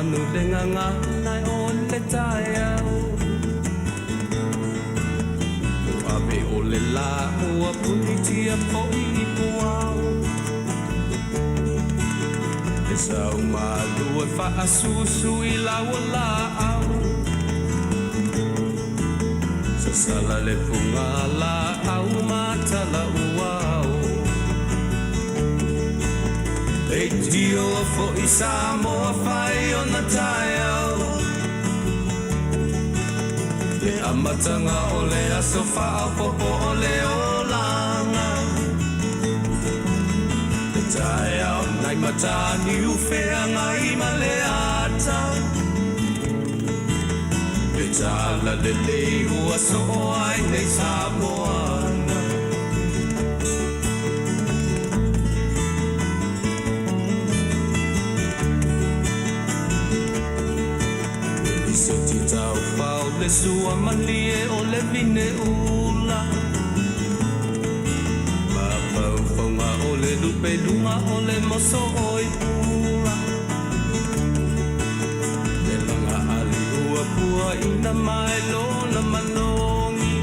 manu le gagana o le taeao. Ave o le lā ua punitia foʻi i puao. E sau malu e faasusu i lau laau. Sasala le puga laau matala uao. Leitio foʻi Samoa fai ona taeao. Le amataga o le aso faaopopo o le olaga. Le taeao nai Mataniu Feagai ma le ata. Le tala lelei ua soo ai nei Samoana. Lisiti taufao le sua malie o le vine ula. Mafaufauga o le lupe luga o le moso oi pula. Le laga ali ua pua ina mai lona manogi.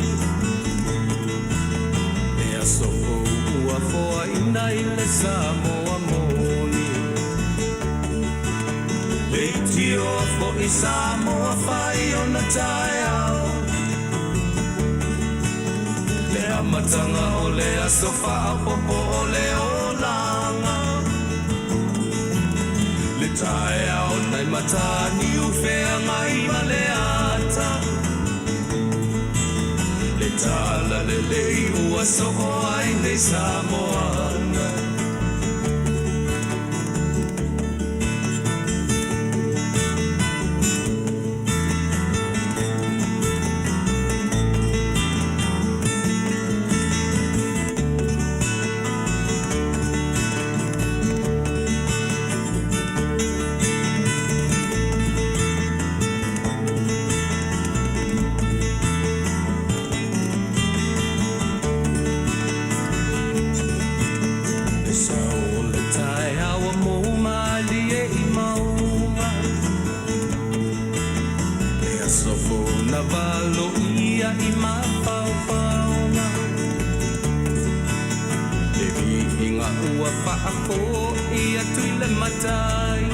Le aso fou ua foaina i le Samoa moni. Leitio foʻi Samoa fai ona taeao. Le amataga o le aso faaopopo o le olaga. Le taeao nai Mataniu Feagai ma le ata. Le tala lelei ua soo ai nei Samoana. Le sao o le taeao ua mou malie i mauga. Le aso fou na valoia i mafaufauga. Le viiga ua faafoʻi atu i le matai.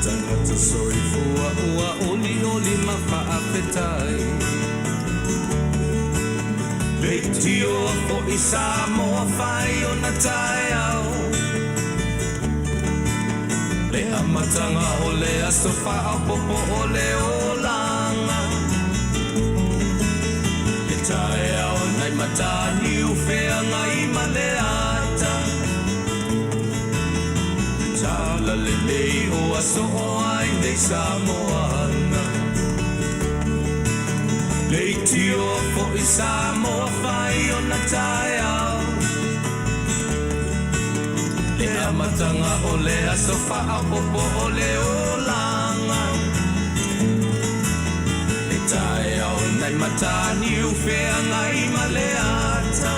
Tagata soifua ua olioli ma faafetai. Leitio foʻi Samoa fai ona taeao. Le amataga o le aso faaopopo o le olaga. Le taeao nai Mataniu Feagai ma le ata. Le tala lelei ua soo ai nei Samoana. Leitio foʻi Samoa fai ona taeao. Le amataga o le aso faaopopo o le olaga. Le taeao nai Mataniu Feagai ma le ata.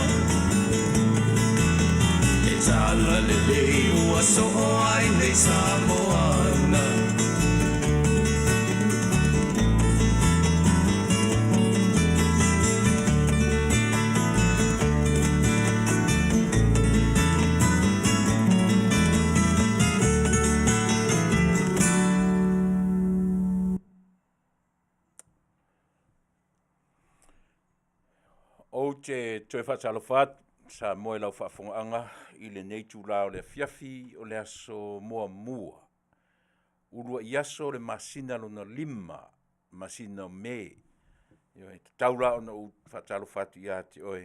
Le tala lelei ua soo ai nei Samoana. Ou te toe faatalofa atu Samoa i lau faafogaaga i lenei itulā o le afiafi o le aso muamua, uluai aso o le masina lona lima, masina o Me. Ioe, e tatau la ona ou faatalofa atu ia te oe,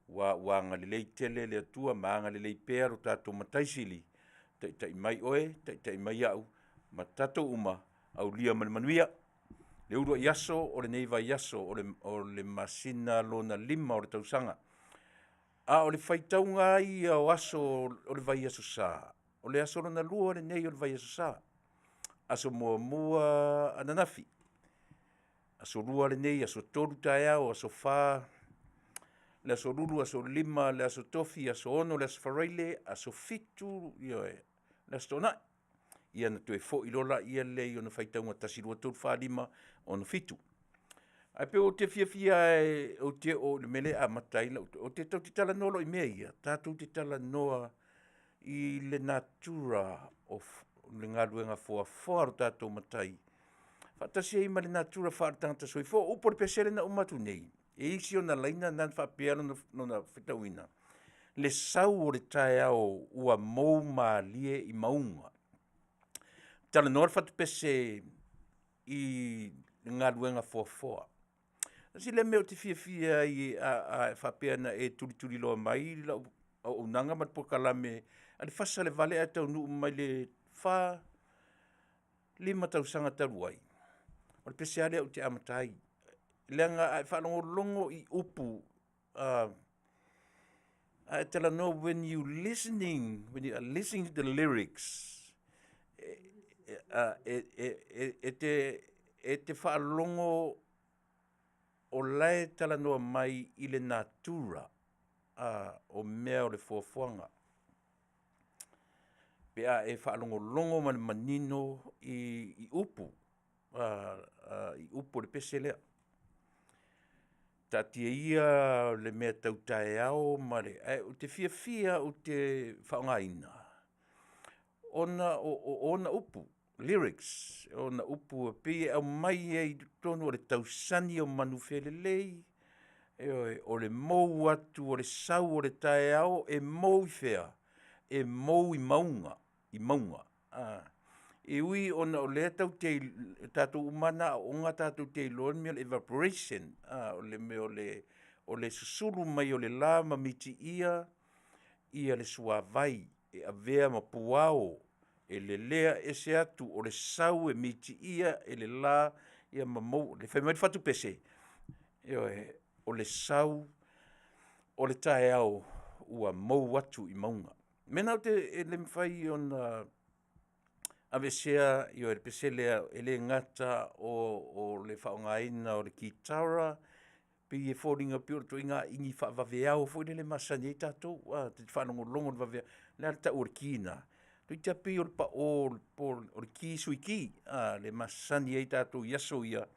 ua ua agalelei tele le Atua ma agalelei pea lo tatou Matai Sili, taitai mai oe, taitai mai au, ma tatou uma, aulia ma le manuia. Le uluai aso o lenei vaiaso o le, o le masina lona lima o le tausaga. A o le faitauga lava ia o aso o le vaiaso sa, o le aso lona lua lenei o le vaiaso sa. Aso muamua ananafi, aso lua lenei, aso tolu taeao, aso fa, le aso lulu, aso lima, le aso tofi, aso ono, le aso faraile, aso fitu, ioe, le aso toonai. Ia ona toe foi loa laia lea i ona faitauga 1, 2, 3, 4, 5, 6, 7. Ae pei ou te fiafia lava ou te oo i le mea lea e amata ai lau… Ou te tatou te talanoa loa i mea ia, tatou te talanoa i le natura o le galuega foafoa a lo tatou Matai faatasi ai ma le natura faaletagata soifua. O upu o le pese lea na uma atu nei, e i ai isi ona laina na faapea lona faitauina, le sau o le taeao ua mou malie i mauga. Talanoa le fatupese i le galuega foafoa. Tasi lea mea ou te fiafia ai a e faapea na e tulituliloa mai lau auaunaga ma le polokalame a le fasa i le 8 ae taunuu mai le 4, 5 tausaga talu ai, o le pese lava lea ou te amata ai, leaga a e faalogologo i upu a e talanoa, when you listening, when you are listening to the lyrics, e te faalogo o la e talanoa mai i le natura o mea o le foafoaga pe a e faalogologo ma le manino i upu, i upu o le pese lea. Taatia ia le mea tau taeao ae ou te fiafia ou te faaaogaina ona o ona upu, lyrics. O ona upu e pei e aumai ai i totonu o le tausani o manufelelei, ioe, o le mou atu o le sau o le taeao, e mou i fea? E mou i mauga, i mauga. E ui ona o lea tatou te o tatou uma lava na aooga tatou te iloa le mea o le evaporation o le mea o le susulu mai o le la ma mitiia le suavai e avea ma puao e lelea ese atu o le sau e mitiia e le la ma mou. Fai mai le fatupese, ioe, o le sau o le taeao ua mou atu i mauga. O le mea lena e le mafai ona aveesea le pese lea, e le gata o le faaaogaina o le kitara, pei e foliga pei o le ituaiga igi faavaveao foi lele e masani ai tatou ta te faalogologo i le vaveao. O le a le tau o le ki lena? Toeitiiti lava pei o le pao o le ki sui ki le masani ai tatou i aso ia,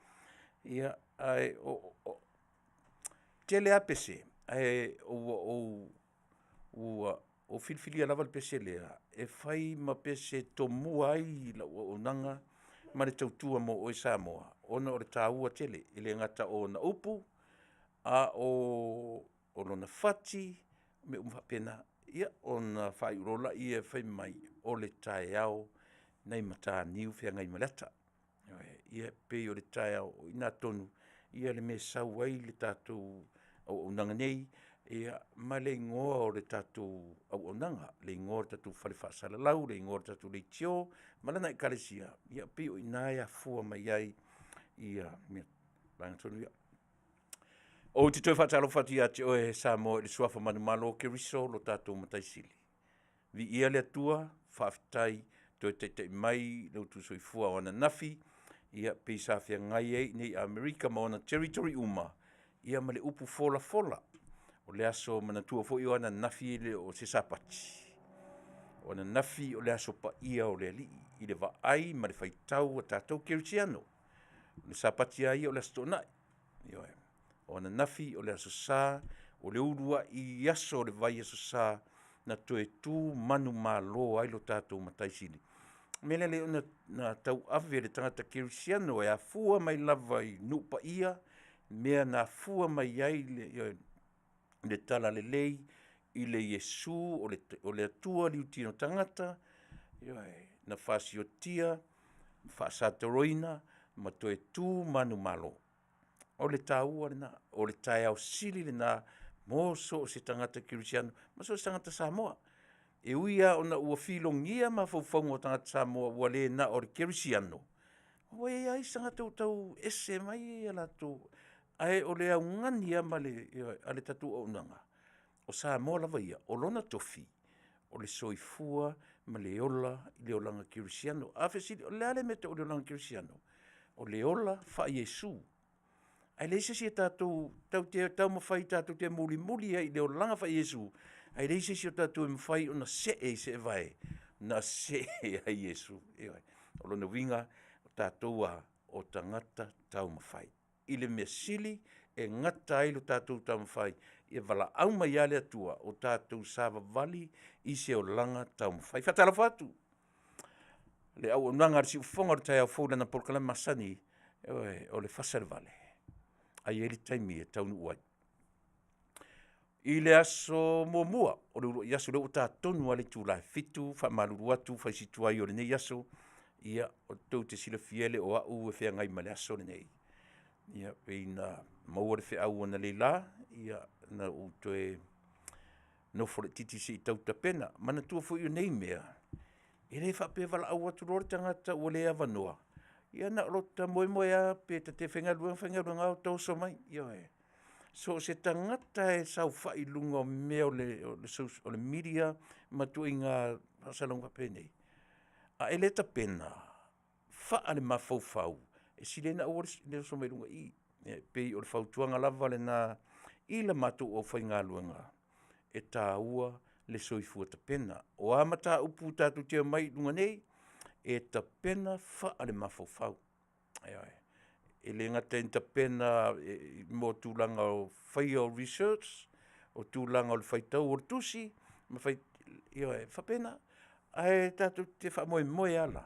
ae tele lava pese, ae ua ou filifilia lava le pese lea e fai ma pese e tomua ai lau auaunaga ma le tautua mo oe Samoa ona o le taua tele. E le gata o ona upu, a o lona fati, o mea uma faapena. Ia, ona faaiu loa lea fai mai o le taeao nai Mataniu Feagaimaleata. Ioe. Ia e pei o le taeao, o i ina tonu le mea e sau ai le tatou auaunaga nei ma le igoa o le tatou auaunaga, le igoa o le tatou fale faasalalau, le igoa o le tatou leitio ma lana Ekalesia, ia pei o i ina e afua mai ai vaega tonu ia. Ou te toe faatalofa atu ia te oe Samoa i le suafa manumalo o Keriso lo tatou Matai Sili. Viia le Atua, faafetai ua toe taitai mai lo outou soifua o ananafi, ia pei sa feagai ai i inei i Amerika ma ona territory uma, ia ma le upu folafola. O le aso, manatua foi o ananafi e le o se Sapati, o ananafi o le Aso Paia o le Alii i le vaai ma le faitau a tatou kerisiano. O le Sapati lava ia o le Aso Toonai, ioe. O ananafi o le Aso Sa, o le uluai aso o le vaiaso Sa na toe tu manumalo ai lo tatou Matai Sili. O le mea lea e ala ai ona tauave e le tagata kerisiano e afua mai lava i nuu paia, mea na afua mai ai le talalelei i le Iesu o le Atua liutino tagata, ioe, na fasiotia, faasatoloina ma toe tu manumalo. O le taua lena, o le taeao sili lena mo so o se tagata kerisiano ma so o se tagata Samoa. E ui lava ina ua filogia mafaufauga o tagata Samoa ua le na o le kerisiano, ua i ai lava isi tagata ua tau ese mai latou, ae o le augani lava a le tatou auaunaga, o Samoa lava ia, o lona tofi, o le soifua ma le ola i le olaga kerisiano. A fesili, o le a le mea e tau o le olaga kerisiano? O le ola faa-Iesu. Ae leai se isi o tatou tatou te taumafai tatou te mulimuli ai i le olaga faa-Iesu, ae leai se isi o tatou e mafai ona see i seevae. na see ai Iesu. Ioe. O lona uiga, o tatou a o tagata taumafai. I le mea sili e gata ai lo tatou taumafai, ia valaau mai lava le Atua o tatou savavali i se olaga taumafai. Faatalofa atu le auaunaga a le siufofoga o le taeao fou i lana polokalame masani, ioe, o le fasa i le vale, ae i ai le taimi e taunuu ai. I le aso muamua o le uluai aso lea ua ta tonu lava le itula e 7:00, faamalulu atu fai si tuai o lenei aso, ia tou te silafia e le o au e feagai ma le aso lenei. Ia pei na maua le feau analeila, ia na ou toe nofo laitiiti se i tau tapena. Manatua foi o nei mea, e le faapea e valaau atu loa le tagata ua le avanoa, ia na o lota moemoe lava pe ta te faigaluega, faigaluega lava ota oso mai, ioe. So o se tagata lava e saofai i luga o mea o le media ma ituaiga faasalalauga faapenei, a e le tapena faalemafaua, e sili ai ona aua le oso mai i luga i i. E pei o le fautuaga lava lena i la matou aufaigaluega, e taua le soifua tapena. O a mataupu tatou te omai ai i luga nei, e tapena faalemafaua. Ioe. E le gata ina tapena mo tulaga o le faia o research, o tulaga o le faitau o le tusi, ioe, e faapena. Ae tatou te faamoemoe lava la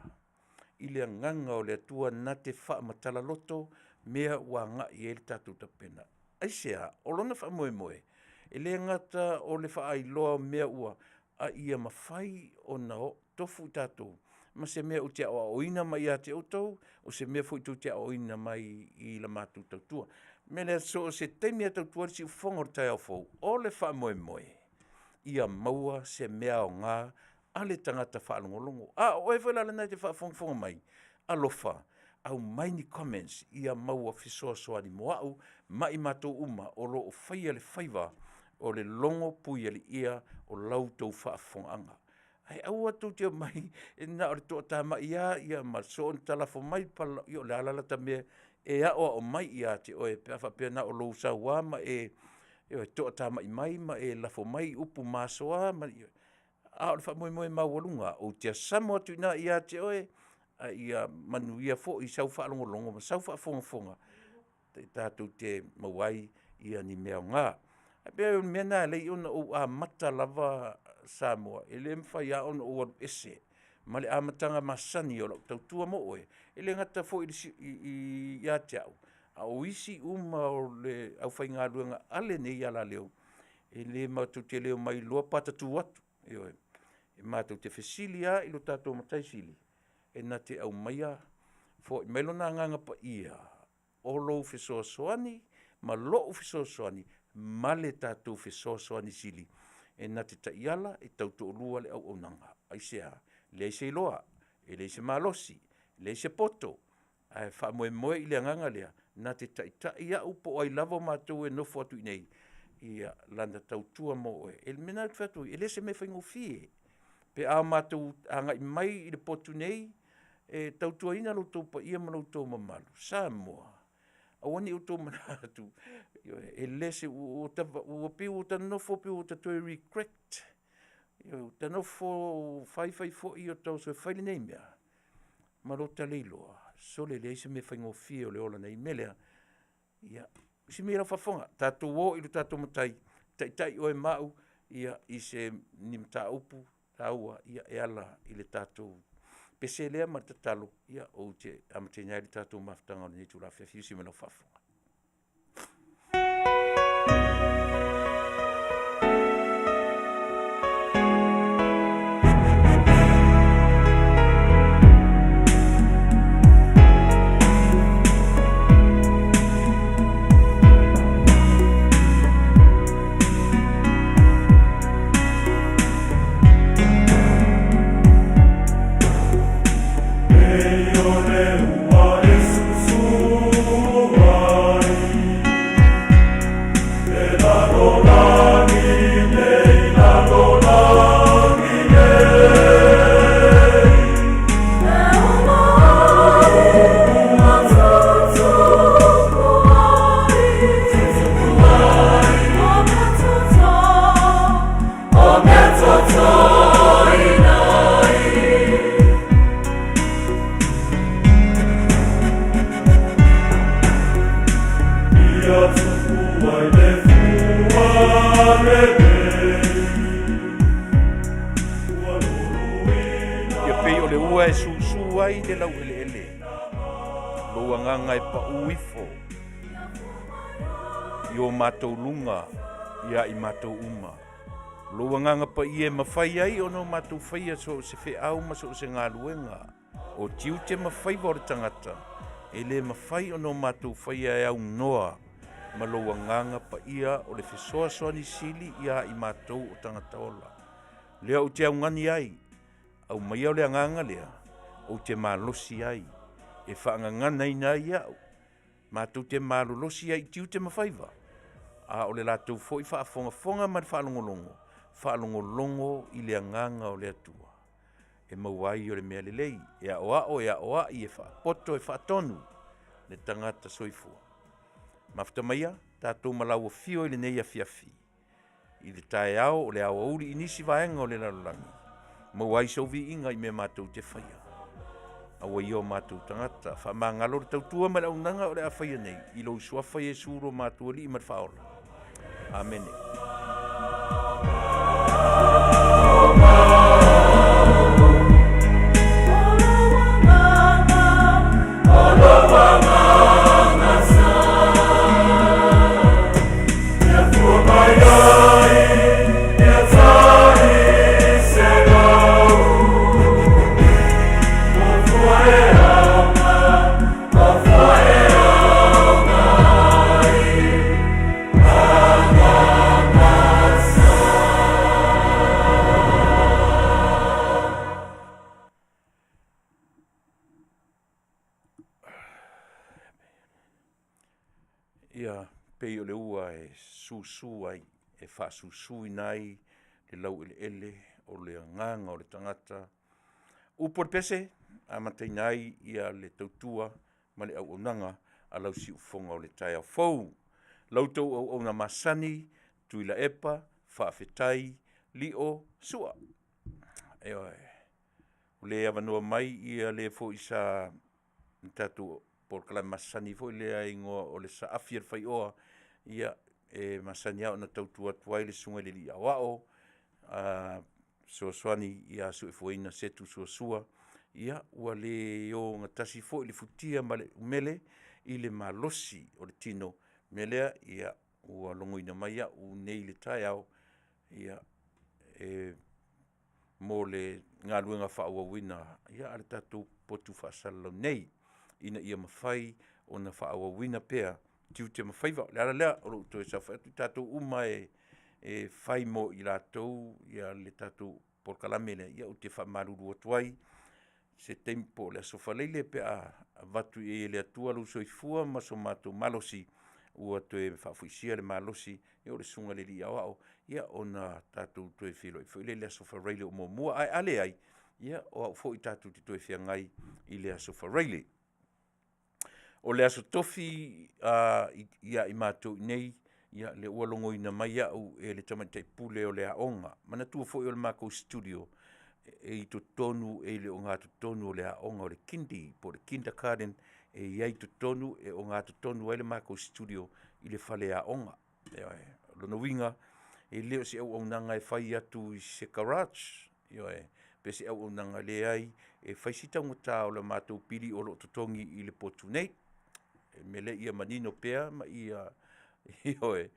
i le agaga o le Atua na te faamatala loto mea ua agai i ai le tatou tapena. Aisea? O lona faamoemoe, e le gata o le faailoa o mea ua… a ia mafai ona tofu i tatou ma se mea ou te aoaoina mai ia te outou, o se mea foi tou te aoaoina mai i la matou tautua. O le mea lea, so o se taimi lava e tautua ai le siufofoga o le taeao fou, o le faamoemoe, ia maua se mea aoga a le tagata faalogologo. A o oe foi la lena e te faafogafoga mai, alofa, aumai ni comments ia maua fesoasoani mo au ma i matou uma o lo o faia le faiva o le logo puialii o la outou faafofogaaga. Ae aua tou te omai na o le toatamai lava ma soona talafo mai pala, ia o le a la lata mea e aoao mai ia te oe pe a faapea na o lou sau lava ma e toatamai mai ma e lafo mai upu masoa a o le faamoemoe maualuga, ou te asamo atu i ina ia te oe, a ia manuia foi sau faalogologo ma sau faafogafoga tatou te maua ai ni mea aoga. Ae pei o le mea lena e ala ai ona ou amata lava Samoa, e le mafai lava ona ou alu ese ma le amataga masani o lau tautua mo oe, e le gata foi ia te au, a o isi uma o le aufaigaluega a lenei alaleo, e matou te le omai loa pata tu atu, ioe. E matou te fesili lava i lo tatou Matai Sili e na te aumaia foi mai Lona Agaga Paia o lou fesoasoani ma lou fesoasoani ma le tatou fesoasoani sili e na te taiala, e tautoalua le auaunaga. Aisea? E leai se iloa, e leai se malosi, leai se poto, ae faamoemoe i le agaga lea, na te taitai au po o ai lava o matou e nofo atu i inei i lana tautua mo oe. O le mea lena ou te fai atu ai, e le o se mea faigofie pe a matou agai mai i le potu nei e tautuaina lo outou paia ma lo outou mamalu, Samoa, aua ne i outou manatu, e pei ua ta nonofo pei ua ta toe regret, ua ta nofo fai fai foi ota oso e fai lenei mea, ma lota le iloa, sole, e leai se mea faigofie o le ola nei. O le mea lea, ia usi mai e lau faafofoga, tatou o i lo tatou Matai, taitai oe ma au i ni mataupu taua e ala i le tatou pese lea ma le tatalo ou te amataina ai le tatou mafutaga i lenei itula afiafi. Usi mai i lau faafofoga. Ia pei o le ua e susū ai le laueleele, lou agaga e paū ifo i o matou luga ia i matou uma. Lou agaga paia e mafai ai ona o matou faia so o se feau ma so o se galuega. O tiute ma faiva o le tagata, e le mafai ona o matou faia e aunoa ma lou agaga paia o le fesoasoani sili ia i matou o tagata ola. Lea ou te augani ai, aumaia o le agaga lea, ou te malosi ai, e faagaganaina ai au, matou te malolosi ai i tiute ma faiva, a o le latou foi faafogafoga ma le faalogologo, faalogologo i le agaga o le Atua e maua ai o le mea lelei, e aoao, e aoai, e faapoto, e faatonu le tagata soifua. Mafuta maia tatou ma lau afio i lenei afiafi, i le taeao o le aoauli i nisi vaega o le lalolagi, maua ai sou viiga i mea matou te faia. Aua ia o matou tagata, faamagalo le tautua ma le auaunaga o le a faia nei, i lou suafa Iesu lo matou Alii ma le Faaola. Amene. Ia, pei o le ua e susu ai, e faasusuina ai le laueleele o le agaga o le tagata. Upu a le pese, amataina ai ia le tautua ma le auaunaga a lau siufofoga o le taeao fou. La outou auauna masani, Tuilaepa, faafetai Lio Sua. Ioe. Ua le avanoa mai ia le foi sa le tatou polokalame masani foi lea e igoa o le Saafi a le Faioa, ia e masani lava ona tautua atu ai le Susuga i le Alii Aoao fesoasoani ia Suefuaina Setu Suasua, ia ua le ogatasi foi le futia ma le umele i le malosi o le tino. O le mea lea, ia ua logoina mai au nei i le taeao, ia e mo le galuega faaauauina a le tatou potu faasalalau nei, ina ia mafai ona faaauauina pea tiute ma faiva. O le ala lea o lou toe saofai atu, o tatou uma e fai mo i latou le tatou polokalame lea, ia ou te faamalulu atu ai, se taimi po o le Aso Faraile pe a avatu i ai e le Atua lou soifua ma so matou malosi ua toe faafoisia le malosi o le Susuga i le Alii Aoao, ia ona tatou toe feiloai foi lea i le Aso Faraile o muamua. Ae a leai, ia o au foi tatou te toe feagai i le Aso Faraile. O le Aso Tofi ia i matou i inei, ia lea ua logoina mai au e le Tamaitai Pule o le aoga. Manatua foi o le matou studio, e i totonu e i le ogatotonu o le aoga o le Kindy po o le Kindergarten, e i ai i totonu e ogatotonu ai le matou studio i le faleaoga. Ioe. O lona uiga, e le o se auaunaga e fai atu i se garage, ioe, pe se auaunaga, leai, e fai si taugata o le matou pili o lo o totogi i le potu nei. O le mea lea ia manino pea ma ia, ioe,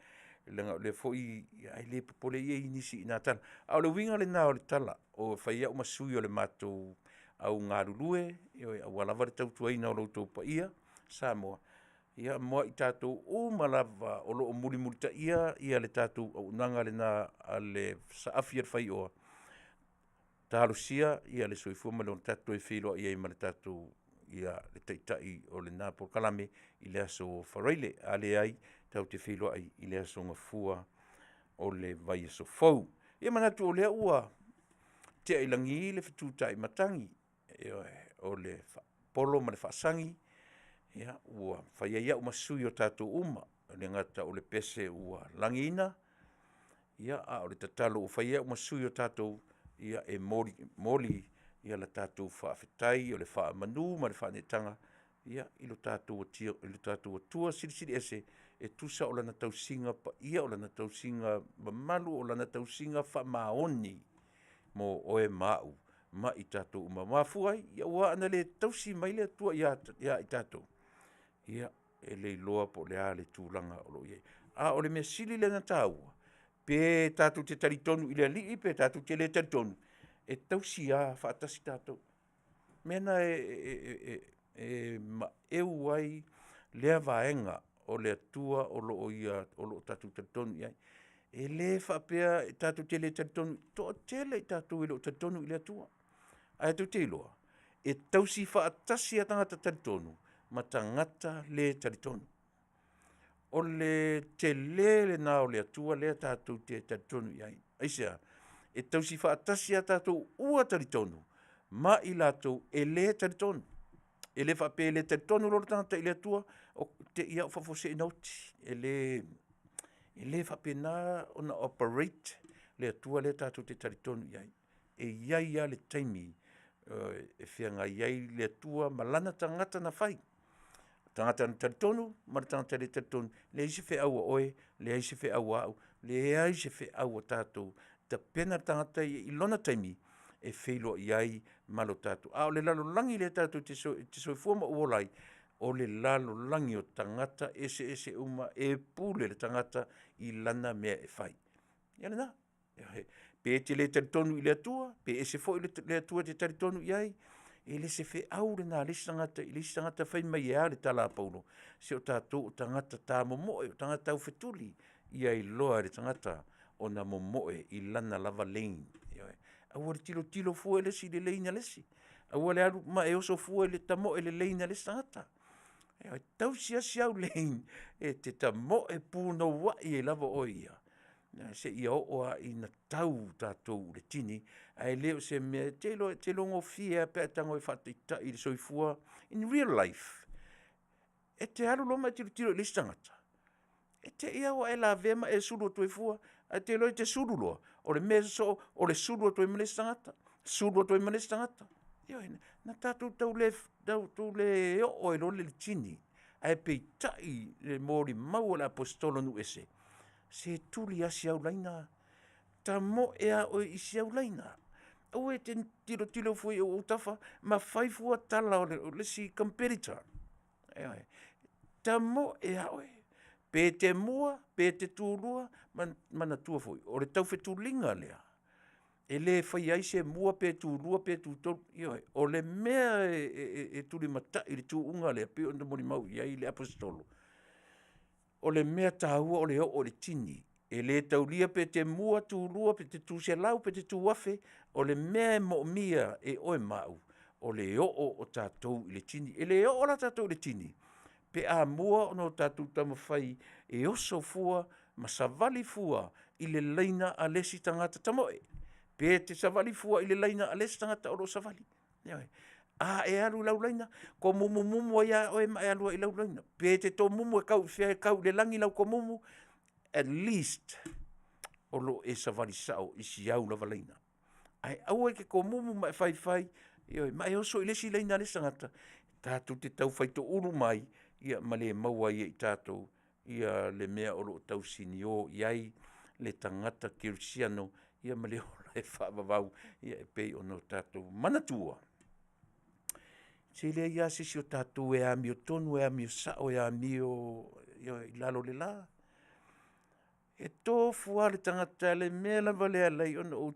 leaga o lea foi e le popole i ai nisi i na tala. A o le uiga lena o le tala, e fai ai au ma sui o le matou au galulue, ioe, aua lava le tautuaina o lo outou paia Samoa, ia mo i tatou uma lava o lo o mulimulitaia le tatou auaunaga lena a le Saafi a le Faioa, talosia le soifua ma le ola, tatou toe feiloai ai ma le tatou le Taitai o lena polokalame i le Aso Faraile. A leai, tatou te feiloai i le Aso Gafua o le vaiaso fou. Ia manatu o lea ua tea i lagi le fetu taimatagi, ioe, o le faapolo ma le faasagi, ia ua fai ai au ma sui o tatou uma, e le gata o le pese ua lagiina, a o le tatalo ua fai ai au ma sui o tatou, ia e momoli le tatou faafetai o le faamanu ma le faaneetaga i lo tatou Atua Silisili Ese e tusa o Lana tausiga paia, o Lana tausiga mamalu, o Lana tausiga faamaoni mo oe ma au. ma i tatou uma. Mafua ai, ia aua ana le tausi mai le Atua ia i tatou, ia e le iloa po o le a le tulaga o lo o i ai. A o le mea sili lea ona taua, pe tatou te talitonu i le Alii pe tatou te le talitonu, e tausi lava faatasi tatou. O le mea lena e maeu ai lea vaega o le Atua o lo o tatou talitonu i ai. E le faapea tatou te le talitonu, e toatele i tatou e le o talitonu i le Atua, ae tou te iloa, e tausi faatasi lava tagata talitonu ma tagata le talitonu. O le tele lena o le Atua lea tatou te talitonu i ai. Aisea? E tausi faatasi lava tatou ua talitonu ma i latou e le talitonu. E le faapea e le talitonu loa le tagata i le Atua, te i lava ua faafuasei ona oti. E le faapena ona operate le Atua lea tatou te talitonu i ai. E i ai lava le taimi e feagai ai le Atua ma lana tagata na fai, tagata na talitonu ma le tagata e le talitonu, leai se feau a oe, leai se feau a au, leai se feau a tatou, tapena le tagata ia i lona taimi e feiloai ai ma lo tatou… A o le lalolagi lea tatou te soifua ma ou ola ai, o le lalolagi o tagata eseese uma e pule le tagata i lana mea e fai. Ia lena. Pe e te le talitonu i le Atua, pe ese foi le Atua e te talitonu i ai, e le o se feau lena a le isi tagata i le isi tagata fai mai e a le tala a Paulo, se o tatou o tagata tamomoe, o tagata taufetuli, ia iloa e le tagata ona momoe i lana lava lane. Ioe. Aua le tilotilo fua le isi i le lane a le isi, aua le alu ma e oso fua tamoe i le lane a le isi tagata. Ioe, tausi lava si au lane e te tamoe punouai ai lava oe ia seia oo lava ina tau tatou i le tini, ae le o se mea… ou te iloa e te iloagofie lava pe a e tago e faataitai le soifua in real life. E te alu loa ma e tilotilo i le isi tagata, e te i lava ua e lavea ma e sulu atu ai fua, ae e te iloa e te sulu loa, o le mea e sosoo o le sulu atu ai ma le isi tagata, sulu atu ai ma le isi tagata. Ioe, na tatou tau le oo ai loa lea i le tini, ae peitai le molimau a le aposetolo a nuu ese, se tuli lava si au laina, tamoe lava oe i si au laina, aua e te tilotilo fua i ou autafa ma fai fua tala o le isi competitor. Ioe, tamoe lava oe, pe te mua, pe te tulua, manatua foi, o le taufetuliga lea, e le faia ai se mua pe tulua pe tutolu, ioe. O le mea e tulimatai i le tuuga lea pei ona molimau i ai le aposetolo, o le mea taua o le oo i le tini. E le taulia pe te mua, tulua, pe te 200 pe te 2000, o le mea e moomia e oe ma au, o le oo o tatou i le tini. E le oo la tatou i le tini pe a mua ona tatou taumafai e oso fua ma savali fua i le laina a le isi tagata tamoe, pe te savali fua i le laina a le isi tagata o lo o savali. Ioe. A e alu i lau laina, tomumumu ai lava oe ma e alu ai i lau laina. Pe te tomumu e tau i fea e tau i le lagi lau tomumu, at least o lo o e savali sao i si au lava laina. Ae aua e te tomumu ma e faifai, ioe, ma e oso i le isi laina a le isi tagata, tatou te tau faitoulu mai ma le maua ai e i tatou le mea o lo o tausinio i ai le tagata kerisiano ma le ola e faavavau e pei ona tatou manatua, se leai lava se isi o tatou e amiotonu, e amio sao, e amio i lalo o le la. E tofu lava le tagata i le mea lava lea e ala ai ona ou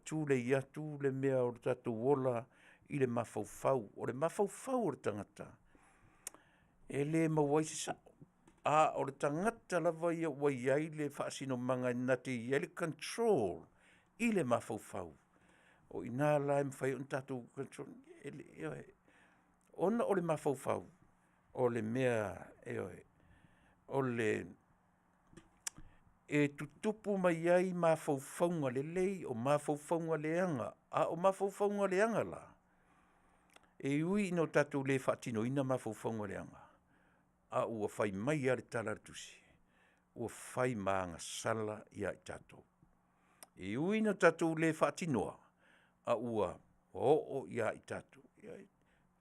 tulei atu le mea o le tatou ola i le mafaufau. O le mafaufau o le tagata, e le maua ai se sao, a o le tagata lava ia ua i ai le faasinomaga na te i ai le control i le mafaufau, o i ina la e mafai ai ona tatou control ina, ioe. Ona o le mafaufau, o le mea, ioe, e tutupu mai ai mafaufauga lelei, o mafaufauga leaga. A o mafaufauga leaga la, e ui ina tatou le faatinoina mafaufauga leaga, a ua fai mai lava le tala a le Tusi, ua fai ma agasala ia i tatou. E ui ina tatou le faatinoa, a ua oo ia i tatou.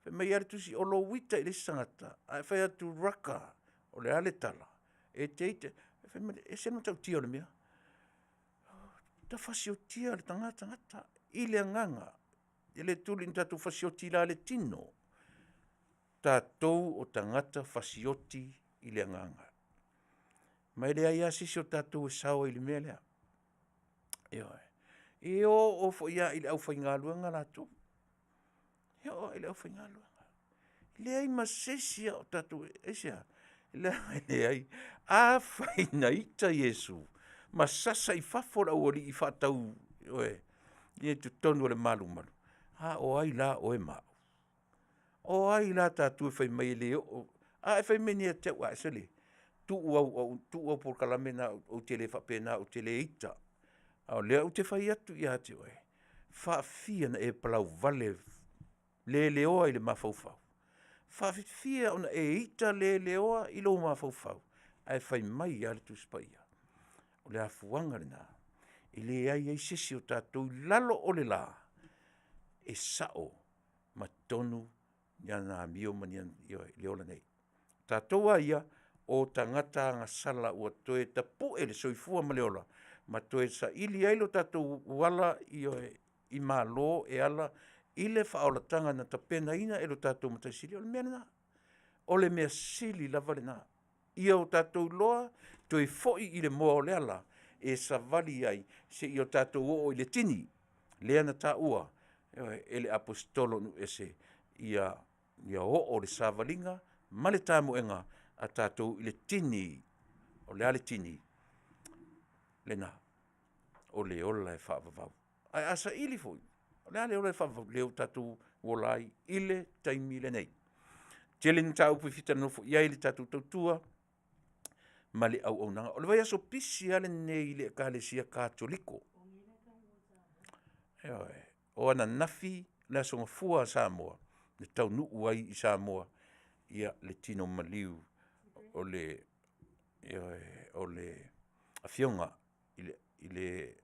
Fai mai lava le Tusi, o lou ita i le isi tagata a e fai atu, raka, o le a le tala? E te ita, fai mai, e ese le matautia o le mea, ta fasiotia le tagata i le agaga. e le tuli ina tatou fasioti la le tino. Tatou o tagata fasioti i le agaga. Ma e leai lava se isi o tatou e sao ai i le mea lea. Ioe. E oo foi lava i le aufaigaluega latou, e oo lava i le aufaigaluega. E leai ma se isi lava o tatou, aisea? Leaga e leai, afai na ita Iesu ma sasa i fafo le aualii faatau ioe, ia i totonu o le malumalu, a o ai la oe ma au? O ai la tatou e fai mai e le oo? A e fai mai nei ia te au, sole, tuu au polokalame na ou te le faapena ou te le ita. A o lea ou te fai atu ia te oe, e faafia ona e palauvale leleoa i le mafaufau? E faapefea ona e ita leleoa i lou mafaufau ae fai mai lava le Tusi Paia? O le afuaga lena e leai ai se isi o tatou i lalo o le la e sao ma tonu lana amio ma ioe, i le ola nei. O tatou lava ia, o tagata agasala ua toe tapue le soifua ma le ola ma toe saili ai lo tatou auala, ioe, i malo e ala i le faaolataga na tapenaina e lo tatou Matai Sili. O le mea lena. O le mea sili lava lena, ia o tatou iloa toe foi i le moa o le ala e savali ai seia o tatou oo i le tini lea na taua, ioe, e le aposetolo o nuu ese, ia oo le savaliga ma le tamoega a tatou i le tini. O le a le tini? Lena, o le ola e faavavau. Ae a saili foi, o le a le ola e faavavau? Lea ua tatou ola ai i le taimi lenei. E tele ni mataupu e fia talanoa foi i ai i le tatou tautua ma le auaunaga. O le vaiaso pisi lava lenei i le Ekalesia Katoliko. Ioe. O ananafi le Aso Gafua a Samoa na taunuu ai i Samoa le tino maliu o le Afioga i le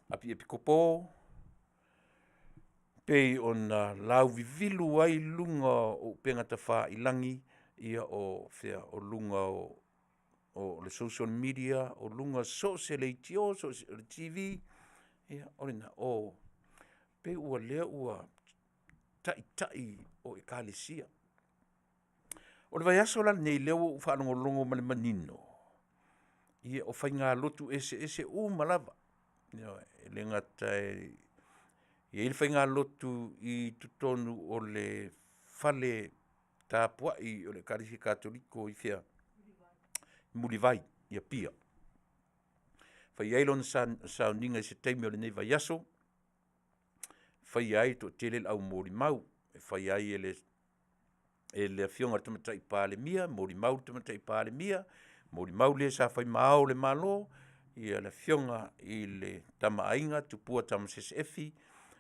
Apiepikopo e pei ona lauvivilu ai luga o upega tafailagi o luga o le social media, o luga so o se leitio so o se TV, ia o lena. E pei o lea ua taitai o Ekalesia. O le vaiaso la lenei lea ua ou faalogologo ma le manino, ia o faigalotu eseese uma lava. Ioe, e le gata e i ai le faigalotu i totonu o le fale tapuai o le Ekalesia Katoliko i fea? I Mulivai i Apia. Fai ai lona sauniga i se taimi o lenei vaiaso, faia ai e le toatele o le au molimau, e fai ai e le Afioga i le Tamaitai Palemia, molimau le Tamaitai Palemia, molimau le sa fai ma Ao o le Malo, ia le Afioga i le Tama a Aiga Tupua Tamasese Efi,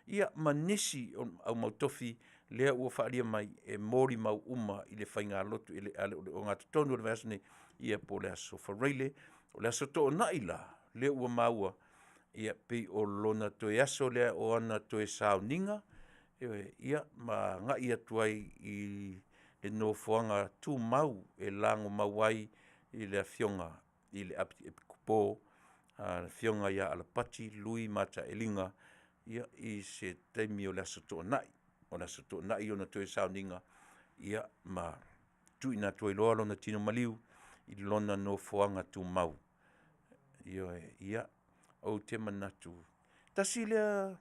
ia ma nisi o au mau tofi lea ua faaalia mai e molimau uma i le faigalotu i le ogatotonu o le vaiaso nei, ia po o le Aso Faraile. O le Aso Toonai la, lea ua maua, e pei o lona toe aso lea o ana toe sauniga, ioe, ia ma agai atu ai i le nofoaga tumau e lagomau ai i le Afioga i le Epikopo le Afioga ia Alapati Lui Mataeliga i se taimi o le Aso Toonai. O le Aso Toonai ona toe sauniga ma tuuina atu ai loa lona tino maliu i lona nofoaga tumau. Ioe, ia, ou te manatu, tasi lea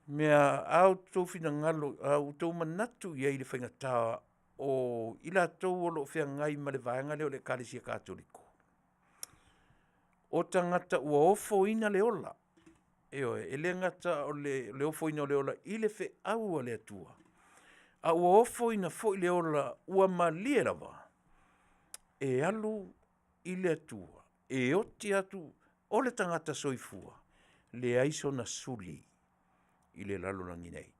mea, a outou finagalo, a outou manatu i ai i le faigata o i latou o lo o feagai ma le vaega lea o le Ekalesia Katoliko, o tagata ua ofoina le ola. Ioe, e le gata o le ofoina o le ola i le feau a le Atua, a ua ofoina foi le ola ua malie lava e alu i le Atua, e oti atu o le tagata soifua, leai sona suli i le lalolagi nei.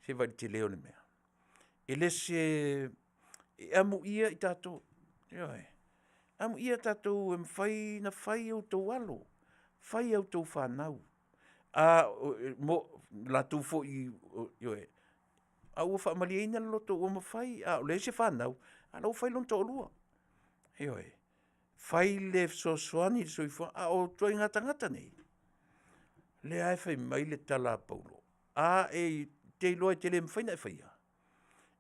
Se i vaai i le tele o le mea? E le se… e amuia i tatou, ioe, amuia tatou e mafai ona fai a outou alo, fai a outou fanau, latou foi, ioe, a ua faamalieina le loto ua mafai, a ua leai se fanau, a o la e ua fai lona toalua. Ioe. Fai le fesoasoani i le soifuaga, a o ituaiga tagata nei, Lea e fai mai le tala a Paulo, a e te iloa e te le mafai ona e faia,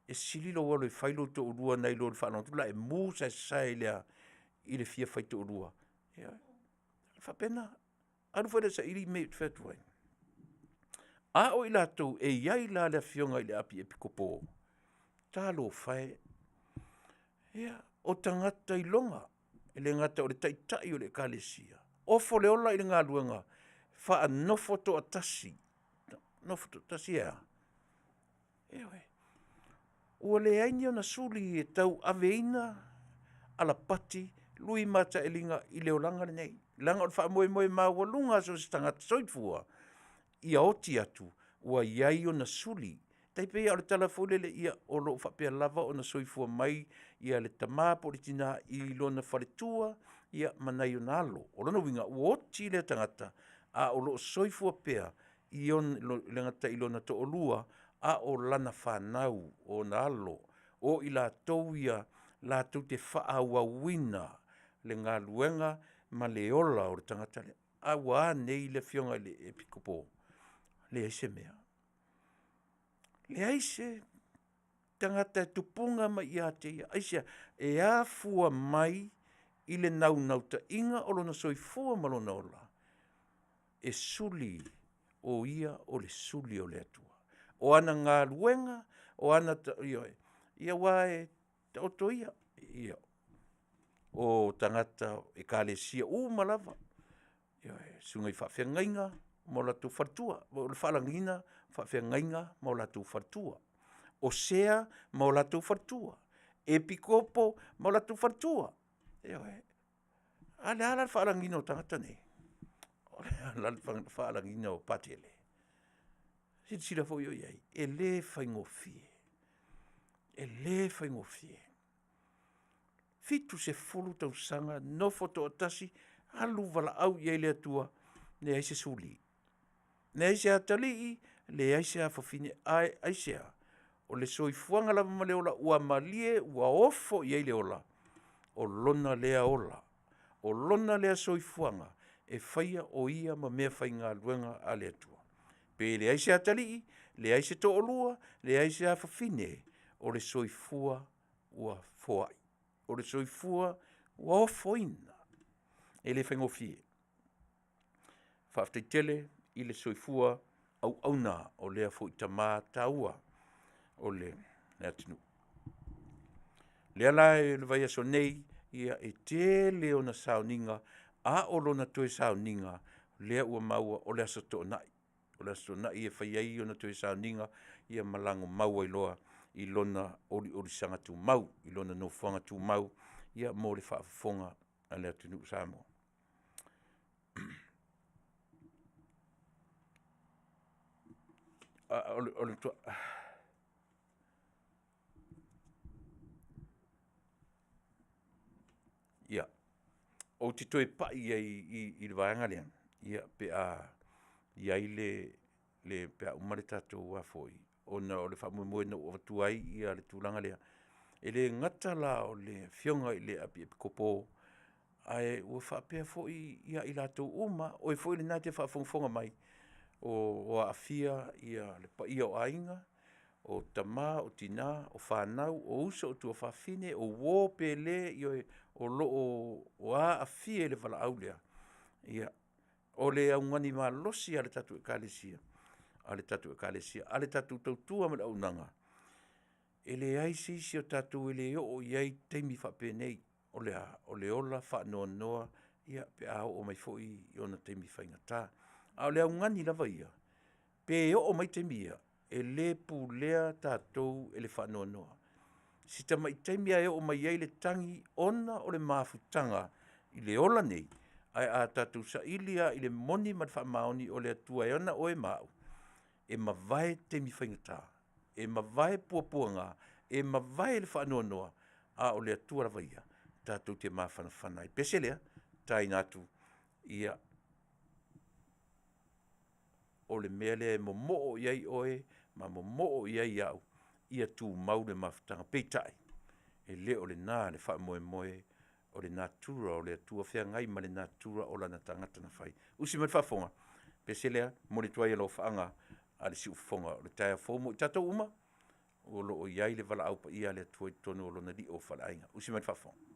e sili lou alu e fai lou toalua nai lo le faalogo atu o le a e mu saesae i le a? I le fia faitoalua. Ia, e faapena. Alu foi lea e saili mea ou te fai atu ai. A o i latou e i ai la le afioga i le api epikopo, talofa e, ia, o tagata iloga, e le gata o le taitai o le ekalesia, ofo le ola i le galuega faanofo toatasi, nofo toatasi e a? Ioe, ua leai ni ona suli e tauaveina alapati, lui mataelima i le olaga lenei, leaga o le faamoemoe maualuga o so o se tagata soifua, ia oti atu ua i ai ona suli. E tai pei lava o le tala foi lele, ia o lo o faapea lava ona soifua mai le tama po o le tina i lona faletua ma nai ona alo. O lona uiga, ua oti lea tagata a o lo o soifua pea e le gata i lona toalua, a o lana fanau, o ona alo, o i latou ia latou te faaauauina le galuega ma le ola o le tagata lea. A ua a nei le afioga i le Epikopo? Leai se mea, leai se tagata e tupuga mai ia te ia. Aisea? E afua mai i le naunautaiga o lona soifua ma lona ola, e suli o ia o le suli o le Atua. O ana galuega, ioe, aua e taoto ia, o tagata o ekalesia uma lava, ioe, susuga i faafeagaiga ma o latou faletua. O le faalagiga o faafeagaiga ma o latou faletua. O sea ma o latou faletua, epikopo ma o latou faletua, ioe. A o le a la le faalagiga o tagata nei? O le a la le faalagiga o Patele? Silasila foi oe i ai, e le faigofie, e le faigofie. 70 tausaga nofo toatasi, alu valaau i ai le Atua, leai se suli, leai se atalii, leai se afafine. Ae aisea? O le soifuaga lava ma le ola ua malie ua ofo i ai le ola, o lona lea ola, o lona lea soifuaga e faia o ia ma meafaigaluega a le Atua. Pe leai se atalii, leai se toalua, leai se afafine, o le soifua ua foai, o le soifua ua ofoina. E le faigofie. Faafetai tele i le soifua auauna o lea foi tama taua o le atunuu. O lea la i le vaiaso nei, ia e tele ona sauniga, a o lona toe sauniga, lea ua maua o le Aso Toonai. O le Aso Toonai e fai ai ona toe sauniga ia ma lagomau ai loa i lona oliolisaga tumau, i lona nofoaga tumau mo le faafofoga a le atunuu o Samoa. Ia, ou te toe pai i ai i le vaega lea pe a i ai le pe a uma le tatou ona o le faamoemoe na ou avatua ai le tulaga lea. E le gata la o le afioga i le Epikopo, ae ua faapea foi ia i latou uma, o oe foi lena e te faafogafoga mai, o aafia le paia o aiga, o tama, o tina, o fanau, o uso, o tuafafine, o uo pe le, ioe, o lo o aafia i le valaau lea, ia o le augani malosi lava a le tatou ekalesia, a le tatou ekalesia, a le tatou tautua ma le auaunaga, e leai se isi o tatou e le oo i ai taimi faapenei. O le a? O le ola faanoanoa ia pe a oo mai foi i ona taimi faigata. A o le augani lava ia, pe oo mai taimi ia, e le pulea tatou e le faanoanoa. Si tamai taimi lava e oo mai ai le tagi ona o le mafutaga i le ola nei, ae a tatou saili lava i le moni ma le faamaoni o le Atua e ona oe ma au, e mavae taimi faigata, e mavae puapuaga, e mavae le faanoanoa, a o le Atua lava ia, e tatou te mafanafana ai. Pese lea, taina atu, ia, o le mea lea e momoo i ai oe ma momoo i ai au, ia tumau le mafutaga. Peitai, e le o lena le faamoemoe o le natura o le Atua feagai ma le natura o lana tagata na fai. Usi mai le faafofoga, Pese lea, momoli atu ai alofaaga a le siufofoga o le taeao fou mo i tatou uma o lo o i ai le valaau paia a le Atua i totonu o Lona lio faaleaiga. Usi mai le faafofoga.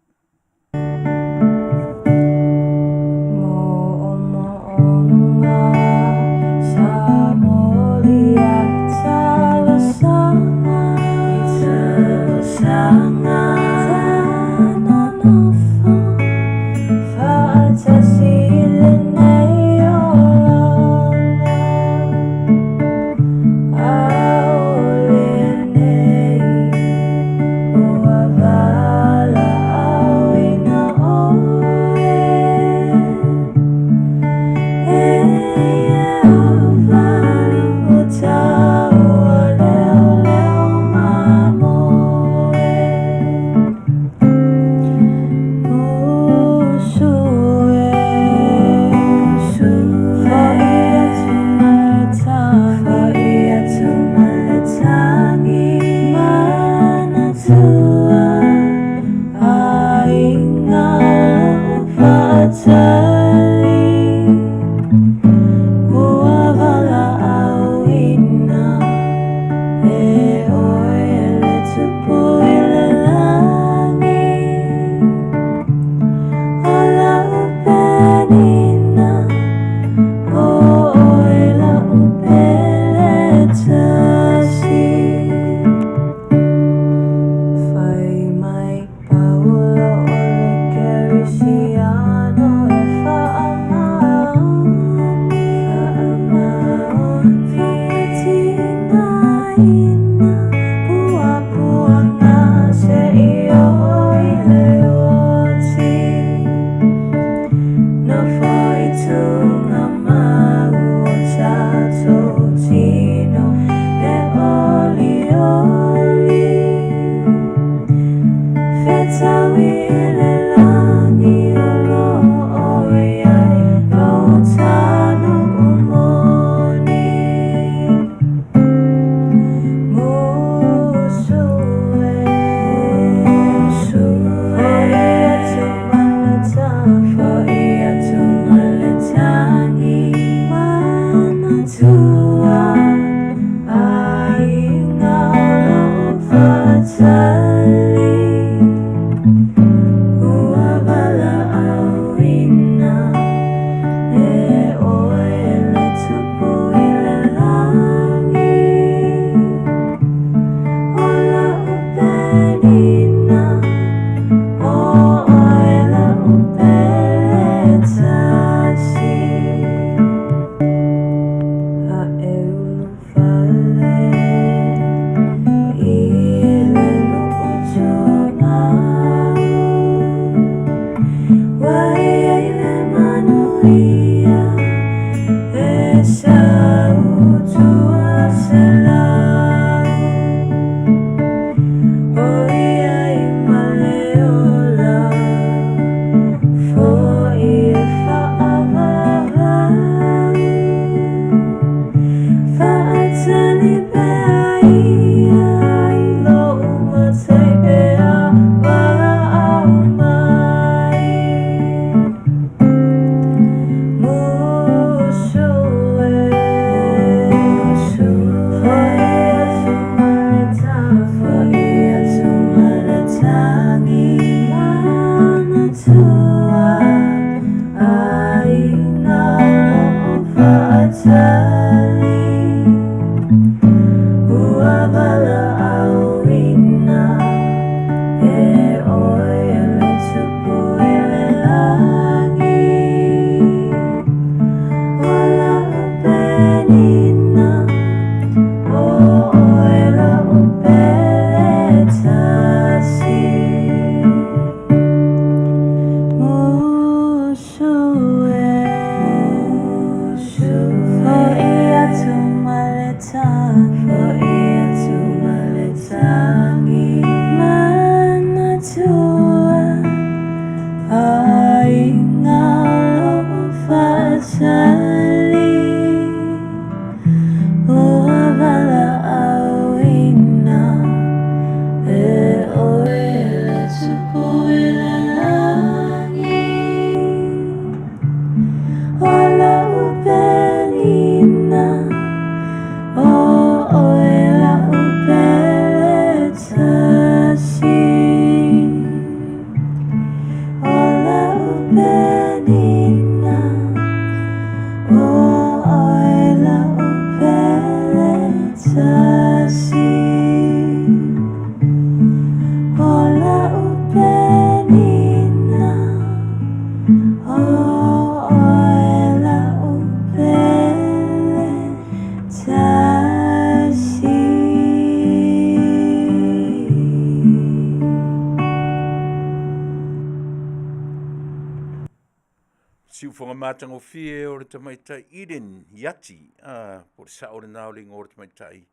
Siufofoga matagofie o le tamaitai Eden Iati, a, po o le sao lena o le igoa o le tamaitai.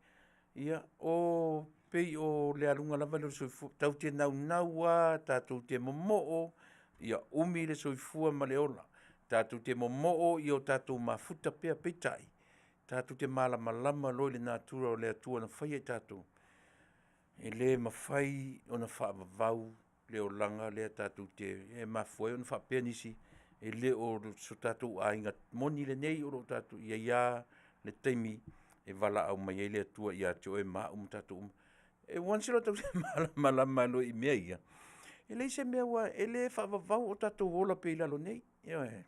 Ia, o pei o le aluga lava lea o le soifua, tatou te naunau lava tatou te momoo ia umi le soifua ma le ola, tatou te momoo ia o tatou mafuta pea, peitai, tatou te malamalama loa i le natura o le Atua na faia i tatou, e le mafai ona faavavau le olaga lea tatou te… e mafua ai ona faapea nisi, e le o so tatou aiga moni lenei o lo o tatou… e i ai lava le taimi e valaau mai ai le Atua ia te oe ma au ma tatou uma. Once loa tatou malamalama loa i mea ia, e leai se mea aua e le faavavau o tatou ola pea i lalo nei, ioe.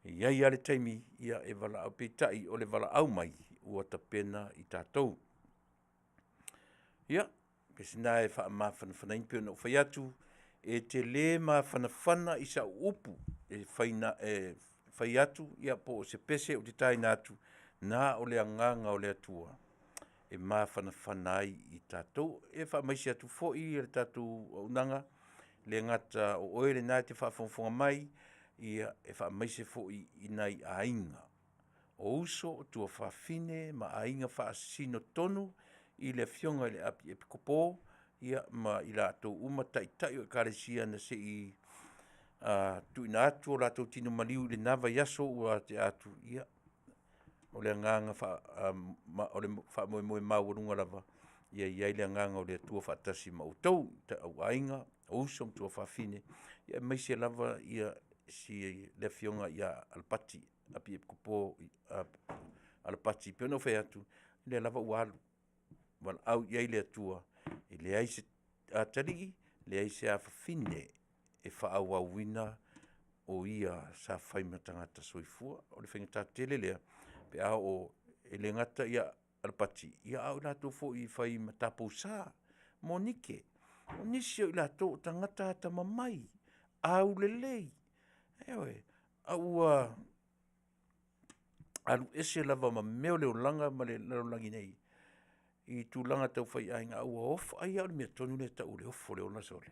E i ai lava le taimi e valaau, peitai o le valaau mai, ua tapena i tatou. Ia, o se lena e faamafanafanaina pei ona ou fai atu, e te le mafanafana i sau upu e fai atu po o se pese ou te taina atu, na o le agaga o le Atua e mafanafana ai i tatou. E faamaise atu foi le tatou auaunaga, e le gata o oe lena e te faafogafoga mai, e faamaise foi i nai aiga, o uso, o tuafafine ma aiga faasisina tonu i le Afioga i le Api Epikopo ma i latou uma Taitai o Ekalesia na se i tuuina atu o latou tino maliu i lena vaiaso ua tea atu. Ia, o le agaga o le faamoemoe maualuga lava ia i ai le agaga o le Atua faatasi ma outou, au aiga, o uso ma tuafafine, aemaise lava le Afioga ia Alapati, Api Epikopo Alapati. E pei ona ou fai atu, o lea lava ua alu, valaau i ai le Atua, e leai se atalii, leai se afafine e faaauauina o ia sa fai ma tagata soifua. O le faigata tele lea pe a oo, e le gata ia Alapati, a o i latou foi e fai ma taupousa, Monike. O nisi o i latou o tagata atamamai, aulelei, ioe, a ua alu ese lava ma mea o le olaga ma le lalolagi nei i tulaga tau faiaiga, a ua ofo. Ai lava o le mea tonu lea e tau o le ofo o le ola sole,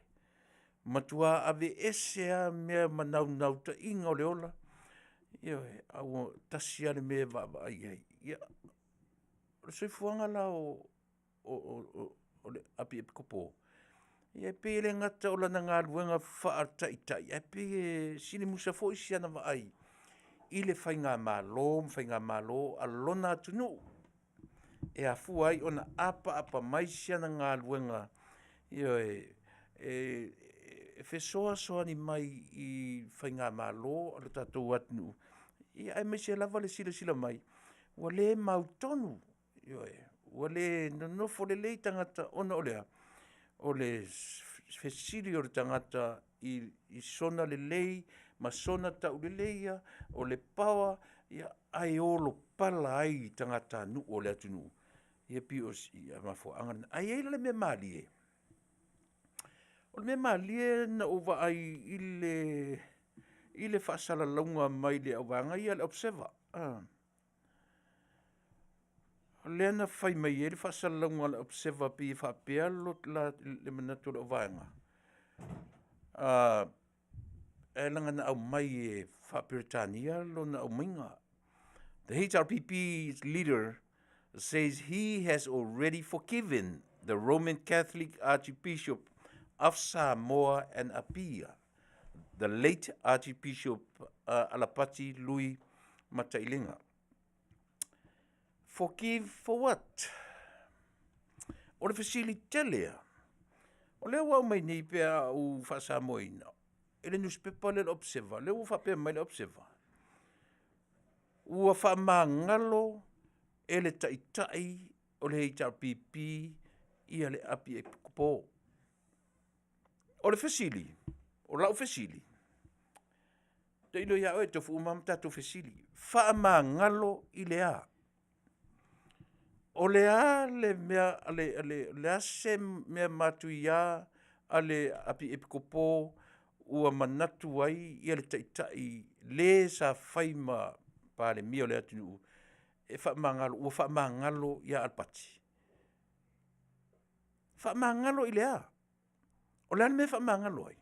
matua aveese lava mea ma naunautaiga o le ola, ioe, a ua tasi lava le mea e vaavaai i ai. Ia, o le soifuaga la o le Api Epikopo, ia e pei e le gata o lana galuega faataitai, ae pei e silimusa foi si ana vaai i le faigamalo ma faigamalo a lona atunuu e afua ai ona apaapa mai si ana galuega, ioe, e fesoasoani mai i faigamalo a le tatou atunuu, aemaise lava le silasila mai ua le mautonu, ioe, ua le nonofo lelei tagata ona o le a? O le fesili o le tagata i sona lelei ma sona tauleleia, o le power, ae olopala ai i tagatanuu o le atunuu. Ia e pei o si mafuaaga lena. Ae i ai la le mea malie, o le mea malie na ou vaai i le faasalalauga mai le vaega lea a le Observer, lea na fai mai ai le faasalalauga a le Observer pei e faapea le manatu o lau vaega, leaga na aumai e faa-Peretania lona aumaiga. The HRPP's leader says he has already forgiven the Roman Catholic Archbishop of Samoa and Apia, the late Archbishop Alapati Lui Matailega. Forgive for what? O le fesili tele lava, o lea ua aumai nei pe a ou faasamoaina i le nusipepa lea o le Observer, lea ua faapea mai le Observer, ua faamagalo e le Taitai o le HRPP le Api Epikopo. O le fesili, o lau fesili, tailo ia oe, e tofu uma lava ma tatou fesili. Faamagalo i le a? O le a le mea, o le a se mea matuia a le Api Epikopo ua manatu ai le Taitai le sa fai ma Palemia o le atunuu e faamagalo, ua faamagalo ia Alapati? Faamagalo i le a? O le a le mea e faamagalo ai?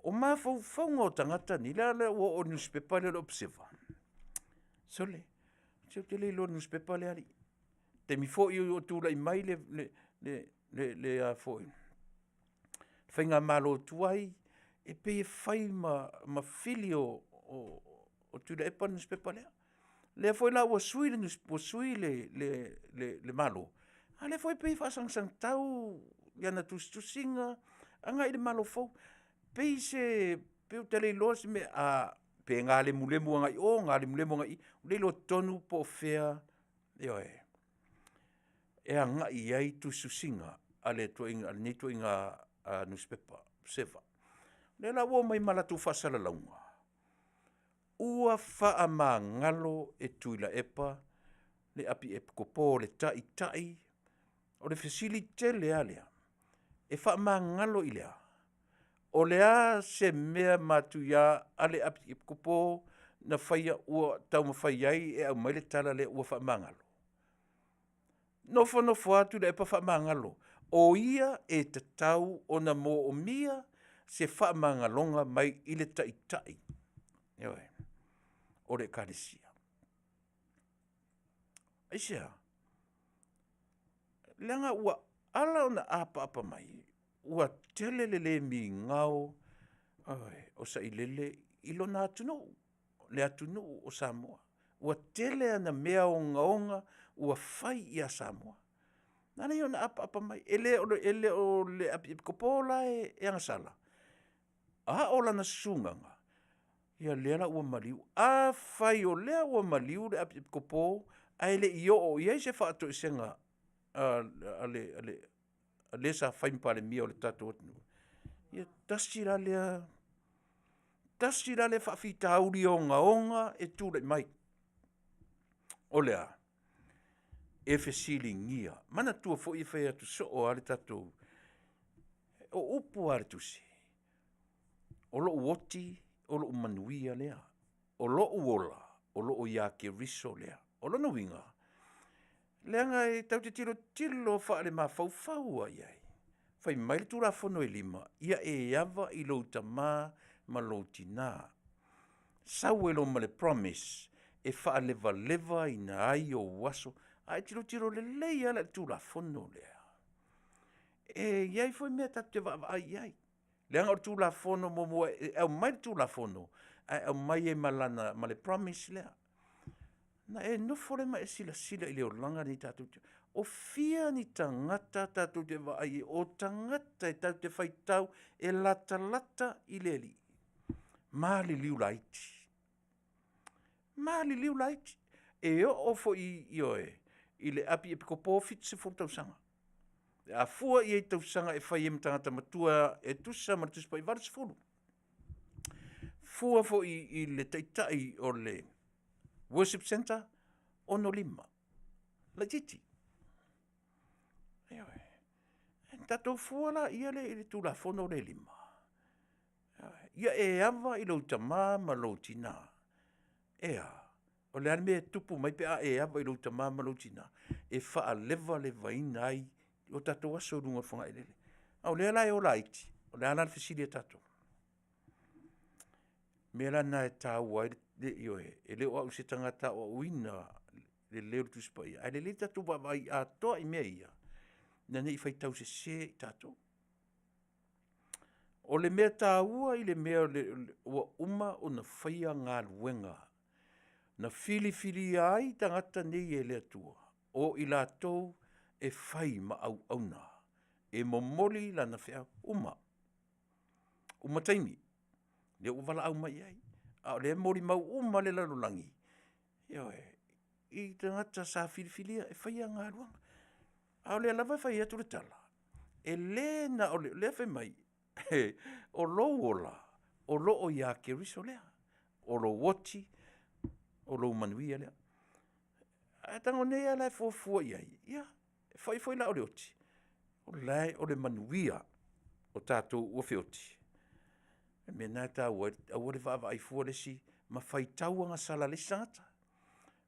O mafaufauga o tagata nei, lea la ua oo i le nusipepa lea o le Observer, sole, se ou te le iloa i le nusipepa lea alii. Taimi foi o tulai mai le faigamalo tuai, e pei e fai ma fili o Tuilaepa le nusipepa lea. O lea foi la ua sui le Malo, a o lea foi e pei e faasagasagitau ana tusitusiga agai i le Malo fou. E pei ou te le iloa se mea, pe na lemulemu agai i o, lemulemu agai i i, ua le iloa tonu po o fea, ioe, e agai i ai tusitusiga a lenei ituaiga nusipepa o le Observer. O lea la ua omai ma latou faasalalauga, ua faamagalo e Tuilaepa le api epikopo o le taitai. O le fesili tele lava lea, e faamagalo i le a? O le a se mea matuia a le api epikopo na faia ua taumafai ai e aumai le tala lea ua faamagalo? Nofonofo lava Tuilaepa faamagalo. O ia e tatau ona moomia se faamagaloga mai i le Taitai, ioe, o le Ekalesia. Aisea? Leaga ua ala ona apaapa mai, ua tele le le migao o Sailele i lona atunuu, le atunuu o Samoa. Ua tele ana mea ogaoga ua fai ia Samoa, na ala ai ona apaapa mai. E le o le api epikopo la e agasala, a o lana susugaga, ia lea la ua maliu. Afai o lea ua maliu le api epikopo ae le i oo i ai se faatoesega a le sa fai ma Palemia o le tatou atunuu, ia tasi la lea faafitauli ogaoga e tulai mai. O le a? E fesiligia, manatua foi e fai atu soo lava le tatou, o upu lava a le Tusi, o lou oti o lou manuia lea, o lou ola, o loo ia Keriso lea. O lona uiga, leaga e tatou te tilotilo faalemafaufau lava i ai. Fai mai le Tulafono e 5, ia e ava i lou tama ma lou tina, sau ai loa ma le promise e faalevalevaina ai ou aso. A e tilotilo lelei lava la i le Tulafono lea, e i ai foi mea tatou te vaavaai i ai, leaga o le Tulafono muamua e aumai le Tulafono ae aumai ai ma le promise lea. Ona e nofo lea ma e silasila i le olaga lenei tatou te… O fia ni tagata tatou te vaai i ai o tagata tatou te faitau e latalata i le Alii, maliliu laiti, maliliu laiti. E oo foi, ioe, i le api epikopo e 70 tausaga. A fua i ai i tausaga e fai ai ma tagata matua e tusa ma le Tusi Paia e 80. Fua foi i le taitai o le worship centre, 65, laitiiti. Ioe. Ona tatou fua laia i le Tulafono lea e 5. Ia e ava i lou tama ma lou tina. E a? O le a le mea e tupu mai pe a e ava i lou tama ma lou tina? E faalevalevaina ai o tatou aso i luga o le fogaelele. A o lea la e ola laiti, o le a la le fesili a tatou? O le mea la lena e taua ai le… ioe, e le o au o se tagata e aoaoina le lelei o le Tusi Paia, ae lelei le tatou vaavaai atoa i mea ia, ina ne i faitau sese i tatou. O le mea taua i le mea ua uma ona faia galuega na filifilia ai tagata nei e le Atua, o i latou e fai ma auauna e momoli lana feau, uma, uma taimi, lea ua valaau mai i ai, a o lea e molimau uma lava le lalolagi, ioe, i tagata sa filifilia e faia galuega. A o lea lava e fai atu le tala, e le na o le… o lea e fai mai, o lou ola, o lo o ia Keriso lea. O lou oti, o lou manuia lea. A e tago nei lava la e fuafua i ai, ia, e fai foi la o le oti, o le manuia o tatou ua feoti. O le mea lena e taua ai le aua le vaavaai fua le isi ma faitau agasala i le isi tagata.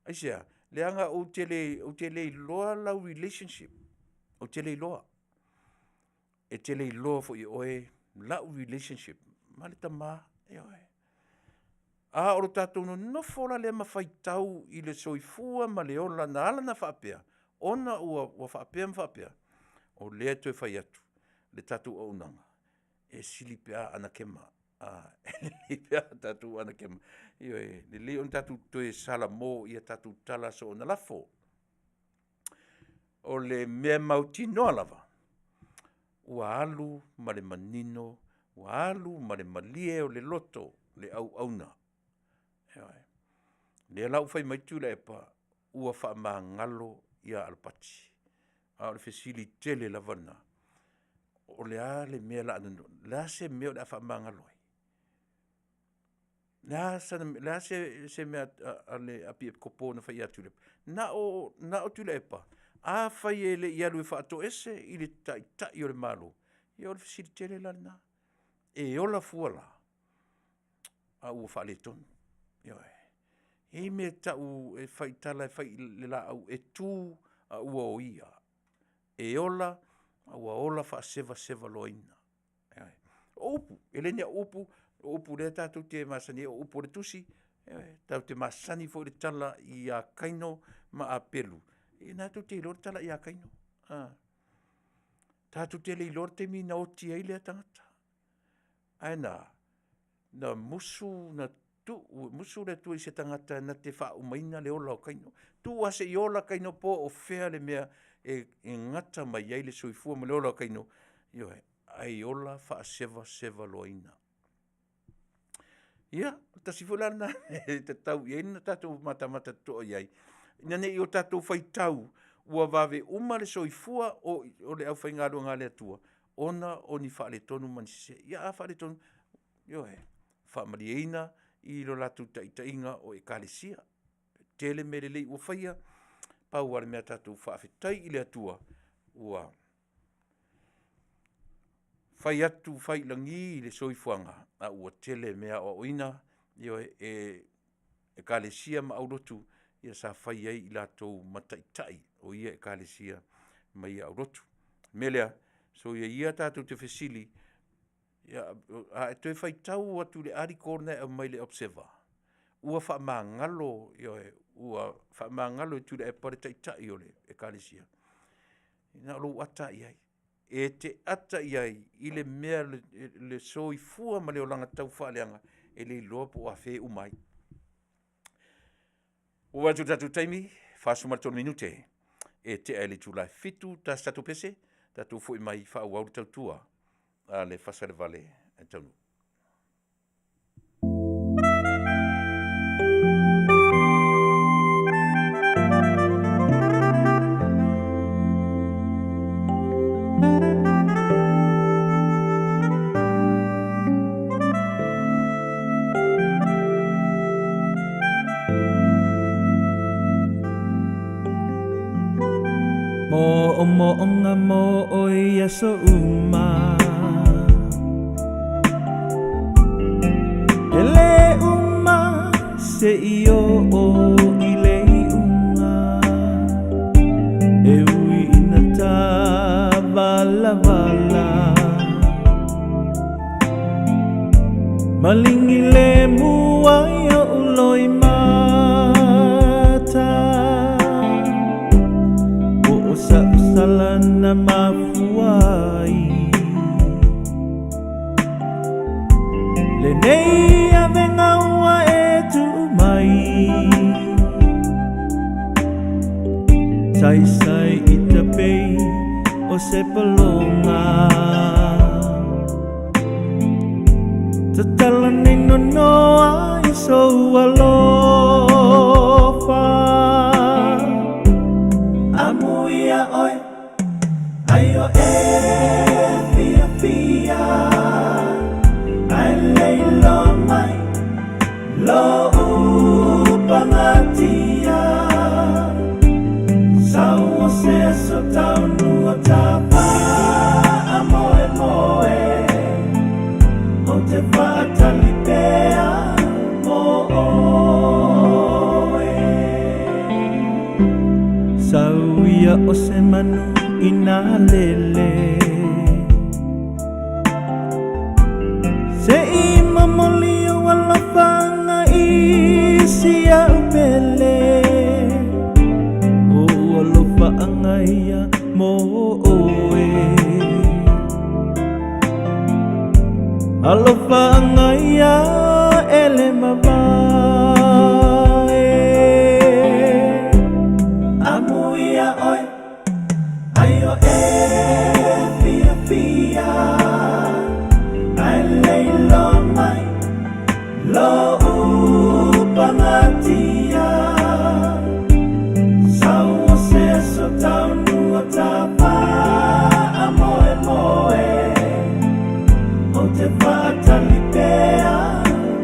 Aisea? Leaga ou te le iloa lau relationship, ou te le iloa. E te le iloa foi e oe lau relationship ma le tamā, ioe. A o lo tatou nonofo la lea ma faitau i le soifua ma le ola na ala ona faapea, ona ua, ua faapea ma faapea, o lea e toe fai atu le tatou auaunaga, e sili pe a anakema. E lelei pe a tatou anakema. Ioe, e lelei ona tatou toe salamo i a tatou tala soona lafo. O le mea mautinoa lava, ua alu ma le manino, ua alu ma le malie o le loto le auauna. Ioe. O lea la ua fai mai Tuilaepa ua faamagalo ia Alapati. A o le fesili tele lava lena, o le a le mea o le a se mea o le a faamagalo ai? O le a se mea a le Epikopo na fai ia Tuilaepa? Na o Tuilaepa, afai e le i alu e faatoese i le Taitai o le Malo, ia o le fesili tele la lena. E ola fua la? A ua faaletonu, ioe. E i ai mea e tau e faitala e fai i le laau e tu a ua oia. E ola a ua ola faasevasevaloaina. O upu, e le o ni au upu, o upu o lea tatou te masani ai o upu o le Tusi, ioe, tatou te masani foi i le tala ia Kaino ma Apelu, ia o lena tou te iloa le tala ia Kaino. Tatou te le iloa le taimi na oti ai lea tagata, ae na? Na musu, na tuu, musu le Atua i se tagata na te faaumaina le ola o Kaino. Tuu lava se i ola Kaino po o fea le mea e gata mai ai le soifua ma le ola o Kaino, ioe, ae ola faasevasevaloaina. Ia, tasi foi la lena mea e tatau ona tatou matamata totoa i ai, ina ne i o tatou faitau ua vave uma le soifua o le aufaigaluega a le Atua ona o ni faaletonu ma ni sese. Ia a faaletonu, ioe, faamalieina i lo latou taitaiga o Ekalesia. E tele mea lelei ua faia, pau lava le mea tatou faafetai i le Atua ua fai atu fai i lagi le soifuaga, a ua tele mea aoaoina, ioe, e Ekalesia ma aulotu sa fai ai i latou ma taitai o ia Ekalesia ma ia aulotu. O le mea lea, soia ia tatou te fesili, a e toe faitau atu i le article lena e aumai i le Observer, ua faamagalo, ioe, ua faamagalo e Tuilaepa le Taitai o le Ekalesia. Na o lou ata lava i ai. E te ata i ai i le mea le soifua ma le olaga taufaaleaga, e le iloa po o afea e uma ai. Ua ou vaai atu i le tatou taimi, 43 minute e tea i le itula e 7:00 E tasi se tatou pese tatou foi mai faaauau le tautua a le fasa i le vale e Taunuu. Moomooga mo oe i aso uma E lē uma seia oo i le iuga E ui ina tavalavala Maligi lemu ai o'u loimata Po o sa'u sala na mafua ai Lenei avega ua e tuu mai Saisai i tapei o se pologa Tatala nei nonoa i sou alofa Amuia oe ai o e fiafia Ae le iloa mai lou pagatia Sau o se aso taunuu ta faamoemoe Ou te faatali pea mo oe Sau ia o se manu i nā lele Se si a'u pele O ua alofa'aga ia mo oe Alofa'aga ia e le mavae Amuia oe Ai o e fiafia Ae le iloa mai Lo'u pagatia Sau o se aso taunua Tafaamoemoe Ou te faatali pea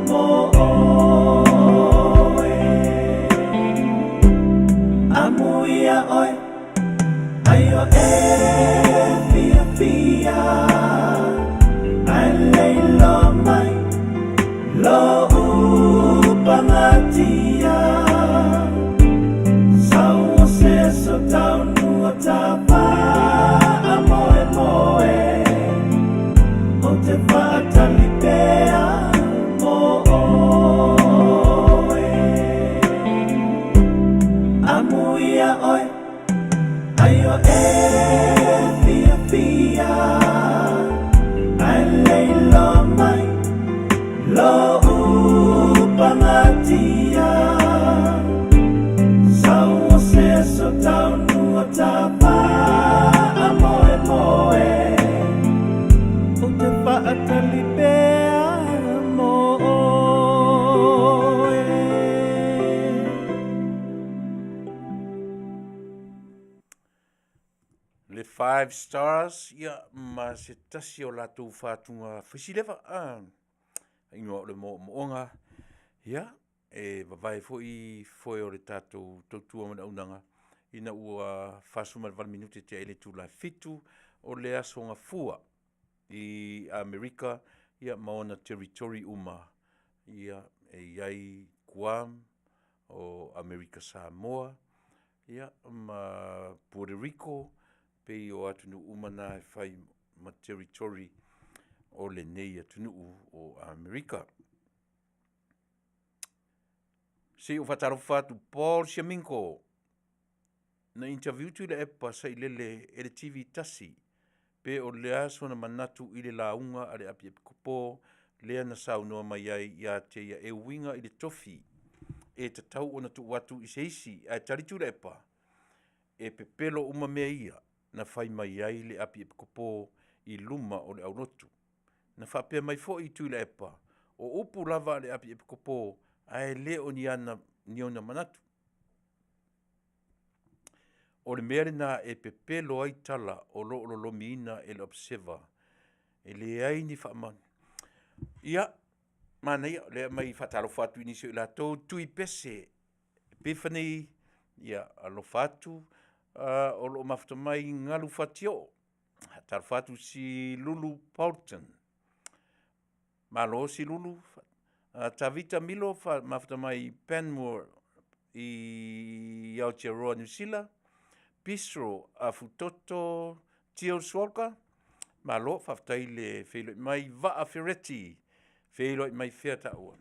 mo oe Amuia oe Ai o e fiafia Ae le iloa mai Lo'u pagatia Sau o se aso taunua Tafaamoemoe Ou te faatali pea mo oe Amuia oe Ai o e fiafia Ae le iloa mai Lo'u pagatia Sau o se aso taunua Tafaamoemoe Ou te faatali pea mo oe. Le Five Stars, ia, ma se tasi o latou fatuga faisilefa, a, ingoa o le moomooga, ia, e vavae foi foe o le tatou tautua ma le auaunaga ina ua 48 minute tea i le itula e 7 o le aso Gafua i Amerika ia ma ona territory uma ia e i ai Guam o Amerika Samoa ia ma Puerto Rico pei o atunuu uma na e fai ma territory o lenei atunuu o Amerika. Se i ou faatalofa atu Paul Siaminko na interview Tuilaepa Sailele e le TV tasi pe o le a sona manatu i le lauga a le Apiapikopo lea na saunoa mai ai ia te ia e uiga i le tofi e tatau ona tuu atu i se isi ae tali Tuilaepa e pepelo uma mea ia na fai mai ai le Apiapikopo i luma o le aulotu. Na faapea mai foi Tuilaepa, o upu lava a le Apiapikopo ae le o ni ana ni ona manatu. O le mea lena e pepelo ai tala o lo o lolomiina e le Observer. E leai ni faama... Ia, manaia, o lea e aumai faatalofa atu i nisi o i latou, Tui Pese, Epiphany, ia, alofa atu, o lo o mafuta mai Galu Fatioo, Faatalofa atu si Lulu Bolton. Malo si Lulu. Tavita Milo mafuta mai Panmure i Aotearoa New Zealand. Bistro Afutoto Teal Swalka. Malo, faafetai le feiloai mai. Vaa Fereti, feiloai mai fea taua.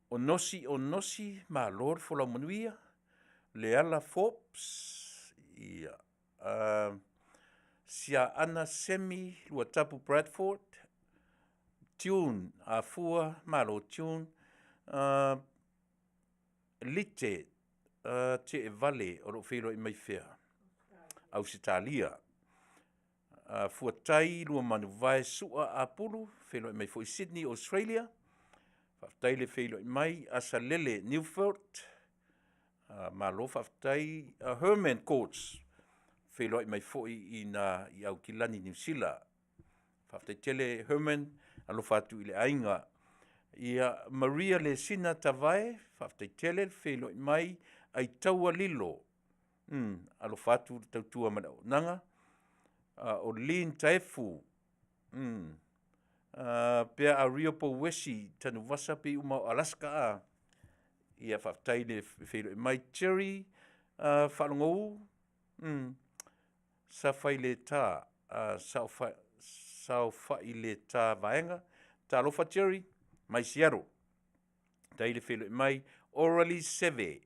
O Nosi o Nosi, malo le folau manuia. Leala Forbes, ia. Siaana Semi Luatapu Bradford, Tune Afua, malo Tune. Lite Teevale o lo o feiloai mai fea? Ausetalia. Fuatai Luamanuvae Sua Apulu, feiloai mai foi Sydney, Australia. Faafetai le feiloai mai. Asalele Newford, malo faafetai. Herman Courts, feiloai mai foi i na i Aukilani, Niu Sila. Faafetai tele Herman, alofa atu i le aiga. Ia Maria Lesina Tavae, faafetai tele le feiloai mai. Aitaua Lilo, alofa atu le tautua ma le auaunaga. O Lynn Taefu, pea a Rio Pouesi Tanuvasa pe uma o Alaska a. Ia faafetai le feiloai mai. Jerry Faalogou, sa fai le tā, saofai le tā vaega. Talofa Jerry, mai Seattle. Tai le feiloai mai Orally Seve,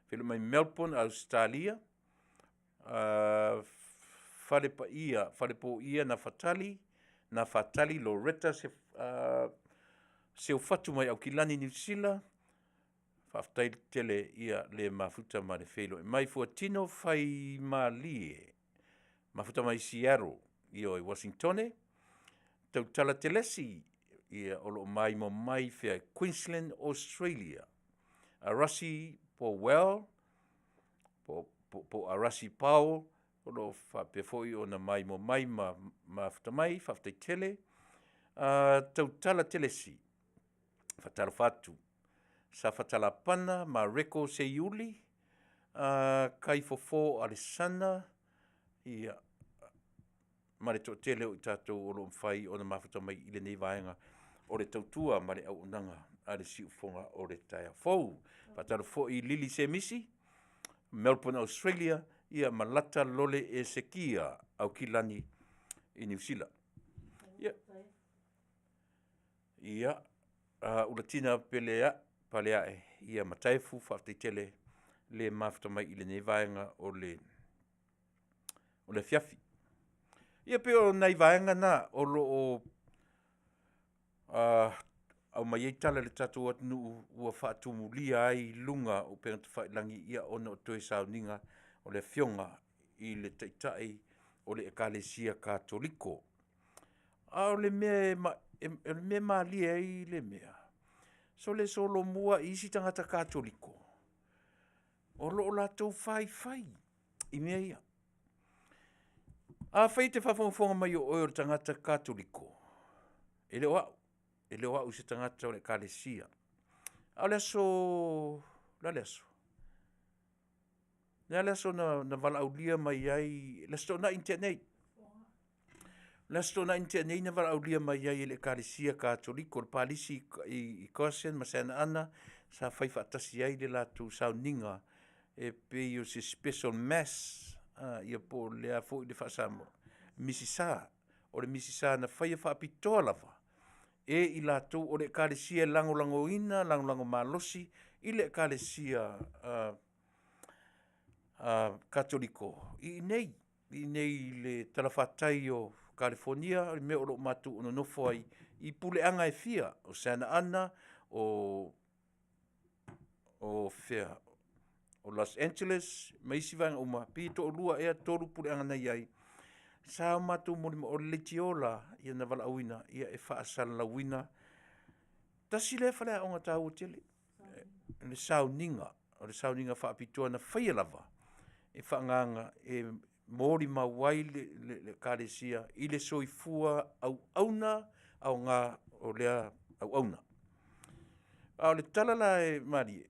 feiloai mai Melbourne, Australia. Fale Paia, Fale Poia na Fatali, na Fatali Loretta se, Seufatu mai Aukilani, Niu Sila. Faafetai tele ia le mafuta ma le feiloai mai. Fuatino Faimalie, mafuta mai Seattle, ia i Washingtone. Tautala Telesi, ia o loo maimoa mai fea Queensland, Australia. Arasi Powell, po, po, po Arasi Powell, o loo faapea foi ona maimoa mai ma mafuta mai, faafetai tele. Tautala Telesi, faatalofa atu. Safatalapana ma Reko Seiuli, Kaifofo Alesana, ia, ma le toatele o i tatou o lo o mafai ona mafuta mai i lenei vaega o le tautua ma le auaunaga a le siufofoga o le taeao fou. Faatalofa foi i Lili Semisi, Melbourne, Australia, ia ma Lata Lole Esekia, Aukilani i Niu Sila. Ia, ia Ulatina Peleae, Paleae, ia ma Taefu, faafetai tele le mafuta mai i lenei vaega o le o le afiafi. Ia pei o nai vaega na o lo o aumai ai tala i le tatou atunuu ua faatumulia ai i luga o upega tafailagi ia ona o toe sauniga o le Afioga i le Taitai o le Ekalesia Katoliko. A o le mea e, o le mea e malie ai le mea, sole solomua i isi tagata Katoliko, o lo o latou faifai i mea ia. Afai e te faafogafoga mai o oe o le tagata Katoliko, e le o au, e le o au se tagata o le Ekalesia. A o le aso, o le a le aso? O le a le aso na, na valaaulia mai ai, le Aso Toonai na tea nei. O le Aso Toonai na tea nei na valaaulia mai ai e le Ekalesia Katoliko, le Palisi i, i Carson ma Santa Ana, sa fai faatasi ai le latou sauniga e pei o se special mass, ia po o le a foi le faa-Samoa, Misisa. O le Misisa na faia faapitoa lava e i latou o le Ekalesia e lagolagoina, lagolago malosi i le Ekalesia Katoliko i inei, i inei i le talafatai o Kalifonia, le mea o lo o matou nonofo ai i puleaga e fia, o Santa Ana, o fea, o Los Angeles ma isi vaega uma, pei e toalua ea tolu puleaga na i ai, sa o matou molimau, o le leitio la ia na valaauina ia e faasalalauina. Tasi lea faleaoga taua tele, le sauniga, o le sauniga faapitoa na faia lava e faaagaaga e molimau ai le Ekalesia i le soifua auauna aoga o lea auauna. A o le tala la e malie,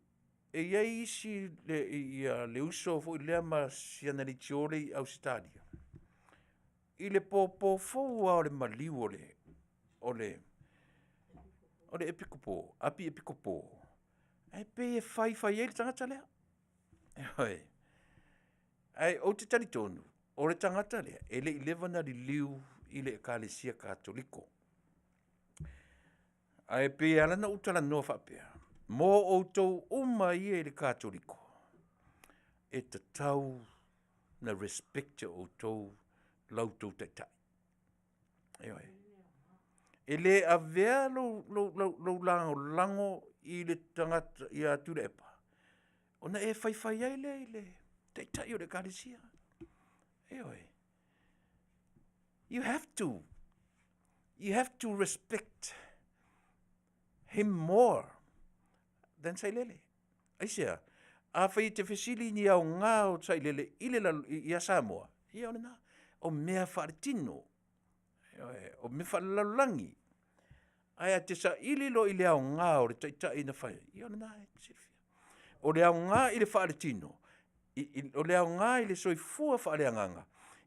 e i ai isi le, ia, le uso foi lea ma si ana leitio lea i Ausetalia, i le pōpō fou lava o le maliu o le, o le, o le Epikopo, Api Epikopo, ae pei e faifai ai le tagata lea. Ioe. Ae ou te talitonu, o le tagata lea, e le i leva ona liliu i le Ekalesia Katoliko. Ae pei e ala ona ou talanoa faapea, mo outou uma ia i le Katoliko, e tatau na respect e outou la outou taitai. Ioe. E le avea lou, lou, lou, lou lagolago i le tagata ia Tuilaepa, ona e faifai ai lea i le taitai o le Ekalesia. Ioe. You have to. You have to respect him more than Sailele. Aisea? Afai e te fesili ni aoga o Sailele i le lalo, ia Samoa, ia o lena. O mea faaletino. Ioe, o mea faalelalolagi. Ae a te saili loa i le aoga o le taitai na fai ai, ia o lena e te silafia. O le aoga i le faaletino, i, i, o le aoga i le soifua faaleagaga,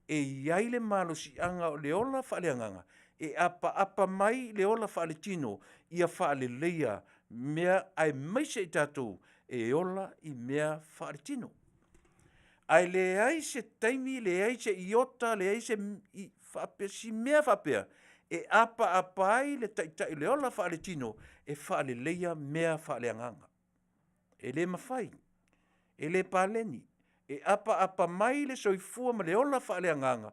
e i ai le malosiaga o le ola faaleagaga e apaapa mai le ola faaletino ia faaleleia mea aemaise i tatou e ola i mea faaletino. Ae leai se taimi, leai se iota, leai se faapea, si mea faapea. e apaapa ai le taitai o le ola faaletino e faaleleia mea faaleagaga. E le mafai, e le paleni, e apaapa mai le soifua ma le ola faaleagaga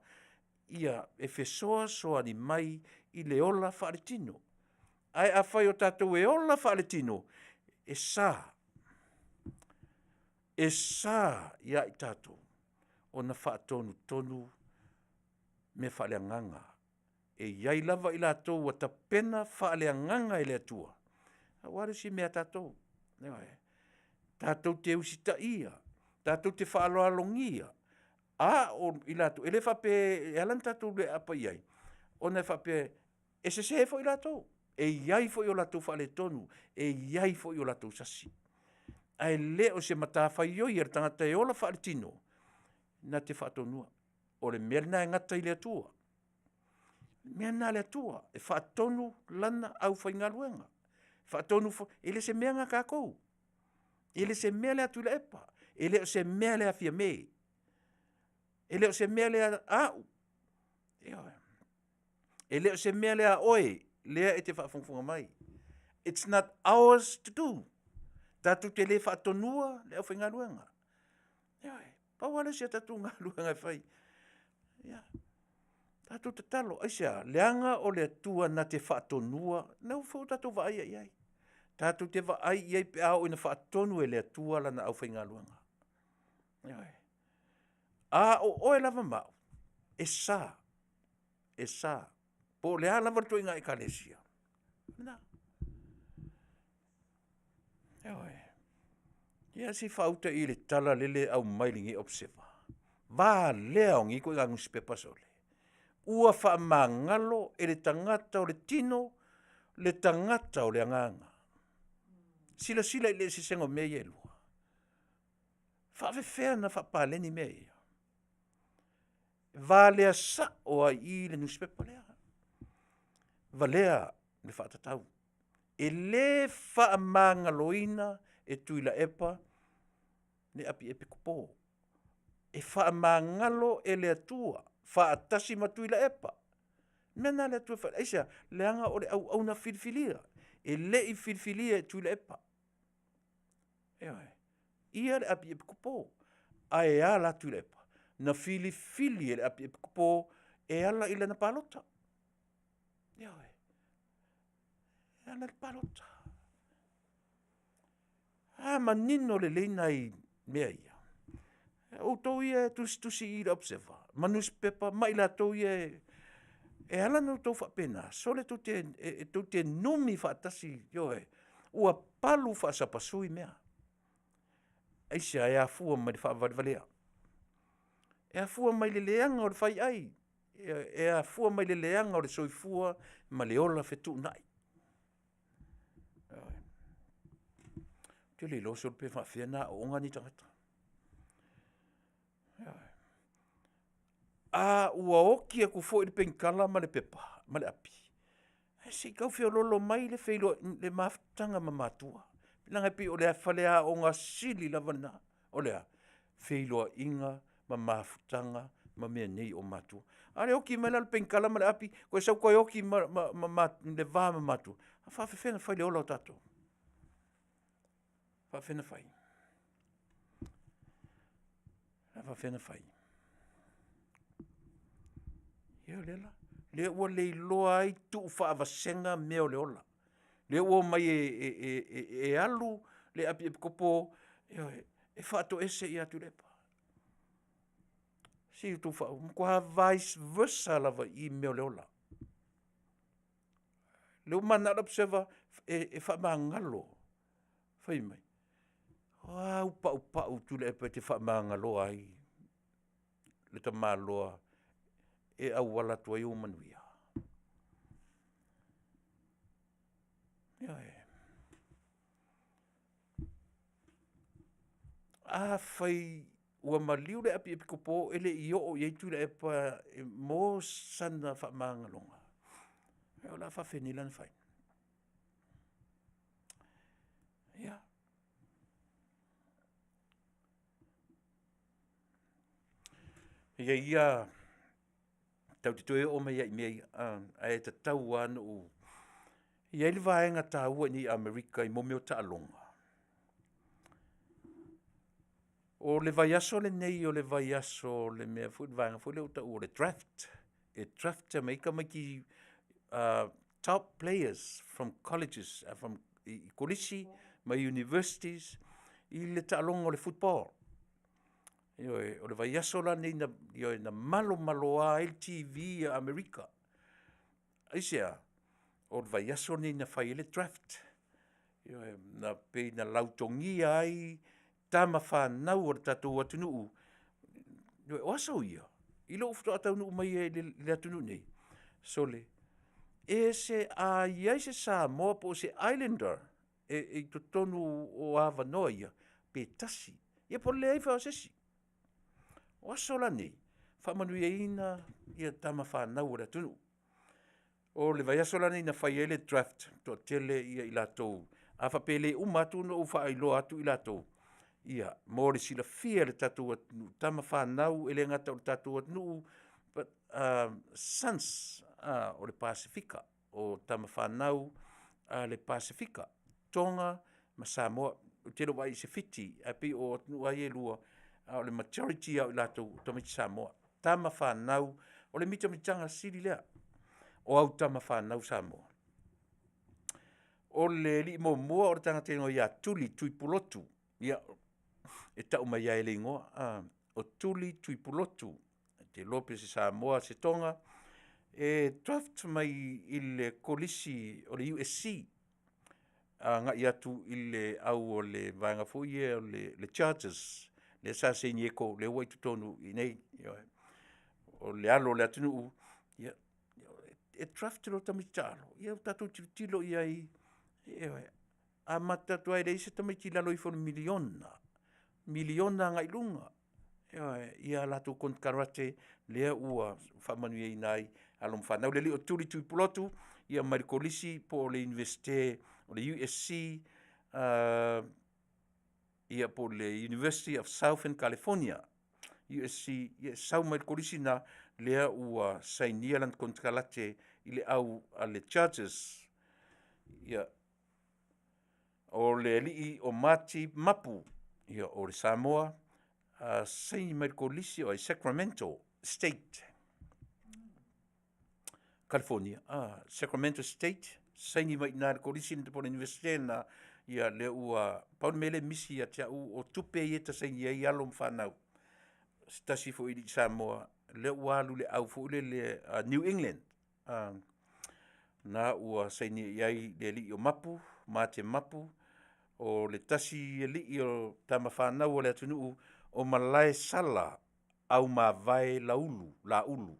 ia e fesoasoani mai i le ola faaletino. Ae afai o tatou e ola faaletino, e sa, e sa ia i tatou ona faatonutonu mea faaleagaga. E i ai lava i latou ua tapena faaleagaga e le Atua aua le isi mea a tatou. Ioe. Tatou te usitaia, tatou te faaaloalogia, a o i latou, e le faapea e ala ona tatou le aapa i ai, ona e faapea e sese foi latou, e i ai foi o latou faaletonu, e i ai foi o latou sasi, ae le o se matafaioi a le tagata e ola faaletino na te faatonuina. O le mea lena e gata i le Atua. O le mea lena a le Atua, e faatonu Lana aufaigaluega, faatonu foi, e le o se mea lena a tatou. E le o se mea lea a Tuilaepa, e le o se mea lea a Fiame, e le o se mea lea a au, ioe. E le o se mea lea a oe lea e te faafogafoga mai. It's not ours to do. Tatou te le faatonua le aufaigaluega. Ioe. Pau lava lea o si a tatou galuega e fai, ia tatou tatalo. Aisea? Leaga o le Atua na te faatonua, lea foi ua tatou vaaia i ai. Tatou te vaai i ai pe a oo ina faatonu e le Atua Lana aufaigaluega. Ioe. A o oe lava ma au, e sa, e sa. Po o le a lava le ituaiga Ekalesia, lena. Ioe. Ia se i faauta i le tala lea e aumai i lenei Observer, valea o nei ituaiga nusipepa sole, ua faamagalo e le tagata o le tino le tagata o le agaga. Silasila i le eseesega o mea ia e lua? E faapefea ona faapaleni mea ia? Valea sao lava i i le nusipepa lea, valea le faatatau. E le faamagaloina e Tuilaepa le apiapitopo, e faamagalo e le Atua faatasi ma Tuilaepa. O le mea lena a le Atua e fai ai. Aisea? Leaga o le auauna filifilia, e le i filifilia e Tuilaepa, ioe, ia le apiapitopo. Ae a la Tuilaepa? Na filifili e le apiapitopo e ala i lana palota, ioe, e ala i le palota. A manino lelei nai mea ia, outou ia e tusitusi i le Observer ma nusipepa ma i latou ia e ala ona outou faapena, sole tou te numi faatasi, ioe, ua palu faasapasui mea. Aisea? E afua mai le faavalevalea, e afua mai le leaga o le faiai, e afua mai le leaga o le soifua ma le ola fetuunai. Ioe. Ou te le iloa sole pe faapefea ona aooga nei tagata. Ioe. A ua oti atu foi le penitala ma le pepa ma le api, ae se i tau feoloolo mai le mafutaga ma matua, leaga e pei o le faleaoga sili lava lena. O le a? Feiloaiga ma mafutaga ma mea nei o matua. A o le oti mai la o le penitala ma le api toe sau toe oti ma le va ma matua, e faapefea ona fai le ola o tatou? E faapefea ona fai? E faapefea ona fai? Ia o lea la, lea ua leiloa ai tuufaavasega mea o le ola. Lea ua omai e alu le apiapitopo e faatoese ia Tuilaepa. Se i outou matua vice versa lava i i i mea o le ola. O lea ua mananao le Observer e faamagalo, fai mai, o a au paupau Tuilaepa e te faamagaloa ai le tamaloa e auala atu ai ou manuia? Ioe. Afai ua maliu le apiapitopo e le i oo i ai Tuilaepa mo sana faamagaloga, o le a faapenei la ona fai? Ia. E i ai ia Tatou te toe oo mai ai i mea ia, ae tatau lava ona ou… E i ai le vaega taua i inei i Amerika i mea o taaloga. O le vaiaso lenei o le vaiaso o le mea foi le vaega foi lea ua taua o le draft, e draft mai ai tamaiti top players from colleges i kolisi ma universities i le taaloga o le football. Ioe, o le vaiaso la lenei na, ioe, na malomaloa ai le TV a Amerika. Aisea? O le vaiaso lenei na fai ai le draft. Ioe, na pei na lautogia ai tama fanau a le tatou atunuu. Ioe, o aso ia i lou faatoa taunuu mai ai i le atunuu nei, sole, e ese a i ai se Samoa po o se Islander e i totonu o avanoa ia, pe tasi, ia po o le leai foi lava o se isi. O aso la nei, faamanuiaina tama fanau a le atunuu. O le vaiaso la lenei na fai ai le draft, toatele i latou, a faapea e le uma atu ona ou faailoa atu i latou, ia mo le silafia e le tatou atunuu, tama fanau e le gata o le tatou atunuu, but sons o le Pasefika, o tama fanau a le Pasefika, Toga ma Samoa. Ou te le o vaai i se Fiti, ae pei o atunuu lava ia e lua, a o le majority lava o i latou o tamaiti Samoa, tama fanau, o le mitamitaga sili lea o au tama fanau Samoa. O le alii muamua o le tagata e igoa ia Tuli Tuipulotu, ia, e tau mai lava i le igoa, o Tuli Tuipulotu, ou te iloa pe o se Samoa se Toga, e draft mai i le Kolisi o le USC agai atu i le au o le vaega foi lea o le Chargers, lea sa San Diego lea ua i totonu i inei. Ioe. O le alo o le atunuu, ia, e draft loa tamaiti taalo, ia ua tatou tilotilo i ai, ioe, a matou o atu lava e leai se tamaiti i lalo ifo o le miliona, miliona agai i luga, ioe, ia latou konekarate lea ua faamanuiaina ai alo ma fanau. Le alii o Tuli Tuipulotu ia mai le Kolisi po o le Iunivesite o le USC ia po o le University of Southern California, USC, ia e sau mai le kolisi lena lea ua sainia lana konekarate i le au a le Chargers. Ia, o le alii o Mati Mapu, ia o le Samoa, saini mai le kolisi o Sacramento State, California, Sacramento State, saini mai i ina i le kolisi po o le Iunivesite lena, ia lea ua pau le mea lea e misi ia te au o tupe ia e saini ai alo ma fanau. O se tasi foi alii Samoa lea ua alu i le au foi lele a New England, na ua saini i ai le alii o Mapu, Mate Mapu, o le tasi alii o tama fanau a le atunuu o Malaesala Aumavae Laulu, Laulu.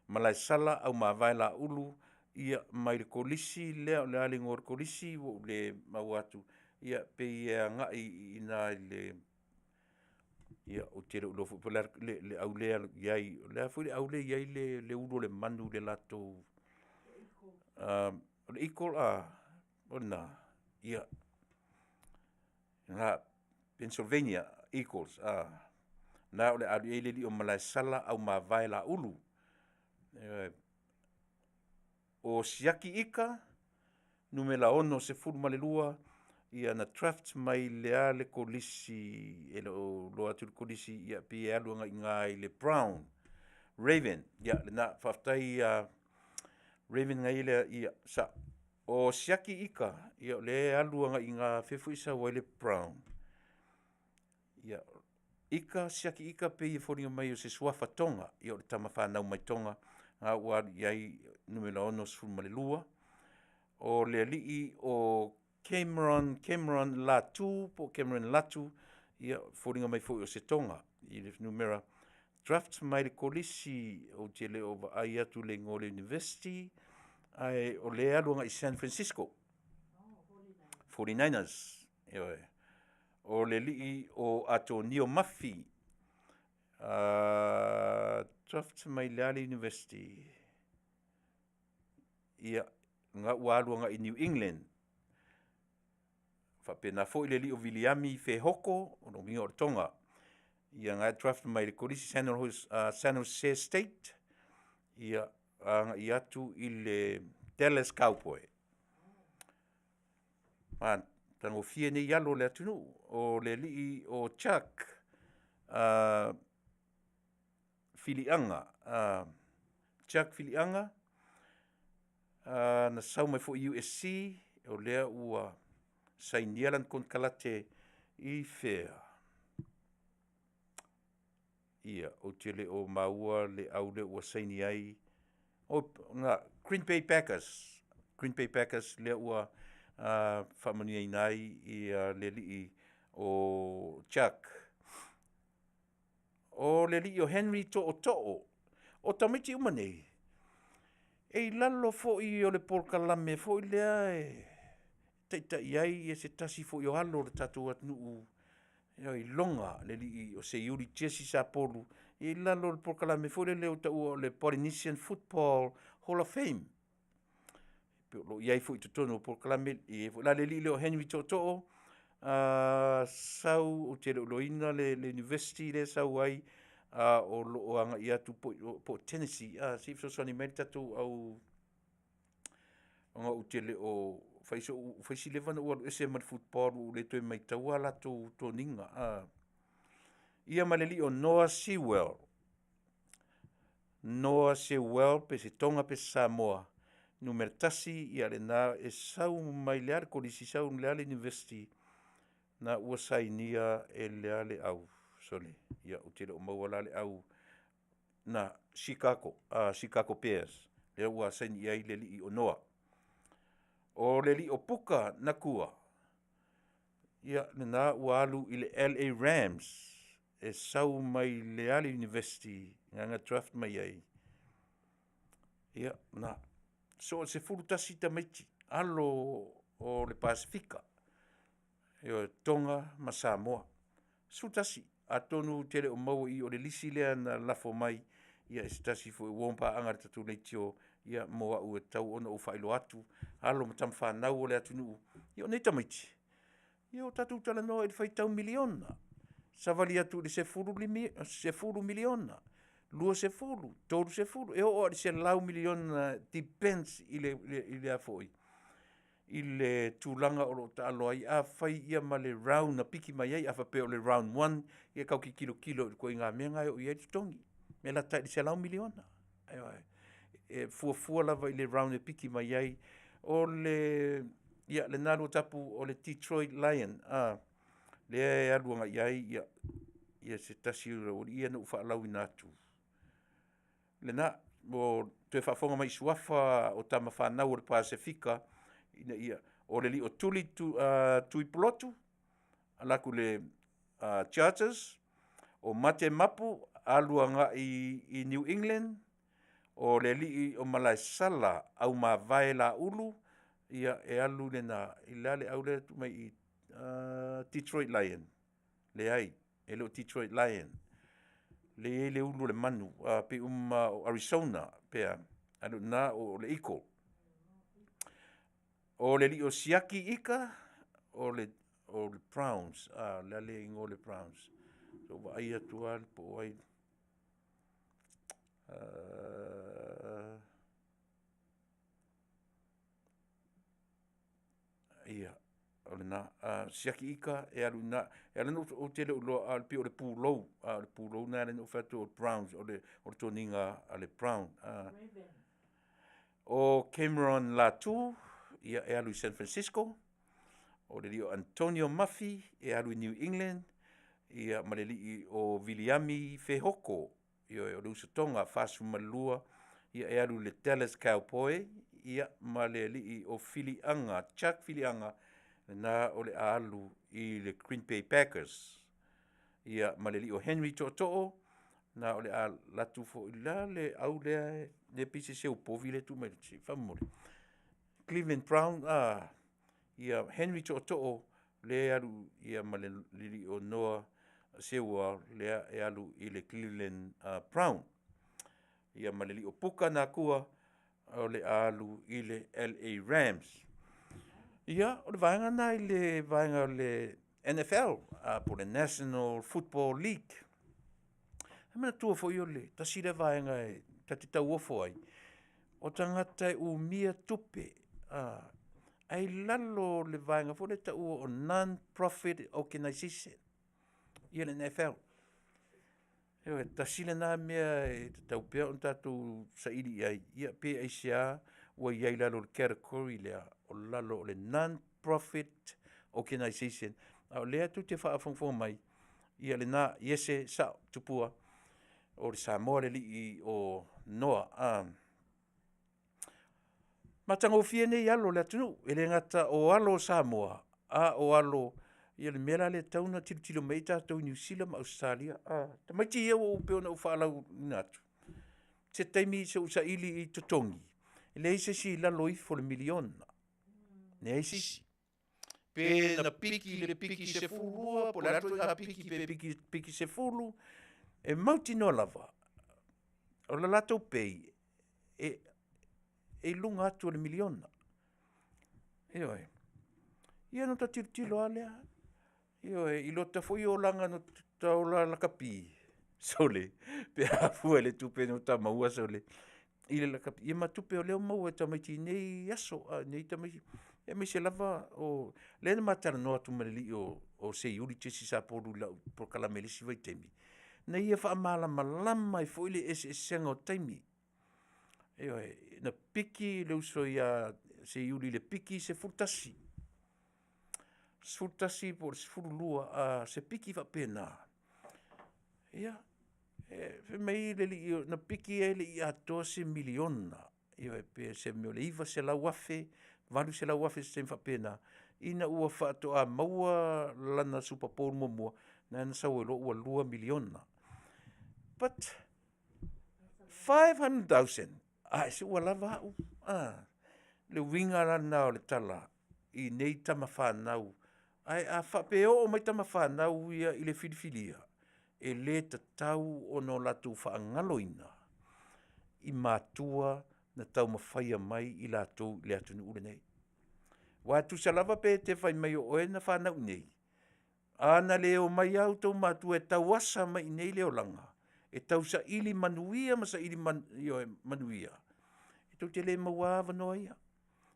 Malaesala Aumavae Laulu, ia mai le kolisi lea, o le a le igoa o le kolisi ua ou le maua atu, ia pei e agai i ina i le, ia ou te le o iloa foi po o le a le au lea e alu i ai, o le a foi le au lea e i ai le ulu o le manu i le latou o le eagle a? O lena, ia, na, Pennsylvania Eagles, na o le a alu i ai le alii o Malaesala Aumavae Laulu. Ioe. O Siaki Ika, numera 62, ia na draft mai le a le kolisi e le o iloa atu le kolisi, ia pei e alu agai i ina i le Brown Raven. Ia lena, faafetai Raven ia, ia sao. O Siaki Ika, ia o lea e alu agai i ina, o fea foi e sau ai le Brown? Ia, Ika, Siaki Ika pei e foliga mai o se suafa Toga, ia o le tama fanau mai Toga lena ua alu i ai numera 62. O le alii o Cameron, Cameron Latu po o Cameron Latu, ia e foliga mai foi o se Toga i le numera draft mai le Kolisi, ou te le o vaai atu i le igoa o le University, ae o lea e alu agai i San Francisco 49ers. Ioe. O le alii o Atonio Mafi, draft mai le a le University? Ia, na ua alu agai i New England. Faapena foi le alii o Viliami Fehoko, o lona uiga o le Toga. Ia na e draft mai le Kolisi San Jose State. Ia, agai atu i le Dallas Cowboy. Matagofie nei alo o le atunuu, o le alii o Chuck Filiaga Chuck Filiaga, na sau mai foi USC, o lea ua sainia lana konekarate i fea? Ia, ou te le o maua le au lea ua saini ai. Green Bay Packers, Green Bay Packers lea ua faamanuiaina ai le alii o Chuck. O le alii o Henry Tootoo. O tamaiti uma nei, e i lalo foi o le polokalame foi lea e taitai ai se tasi foi o alo o le tatou atunuu iloga le alii o Seiuli Jesse Sapolu, i lalo o le polokalame foi lea ua taua o le Polynesian Football Hall of Fame. O lo o i ai foi i totonu o polokalame, e i ai foi la le alii lea o Henry Tootoo, sau ou te le o iloaina le University lea e sau ai, a o lo o agai atu po o Tennessee, se i fesoasoani mai le tatou au ona ou te le o fai si leva ona ou alu ese mai le football ua ou le toe maitaua a latou toniga. Ia ma le alii o Noah Sewell, Noah Sewell pe se Tonga pe se Samoa, numera 1 lena e sau mai le a le kolisi, sau mai le a le University, na ua sainia e le a le au, sole, ia ou te le o maua la le au, na, Chicago, Chicago Bears, lea ua saini i ai le alii o Noah. O le alii o Puka Nakua, ia lena ua alu i le LA Rams, e sau mai le a le University na draft mai ai? Ia, na. So o le 11 tamaiti alo o le Pasefika, ioe, Tonga ma Samoa. 11, atonu ou te le o maua i i o le lisi lea na lafo mai e se tasi foi o uo ma paaga a le tatou leitio mo au e tatau ona ou faailoa atu alo ma tama fanau a le atunuu. Ia o nei tamaiti, ia ua tatou talanoa i le faitau miliona, savali atu i le $10 miliona, 20, 30, e oo lava i le $100 miliona depends i le tulaga o lo o taalo ai. Afai ma le round na piki mai ai, a faapea o le round 1, ia tatou te tilotilo i le ituaiga mea lena e oo i ai le totogi, e lata i le $100 miliona. Ioe. E fuafua lava i le round e piki mai ai. O lena Luatapu, o le Detroit Lion, lea e alu agai i ai se tasi o alii ia na ou faalauina atu. Lena, ua toe faafofoga mai i suafa o tama fanau a le Pasefika, ina ia, o le alii o Tuli Tuipulotu, alu atu i le Chargers, o Mate Mapu, alu agai i New England, o le alii o Malaesala Aumavae Laulu, ia e alu lena i le a le au lea e tuu mai i i? Detroit Lion? Leai, e le o Detroit Lion, lea e i ai le ulu o le manu, pei uma o Arizona pe a, alu i ina o le Eagle. O le alii o Siaki Ika, o le Browns, o le a le igoa o le Browns? Se i ou vaai atu lava po o ai. Ia, o lena. Siaki Ika e alu i ina. E ala ona ou te le o iloa pei o le pulou, o le pulou lena e ala ai ona ou fai atu o le Browns, o le toniga a le Brown. O Cameron Latu, ia e alu i San Francisco. O le alii o Antonio Mafi, e alu i New England, ia ma le alii o Viliami Fehoko, ioe, o le uso Tonga 42, ia e alu i le Dallas Cowboy, ia ma le alii o Filiaga, Chuck Filiaga, lena o le a alu i le Green Bay Packers. Ia ma le alii o Henry Tootoo, na o le a alu atu foi, o le a le au lea e pei se seu povi lea e tu mai faamolemole. Cleveland Brown, ia Henry Tootoo lea e alu ma le alii o Noah Sewell lea e alu i le Cleveland Brown. Ia ma le alii o Puka Nakua o le a alu i le LA Rams. Ia, o le vaega lena i le vaega o le NFL po o le National Football League. E manatua foi o le tasi lea vaega e ta te tauofo ai, o tagata e umia tupe, ae i lalo o le vaega foi lea e taua o non-profit organization, ia le NFL. Ioe, tasi lena mea e tatau pea ona tatou saili i ai, ia pe aisea ua i ai i lalo o le category lea o lalo o le non-profit organization. A o lea tou te faafogafoga mai, ia lena, iese, sao, Tupua, o le Samoa le alii o Noa. Matagofie nei alo o le atunuu, e le gata o alo o Samoa, a o alo, ia le mea la lea e tatau ona tilotilo mai ai tatou i Niu Sila ma Ausetalia, tamaiti ia ua pei ona ou faalauina atu, se taimi se i ou saili i totogi, e leai se isi i lalo ifo o le miliona, leai se isi. Pe na piki i le piki 12 po o le a le ituaiga piki pe piki, piki 10, e mautinoa lava o le latou pay e, e i luga atu o le miliona. Ioe. Ia ona ota tilotilo lava lea, ioe, i lota foi olaga na ota ola lakapi, sole, pe a fua i le tupe na ota maua sole, i le lakapi, ia ma tupe o lea ua maua e tamaiti i nei aso, nei tamaiti, aemaise lava o lea na ma talanoa atu ma le alii o Seiuli Jesse Sapolu i lau polokalame i le isi vaitaimi, na ia faamalamalama ai foi le eseesega o taimi. Ioe, na piki le uso ia Seiuli i le piki 11, 11 po o le 12, se piki faapena. Ia, e fai mai le alii na piki e le i atoa se miliona, ioe, pe se mea o le $900,000, $800,000 se taimi faapena, ina ua faatoa maua lana Super Bowl muamua, lena na sau ai loa ua $2 miliona. But $500,000, ai se ua lava au. Le uiga la lena o le tala i nei tama fanau, ae a faapea e oo mai tama fanau ia i le filifilia, e le tatau ona latou faagaloina i matua na taumafaia mai i latou i le atunuu lenei. Aua e tusa lava pe te fai mai o oe na fanau i inei, a na le omai lava outou matua e tauasa mai i inei le olaga, e tausaili manuia ma saili ioe, manuia, e tou te le maua lava avanoa ia.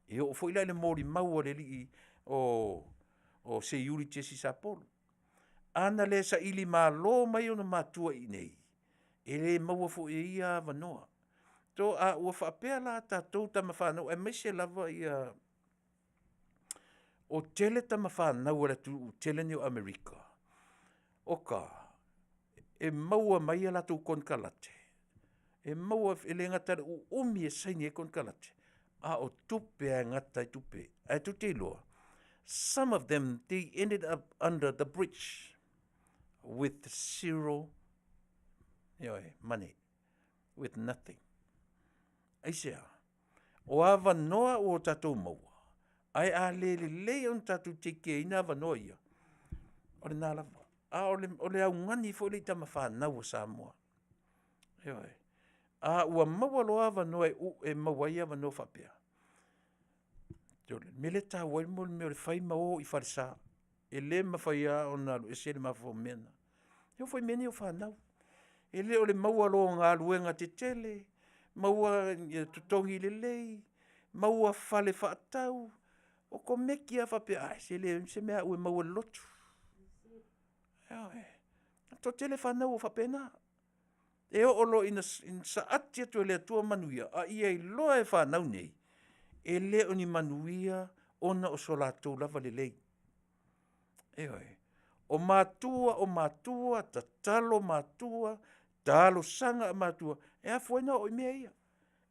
E oo foi la i le molimau a le alii o Seiuli Jesse Sapolu, a na le sailimalo mai ona matua i inei, e le maua foi e ia avanoa. A ua faapea la tatou tama fanau aemaise lava ia… O tele tama fanau a le atunuu tele nei o Amerika, oka, e maua mai a latou konekarate, e maua, e le gata i le uumi e saini ai konekarate, a o tupe lava e gata ai tupe. Ae tou te iloa, some of them they ended up under the bridge with zero, ioe, money, with nothing. Aisea? O avanoa ua tatou maua, ae a le lelei ona tatou take care ina avanoa ia, o lena lava. A o le augani foi lea i tama fanau a Samoa. Ioe. A ua maua loa avanoa e maua ai avanoa faapea, o le mea lea e taua ai le mea o le fai ma o i falesa. E le mafai lava ona alu ese le mafaufau i mea na. E oo foi i mea nei o fanau, e le o le maua loa o galuega tetele, maua totogi lelei, maua fale faatau, okomeki lava faapea, ai se leai se mea a au e maua i le lotu. Ioe. E toatele fanau ua faapena. E oo loa ina saati atu e le Atua manuia, a ia iloa e fanau nei, e le o ni manuia ona o so latou lava lelei. Ioe. O matua o matua, tatalo matua, talosaga matua, e afua ai ona oo i mea ia.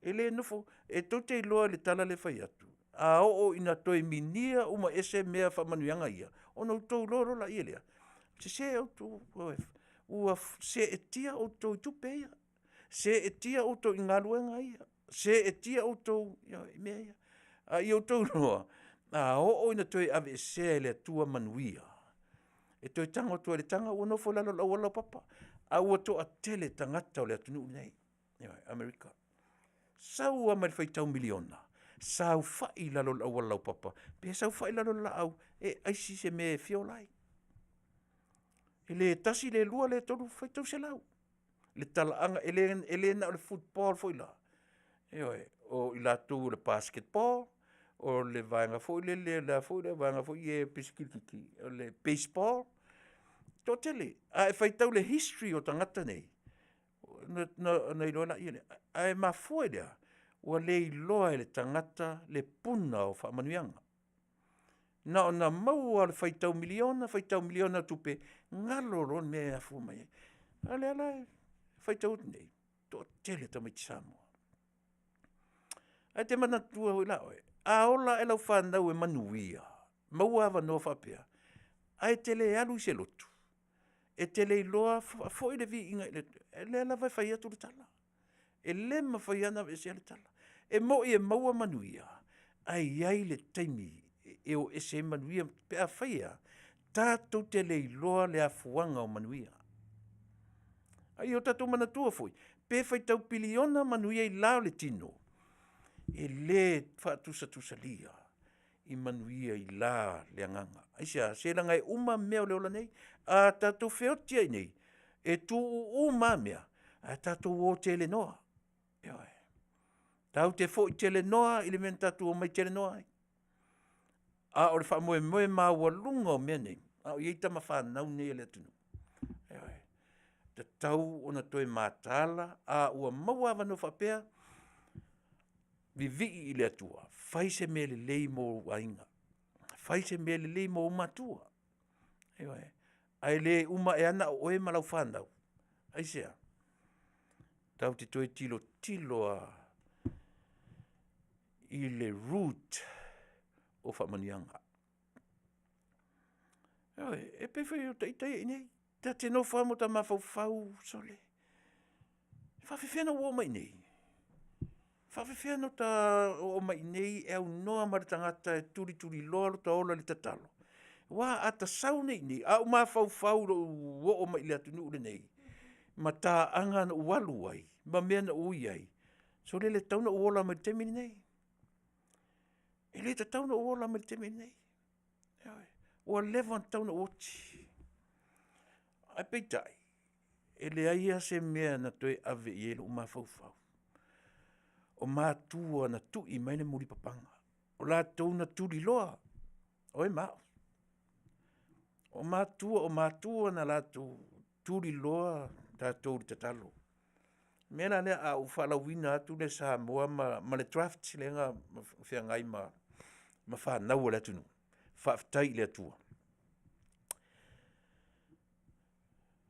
E le nofo, e tou te iloa i le tala lea e fai atu, a oo ina toe minia uma ese mea faamanuiaga ia, ona outou iloa loa lea, sese outou, ua seetia outou i tupe ia, seetia outou i galuega ia, seetia outou i mea ia. A ia outou iloa, a oo ina toe aveesea e le Atua manuia, e toe tago atu lava i le taga ua nofo i lalo o le auala laupapa, a ua toatele tagata o le atunuu lenei, ioe, Amerika. Sau lava mai le faitau miliona, saofai i lalo o le auala laupapa, pe saofai i lalo o le laau e aisi se mea e fia ola ai. E le tasi, le lua, le tolu, faitau 100. Le talaaga, e le, e le na o le football foi la, ioe, o i latou o le basketball, o le vaega foi lele, le a foi le vaega foi lea pei se kirikiti, o le baseball, toatele. A e faitau i le history o tagata nei, ona iloa lea o lea. Ae mafua i le a? Ua le iloa e le tagata le puna o faamanuiaga. Na ona maua lava o le faitau miliona faitau miliona o tupe, galo loa le mea e afua mai ai. A o lea la e faitau atu nei, toatele tamaiti Samoa. Ae e te manatua foi la oe, a ola ae lau fanau e manuia, maua avanoa faapea, ae e te le alu i se lotu, e te le iloa foi le viiga i le Atua. O lea lava e fai atu le tala, e le mafai lava ona aveesea le tala. E moi e maua manuia, ae i ai le taimi e o ese ai manuia pe afai e a? Tatou te le iloa le afuaga o manuia. A ia o tatou manatua foi, pe faitau piliona manuia i la o le tino, e le faatusatusalia i manuia i la le agaga. Aisea? Se leaga e uma mea o le ola nei. A tatou feoti ai nei, e tuu uma lava mea, ae tatou o telenoa. Ioe, tatou te foi telenoa i le mea na tatou omai telenoa ai. A o le faamoemoe maualuga o mea nei, a o i ai tama fanau nei a le atunuu, ioe, e tatau ona toe mataala, a ua maua avanoa faapea, vivii i le Atua, fai se mea lelei mo ou aiga, fai se mea lelei mo ou matua, ioe. Ae le uma ea na o oe ma lau fanau. Aisea? Tatou te toe tilotilo lava i le root o faamanuiaga. Ioe, e pei foi o ita ia i inei, ta te nofo lava ma ota mafaufau, sole, e faapefea ona ou oo mai i inei? E faapefea ona ota oo mai i inei e aunoa ma le tagata e tulituliloa lota ola i le tatalo? Aua a ta sau nei i inei, a ou mafaufau i lou oo mai i le atunuu lenei ma taaga na ou alu ai ma mea na ou ui ai, sole e le tatau ona ou ola mai i le taimi lenei. E le tatau ona ou ola mai i le taimi lenei. Ioe, ua leva ona tatau ona ou oti. Ae peitai, e leai lava se mea na toe ave i ai lou mafaufau, o matua na tui mai le mulipapaga, o latou na tuliloa oe ma au. O matua na latou tuliloa tatou i le tatalo. O le mea la lea a ou faalauina atu le Samoa ma le draft lea na feagai ma fanau a le atunuu, faafetai i le Atua.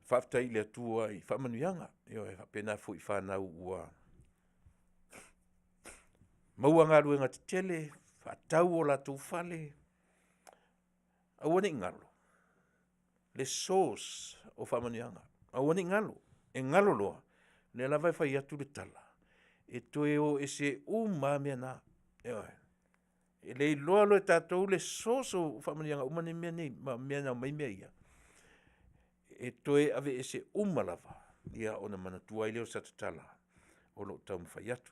Faafetai i le Atua i faamanuiaga, ioe faapena foi i fanau ua maua galuega tetele, faatau o latou fale, aua ne i galo le source o faamanuiaga, aua ne i galo. E galo loa, lea lava e fai atu le tala, e toe o ese uma lava mea na, ioe. E le iloa loa e tatou le source o faamanuiaga uma nei mea nei ma mea na aumai ai mea ia, e toe aveese uma lava, ia ona manatua ai lea o se tala o lo o taumafai atu.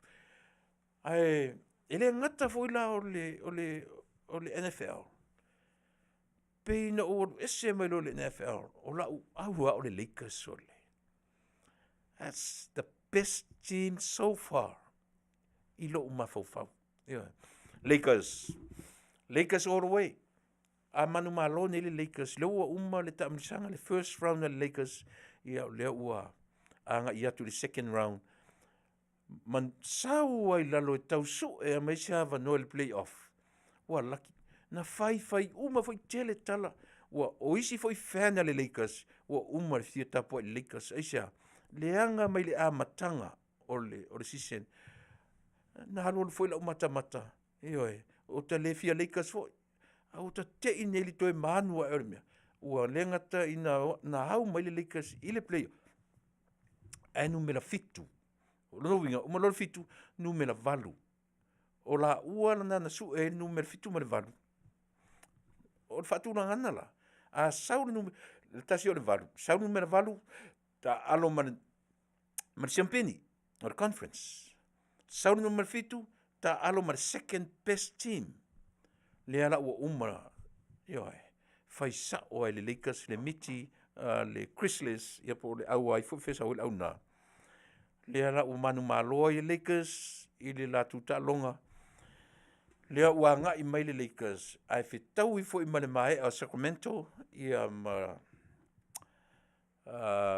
Ae e le gata foi la o le NFL, pei na ou alu ese mai loa i le NFL, o lau au lava o le Lakers. That's the best team so far i lou mafaufau. Ioe. Lakers, Lakers all the way. A manumalo nei le Lakers, lea ua uma le taamilosaga, le first round a le Lakers, ia o lea ua agai atu i le second round. Man, sau ai lalo e tau sue mai se avanoa i le play-off. Ua laki. Na fai fai uma foi tele tala. Ua, o isi foi fan a le Lakers, ua uma le fia tapuai i le Lakers. Aisea? Leaga mai le amataga o le, o le season. Na alualu foi lau matamata, ioe, ua ta le fia Lakers foi. A ua ta tei nei i le toe manu ae o le mea, ua le gata ina na au mai le Lakers i le play-off, ae numera 7. O lona uiga, uma loa le 7, numera 8. O laua lena na sue ai le numera 7 ma le 8. O le faatulagaga la, a sau le numera, le tasi o le 8, sau le numera 8, taaalo ma le ma le siampini o le conference. Sau le numera 7, taaalo ma le second best team. Lea la ua uma, ioe, fai sao ai le Lakers le miti, le Grizzlies, ia po o le au ai foi fe sau ai le au na. Lea la ua manumalo ai le Lakers i le latou taaloga. Lea ua agai mai le Lakers ae fetaui foi ma le maea o Sacramento ia ma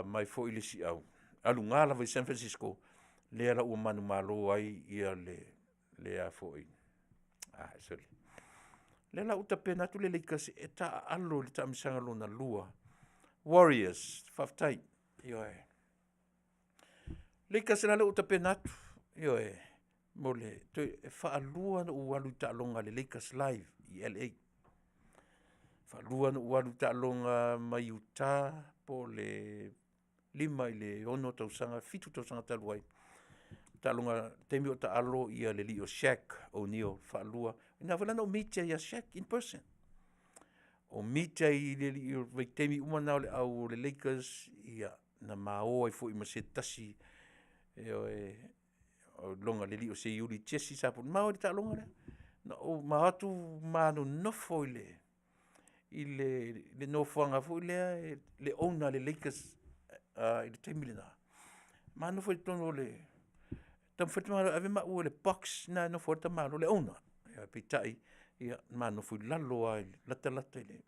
mai foi le isi au aluga lava i San Francisco, lea la ua manumalo ai ia le a foi sorry. Lea la ua tapena atu le Lakers e taaalo i le taamilosaga lona lua. Warriors, faafetai. Ioe. Lakers la lea ua tapena atu, ioe, mo le toe e faalua ona ou alu i taaloga a le Lakers live i LA. Faalua ona ou alu i taaloga mai Utah po o le 5 i le 6 tausaga, 7 tausaga talu ai. Taaloga taimi o taalo ia le alii o Shaq O'Neal faalua. Na foi la na ou meet ai ia Shaq in person. O meet ai i le alii o vaitaimi uma na o le au o le Lakers, ia na ma o ai foi ma se tasi, ioe, o iloga o le alii o Seiuli Jesse Sapolu, ma o i le taaloga lea. Na ou ma o atu ma nonofo i le nofoaga foi lea le owner a le Lakers i le taimi lena, ma nofo i totonu o le taumafai atu e ave maua i le box lena e nofo ai le tamaloa le owner. Peitai, ia ma nofo i lalo lava latalata i le…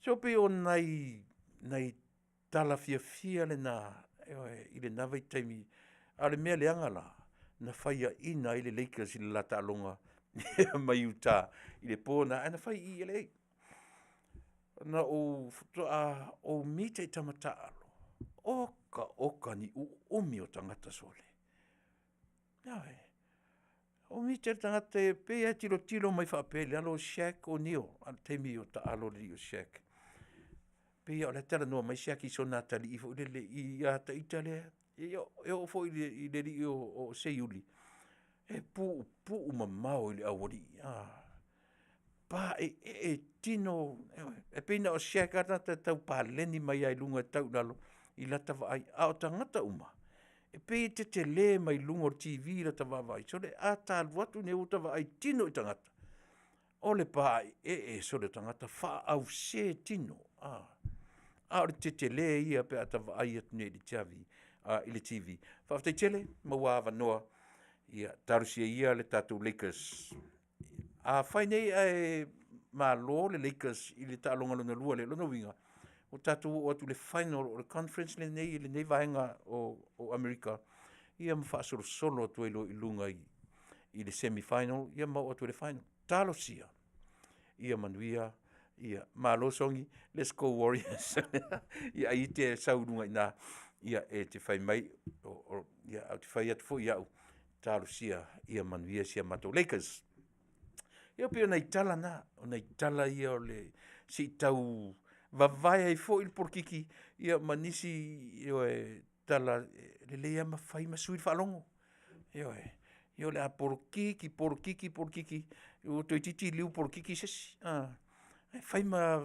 Se pei o nai tala fiafia lena, ioe, i lena vaitaimi. A o le mea leaga la, na faiaina ai le Lakers i le la taaloga mai Utah i le po lena, ae na fai i LA. Na ou faatoa ou meet ai i tama taaalo, oka oka ni uumi o tagata sole. Ioe. Ou meet ai i le tagata e pei lava e tilotilo mai faapea i lalo o Shaq O'Neal a o le taimi o taalo le alii o Shaq. Pei lava o la e talanoa mai Shaq i sona atalii foi lele i ata ita lea, e oo foi i le alii o Seiuli, e puupuu mamao i le aualii, a, paeee tino, e pei na o Shaq lava le tagata e tau paleni mai lava i luga e tau i lalo i lata vaai, a o tagata uma, e pei e tetele mai luga o le TV lata vaavaai. Sole, a ta alu atu nei ua ta vaai tino i tagata, o le paeee sole o tagata, faaause tino, a o le tetele ia pe a ta vaai atu nei i le TV. Faafetai tele maua avanoa, ia talosia ia le tatou Lakers. Afai nei ae malo le Lakers i le taaloga lona lua lea, lona uiga, ua tatou oo atu i le final o le conference lenei i lenei vaega o Amerika, ia ma faasolosolo atu ai loa i luga i le semi final ia ma oo atu i le final. Talosia ia manuia, ia malo Songi, let's go Warriors. Ia ai te sau i luga i ina, ia e te fai mai, ia ou te fai atu foi au, talosia ia manuia si a matou Lakers. Ia pei o nai tala na, o nai tala ia o le se i tau vavae ai foi le polokiki ia ma nisi ioe, tala e lelei lava ma fai ma sui le faalogo. Ioe. Ia o le a polokiki, polokiki, polokiki, ua toeitiiti liu polokiki se isi. Ae fai ma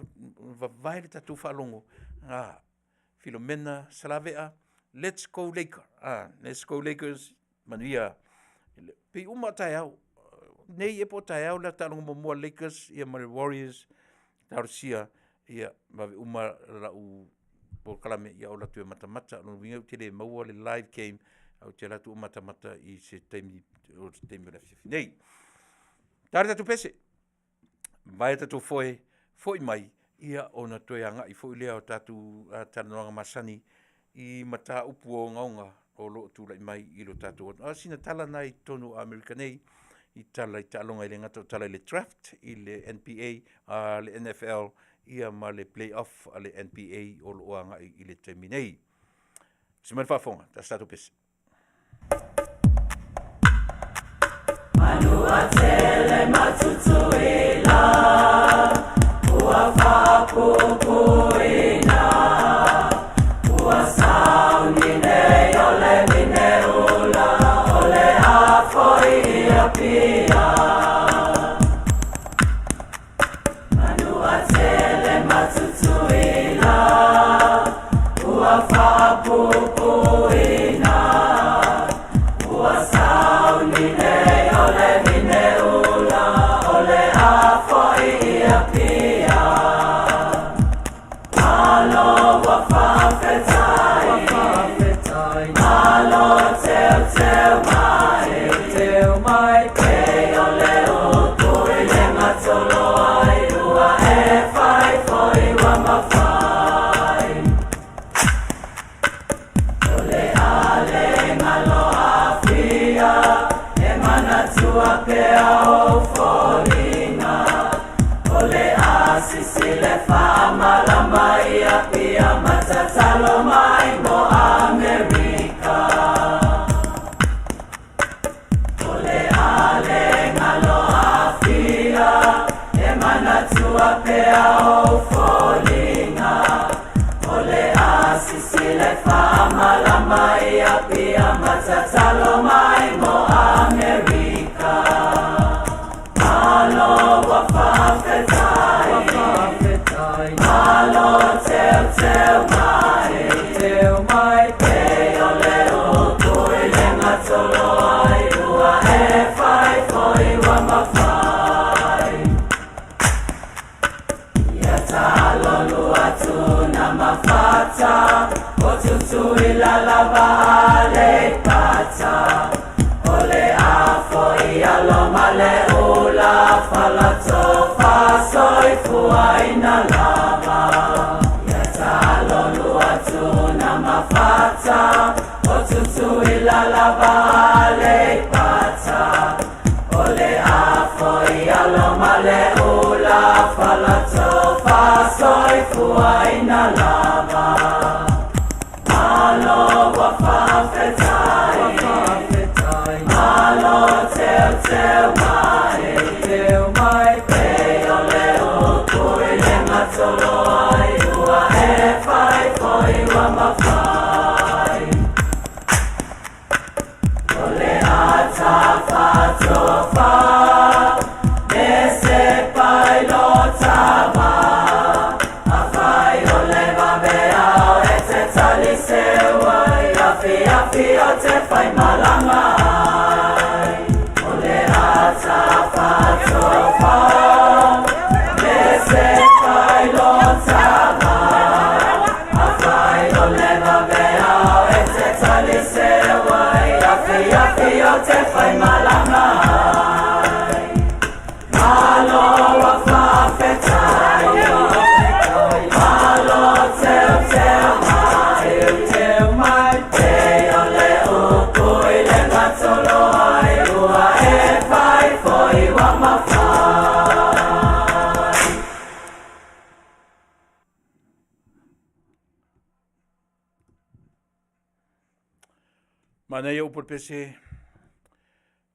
vavae le tatou faalogo. Filomena Salavea, let's go Laker. Let's go Lakers, manuia. Pei uma o taeao. Nei ea po o taeao le taaloga muamua a Lakers ia ma le Warriors. Talosia ia vave uma lau polokalame ia ou alu atu e matamata. O lona uiga ou te le maua le live game ae ou te alu atu ou matamata i se taimi o se taimi o le afiafi nei. Tali tatou pese. Vaea tatou foe, foi mai, ia ona toe agai foi lea o tatou talanoaga masani i mataupu ogaoga o lo o tulai mai i lo tatou atunuu. A o sina tala lena i totonu o Amerika nei, i tala i taaloga e le gata o tala i le draft i le NBA, le NFL, ia ma le playoff a le NBA o lo o agai i le taimi nei. Tusi mai le faafofoga, tasi tatou pese. Manaia upu o le pese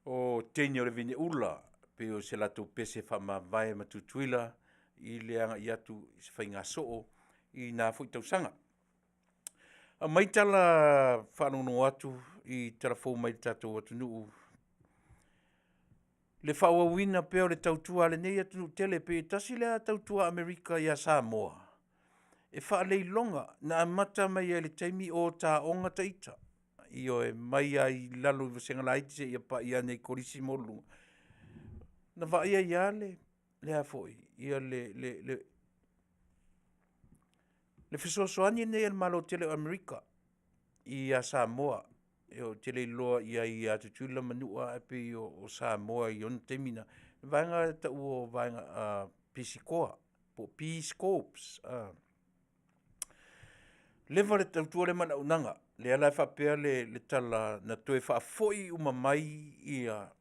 o teine o le vine ula pei o se latou pese faamavae ma Tutuila i le agai atu i se faiga soo i na foi tausaga. Aumai tala faalogologo atu i tala fou mai le tatou atunuu le faaauauina pea o le tautua a lenei atunuu tele pe tasi lea tautua Amerika ia Samoa e faaleiloga na amata mai ai i le taimi o taoga ita. Ioe, mai lava i lalo i vasega laiti seia paia ane i kolisi maualuluga. Na vaai ai lava le, le a foi, ia le, le, le, le fesoasoani lenei a le Malo tele o Amerika ia Samoa. E ou te le iloa i ai ia Tutuila ma Manua ae pei o Samoa i ona taimi na. Vaega e tau o vaega pisikoa po o Peace Corps. Leva le tautua lea ma le auaunaga. Lea la e faapea le, le tala na toe faafoi uma mai ia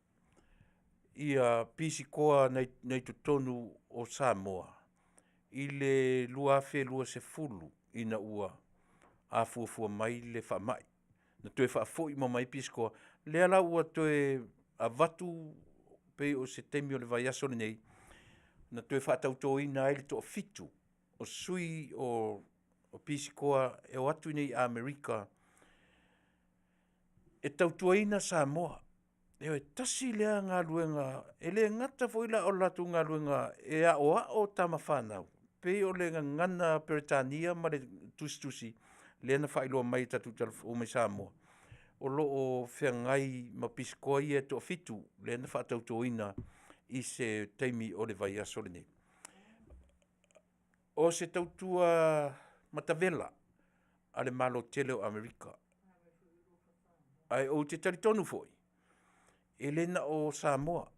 ia pisikoa nai, nai totonu o Samoa i le 2020 ina ua afuafua mai le faamai. Na toe faafoi uma mai pisikoa, lea la ua toe avatu pei o se taimi o le vaiaso lenei, na toe faatautoina ai le toafitu o sui o pisikoa e o atu nei i Amerika e tautuaina Samoa. Ioe, tasi lea galuega, e le gata foi la o le latou galuega e aoao tama fanau, pei o le gagana Peretania ma le tusitusi lea na faailoa mai e tatou talafou mai Samoa, o lo o feagai ma pisikoa ia e toafitu lea na faatautoina i se taimi o le vaiaso lenei. O se tautua matavela a le Malo tele o Amerika. Ae ou te talitonu foi, e le na o Samoa,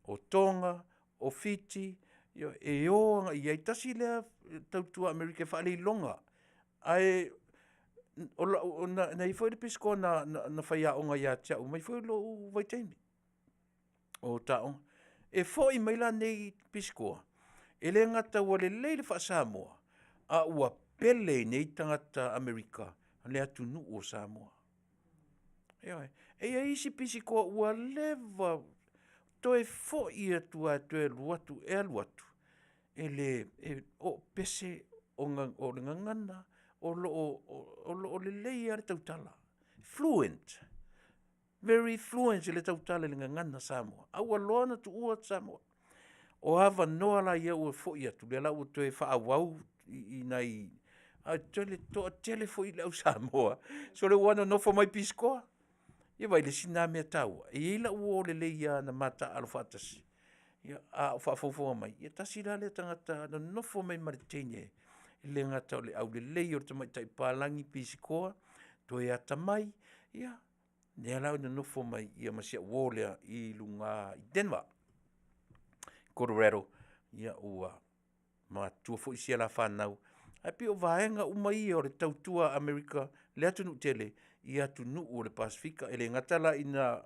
o Tonga, o Fiti, e o agai i ai. Tasi lea tautua Amerika e faaleiloga, ae o lau, na i ai foi le pisikoa na faiaoga ia te au mai foi lou vaitaimi. O taoga. E foi mai la nei pisikoa, e le gata ua lelei le faa-Samoa, a ua pele i nei tagata Amerika le atunuu o Samoa. Ioe. E i ai isi pisikoa ua leva toe foi atu lava e toe alu atu, e alu atu, e le, e o pese o le gagana, o lo o lelei lava le tautala, fluent, very fluent le tautala i le gagana Samoa, a ua loa ona tuua Samoa. O avanoa la ia ua foi atu, lea la ua toe faaauau i nai, ae toatele foi le au Samoa, sole ua nonofo mai pisikoa. Ia vaai i le isi lena mea taua, e i ai lau uo lelei lava na ma taaalo faatasi, ia a o faafogafoga mai, ia tasi la lea tagata na nonofo mai ma le teine, e le gata o le aulelei o le tamaitai papalagi pisikoa, toe atamai, ia lea la ua nonofo mai ma si au uo lea i luga i Denver, Colorado, ia ua matutua foi si a la fanau. Ae pei o vaega uma ia o le tautua Amerika i le atunuu tele i atunuu o le Pasefika. E le gata la ina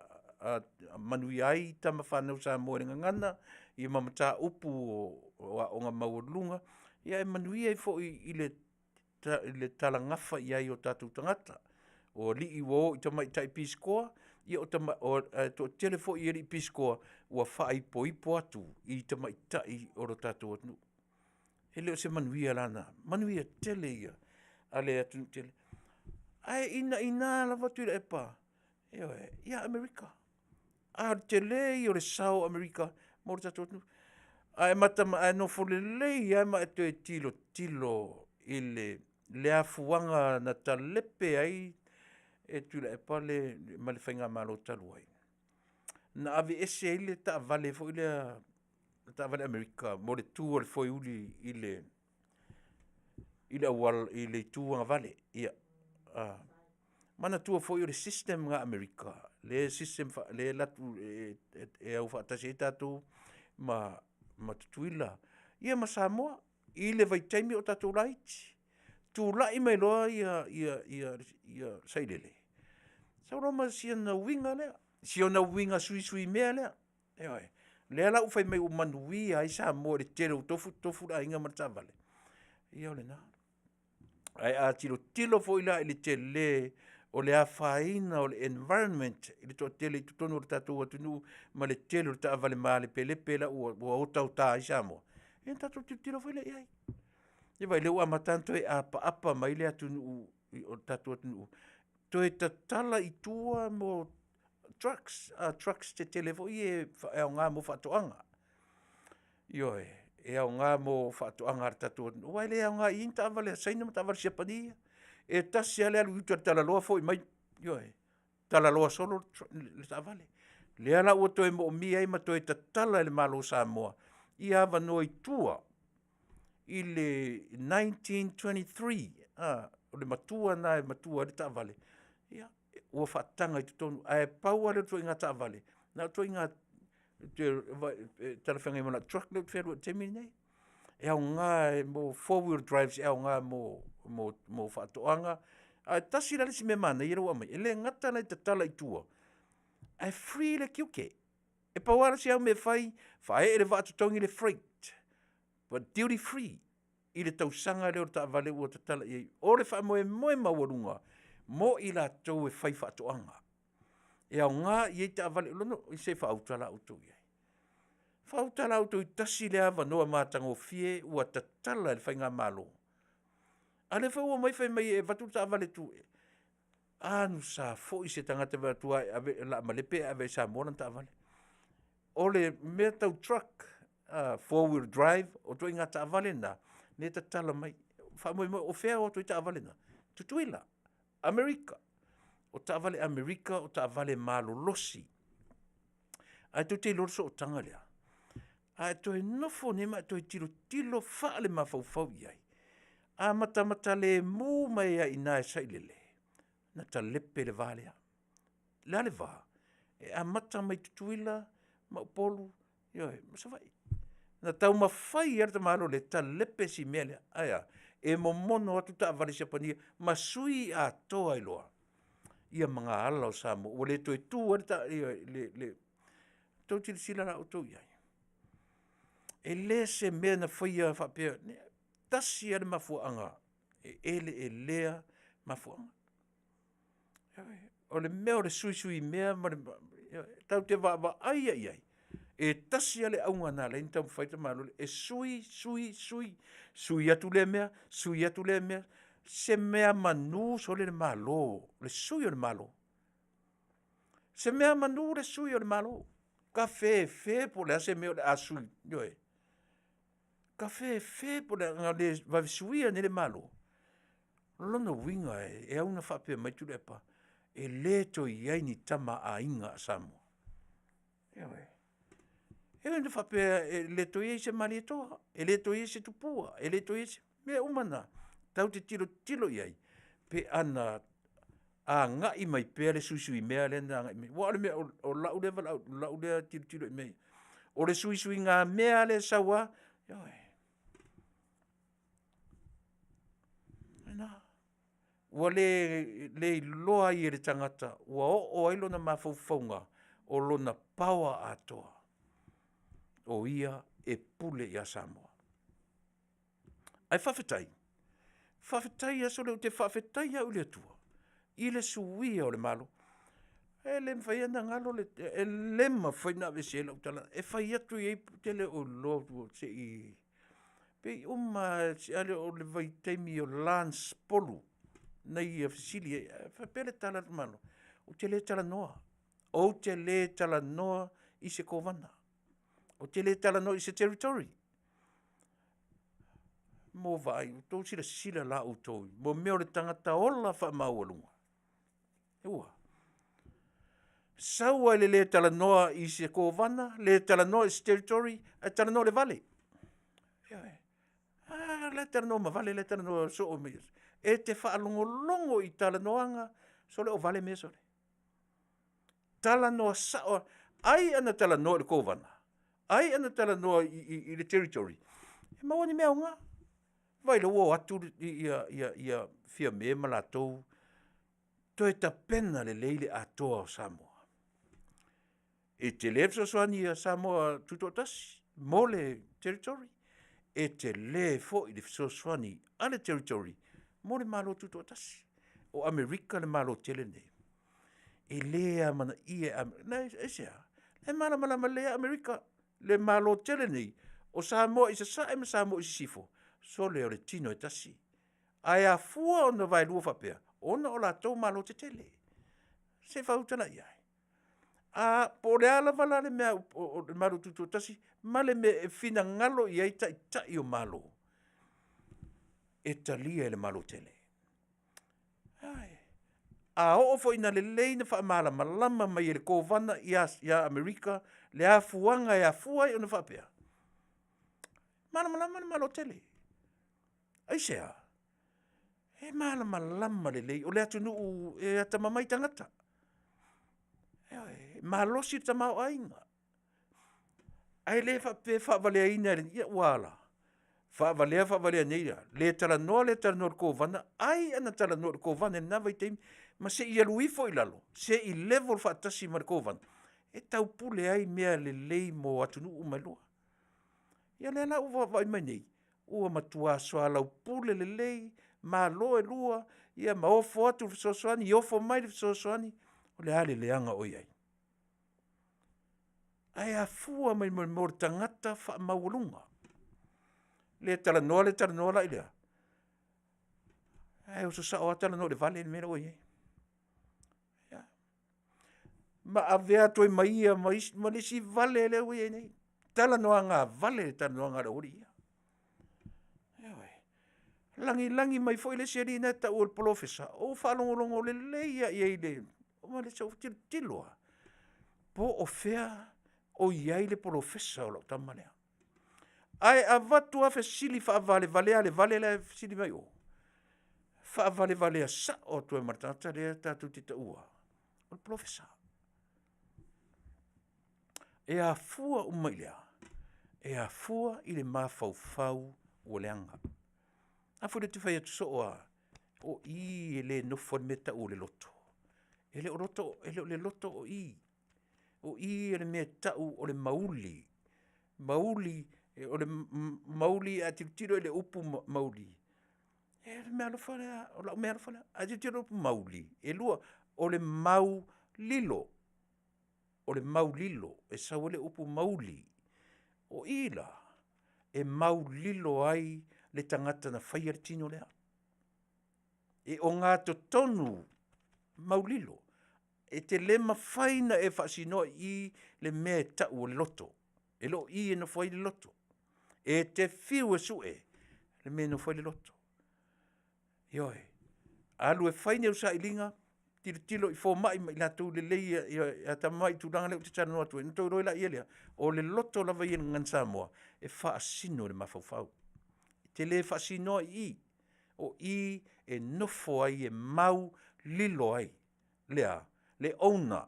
manuia ai tama fanau Samoa i le gagana ia ma mataupu o aoga maualuluga, ae manuia ai foi i le talagafa i ai o tatou tagata. O alii ua o i tamaitai pisikoa, ia ae toatele foi i alii pisikoa ua faaipoipo atu i tamaitai o le tatou atunuu. E le o se manuia la lena, manuia tele ia a le atunuu tele. Ae inaina lava Tuilaepa, ioe, ia Amerika. A o le tele ia o le sao o Amerika mo le tatou atunuu. Ae nofo lelei lava ma e toe tilotilo i le afuaga na talepe ai e Tuilaepa ma le faigamalo talu ai, na aveese ai le taavale foi lea, le taavale Amerika mo le tu a le foeuli i le auala i le itu agavale. Ia manatua foi o le system lena a Amerika, lea e system lea e alu atu e aufaatasi ai tatou ma Tutuila ia ma Samoa i le vaitaimi a o tatou laiti. Tulai mai loa Sailele, sau loa ma si ona uiga lea, si ona uiga suisui mea lea. Ioe, lea la ua fai mai ua manuia ai Samoa i le tele ua tofu le aiga ma le taavale, ia o lena. Ae a tilotilo foi la i le tele o le afaina o le environment i le toatele i totonu o le tatou atunuu ma le tele o taavale malepelepe la ua otaota ai Samoa, ia ona tatou tilotilo foi lea i ai. Ia vaai o lea ua amata ona toe apaapa mai le atunuu, lo tatou atunuu, toe tatala i tua mo trucks, trucks tetele foi ia e aoga mo faatoaga. Ioe, e aoga mo faatoaga a le tatou atunuu, aua e le aoga i ai ni taavale a Saina ma taavale Siapani ia. E tasi lava le alu i uta i le talaloa foi mai, ioe, talaloa solo le taavale. O lea la ua toe moomia ai ma toe tatala e le Malo o Samoa ia avanoa i tua i le 1923, o le matua lena e matua ai le taavale, ia, ua faataga i totonu. Ae pau lava lea o le ituaiga taavale, na o ituaiga e talafeagai ma lau truck lea ou te fealuai ai i le taimi lenei. E aoga mo four wheel drives e aoga mo faatoaga. Ae tasi la le isi mea manaia lea ua aumai, e le gata la i le tatala i tua, ae free le tiute. E pau lava si au mea e fai, faaee le vaa totogi le freight, ua duty free i le tausaga lea o le taavale ua tatala i ai. O le faamoemoe maualuga mo i latou e faifaatoaga, e aoga i ai taavale, se i faauta la outou i ai. Faauta la outou i tasi lea avanoa matagofie ua tatala e le faigamalo, a o lea foi ua omai fai mai e avatu le taavale e anusa foi se tagata e vaai atu o le a malepe ae ave i Samoa lana taavale. O le mea tau truck, 4wheel drive, o ituaiga taavale na lea e tatala mai. Faamoemoe, o fea e o atu ai taavale na? Tutuila, Amerika. O taavale Amerika o taavale malolosi. Ae tou te iloa le sootaga lea, a e toe nofo nei ma e toe tilotilo faalemafaufau i ai, a matamata lemu mai lava i ina e sailele, na talepe le va lea. O le a le va? E amata mai Tutuila ma Upolu, ioe, ma Savaii. Na taumafai lava le tamaloa e talepe si mea lea, ae a? E momono atu taavale Siapani ma sui atoa ai loa magaala o Samoa, ua le toe tu ai le Tou silasila la outou i ai. E le se mea na faia faapea, tasi lava le mafuaaga e eleelea mafuaaga. O le mea o le suisui mea ma le tatou te vaavaai lava i ai, e tasi lava le auga na ala ai ona taumafai le tamaloa lea, e sui, sui, sui, sui atu lea mea, sui atu lea mea, se meamanu sole le Malo, le sui o le Malo. Se meamanu le sui o le Malo, tafefe po o le a se mea o le a sui, ioe, tafefe po o le a le vave suia nei le Malo. O lona uiga e au na faapea mai Tuilaepa, e le toe i ai ni Tama a Aiga a Samoa. Ioe, e le faapea e le toe i ai se Malietoa, e le toe i ai se Tupua, e le toe i ai se… mea uma na, tatou te tilotilo i ai pe ana agai mai pea le suisui mea lea na agai mai ai. Aua o le mea, o lau lea valaau, o lau lea tilotilo i mea ia, o le suisuiga mea lea e sau lava, ioe, o lena. Ua le iloa ai e le tagata ua oo ai lona mafaufauga o lona power atoa, o ia e pule ia Samoa. Ae faafetai, faafetai lava sole, ou te faafetai au i le Atua i le suia o le Malo. E le mafai ona galo, e le mafai ona aveesea ai lau tala, e fai atu i ai, ou te le o iloa se i… pe i uma lava o le vaitaimi o Lance Polu na ia fesili ai, ae faapea le tala a le tamaloa, ou te le talanoa, ou te le talanoa i se Kovana, ou te le talanoa i se Territory. Mo vaai, ua outou silasila la outou mo mea o le tagata ola faamaualuga, ua sau lava i le le talanoa i se Kovana, le talanoa i se Territory, ae talanoa i le vale. Ioe, a la e talanoa ma Vale la e talanoa soo mai. E te faalogologo i talanoaga, sole o vale mea sole. Talanoa sao lava, ai a na talanoa i le Kovana, ai a na talanoa i le Territory, e maua ni mea aoga. Vaai o lea ua o atu Fiame ma latou toe tapena lelei le atoa o Samoa. E tele le fesoasoani a Samoa Tutoatasi mo le Territory, e tele foi le fesoasoani a le Territory mo le Malo Tutoatasi. O Amerika le Malo tele lenei, e le amanaia e Amerika, aisea? E malamalama lelei lava Amerika, le Malo tele lenei, o Samoa i Sasae ma Samoa i Sisifo, sole o le tino e tasi. Ae afua ona vaelua faapea? Ona o latou malo tetele. Se i faautala i ai, po o le a lava la le mea a le Malo Tutoatasi ma le mea e finagalo i ai Taitai o Malo, e talia e le Malo tele. A oo foi ina lelei ona faamalamalama mai e le Kovana ia Amerika le afuaga e afua ai ona faapea, malamalama le Malo tele. Aisea? E malamalama lelei, o le atunuu e atamamai tagata. Ioe, e malosi le tamaoaiga, ae le faapea e faavaleaina, ia ua a la? Faavalea faavalea nei la, le talanoa le talanoa i le Kovana, ai a na talanoa i le Kovana i lena vaitaimi ma se i alu ifo i lalo, se i level faatasi ma le Kovana, e taupule ai mea lelei mo atunuu uma e lua. Ia lea la ua vaavaai mai nei, ua matua soalaupule lelei Malo e lua ia ma ofo atu le fesoasoani, ofo mai le fesoasoani. O le a le leaga o i ai? Ae afua mai le mea o le tagata faamaualuga. Le talanoa le talanoa la i lea, ae oso sao lava talanoa i le vale le mea la ua i ai. Ma avea atu ai ma ia ma le isi vale lea ua i ai nei, talanoaga vale le talanoaga a le aualii ia. Ioe, lagilagi mai foi le isi alii la e tau o le polofesa, ou faalogologo lelei lava i ai, se i ou tilotilo lava, po o fea o i ai le polofesa o lau tama lea. Ae avatu lava fesili faavalevalea a le vale la e fesili mai o, faavalevalea sao atu ai ma le tagata lea tatou te taua o le polofesa. E afua uma i le a? E afua i le mafaufau ua leaga. A foi lea ou te fai atu soo lava, o i e le nofo ai le mea e tau o le loto. E le o le loto o i. O i le mea tau o le mauli. Mauli, o le mauli a tilotilo i le upu mauli, e le mea alofa lea, o lau meaalofa lea. Ae tilotilo i le upu mauli, e lua, o le mau lilo, o le mau lilo e sau ai le upu mauli. O i la, e mau lilo ai le tagata na faia le tino lea. E ogatotonu mau lilo. E te le mafai ona e faasinoa i i le mea e tau o le loto. E le o i e nofo ai le loto. E te fiu e sue le mea e nofo ai le loto. Ioe, alu e fai ni au sailiga, tilotilo i fomai ma i latou lelei e atamamai i le tulaga lea ou te talanoa atu ai, ona outou iloa lea, o le loto lava ia i le Gagana Samoa, e faasino i le mafaufau. E te le faasinoa i i, o i e nofo ai e mau lilo ai le a? Le owner.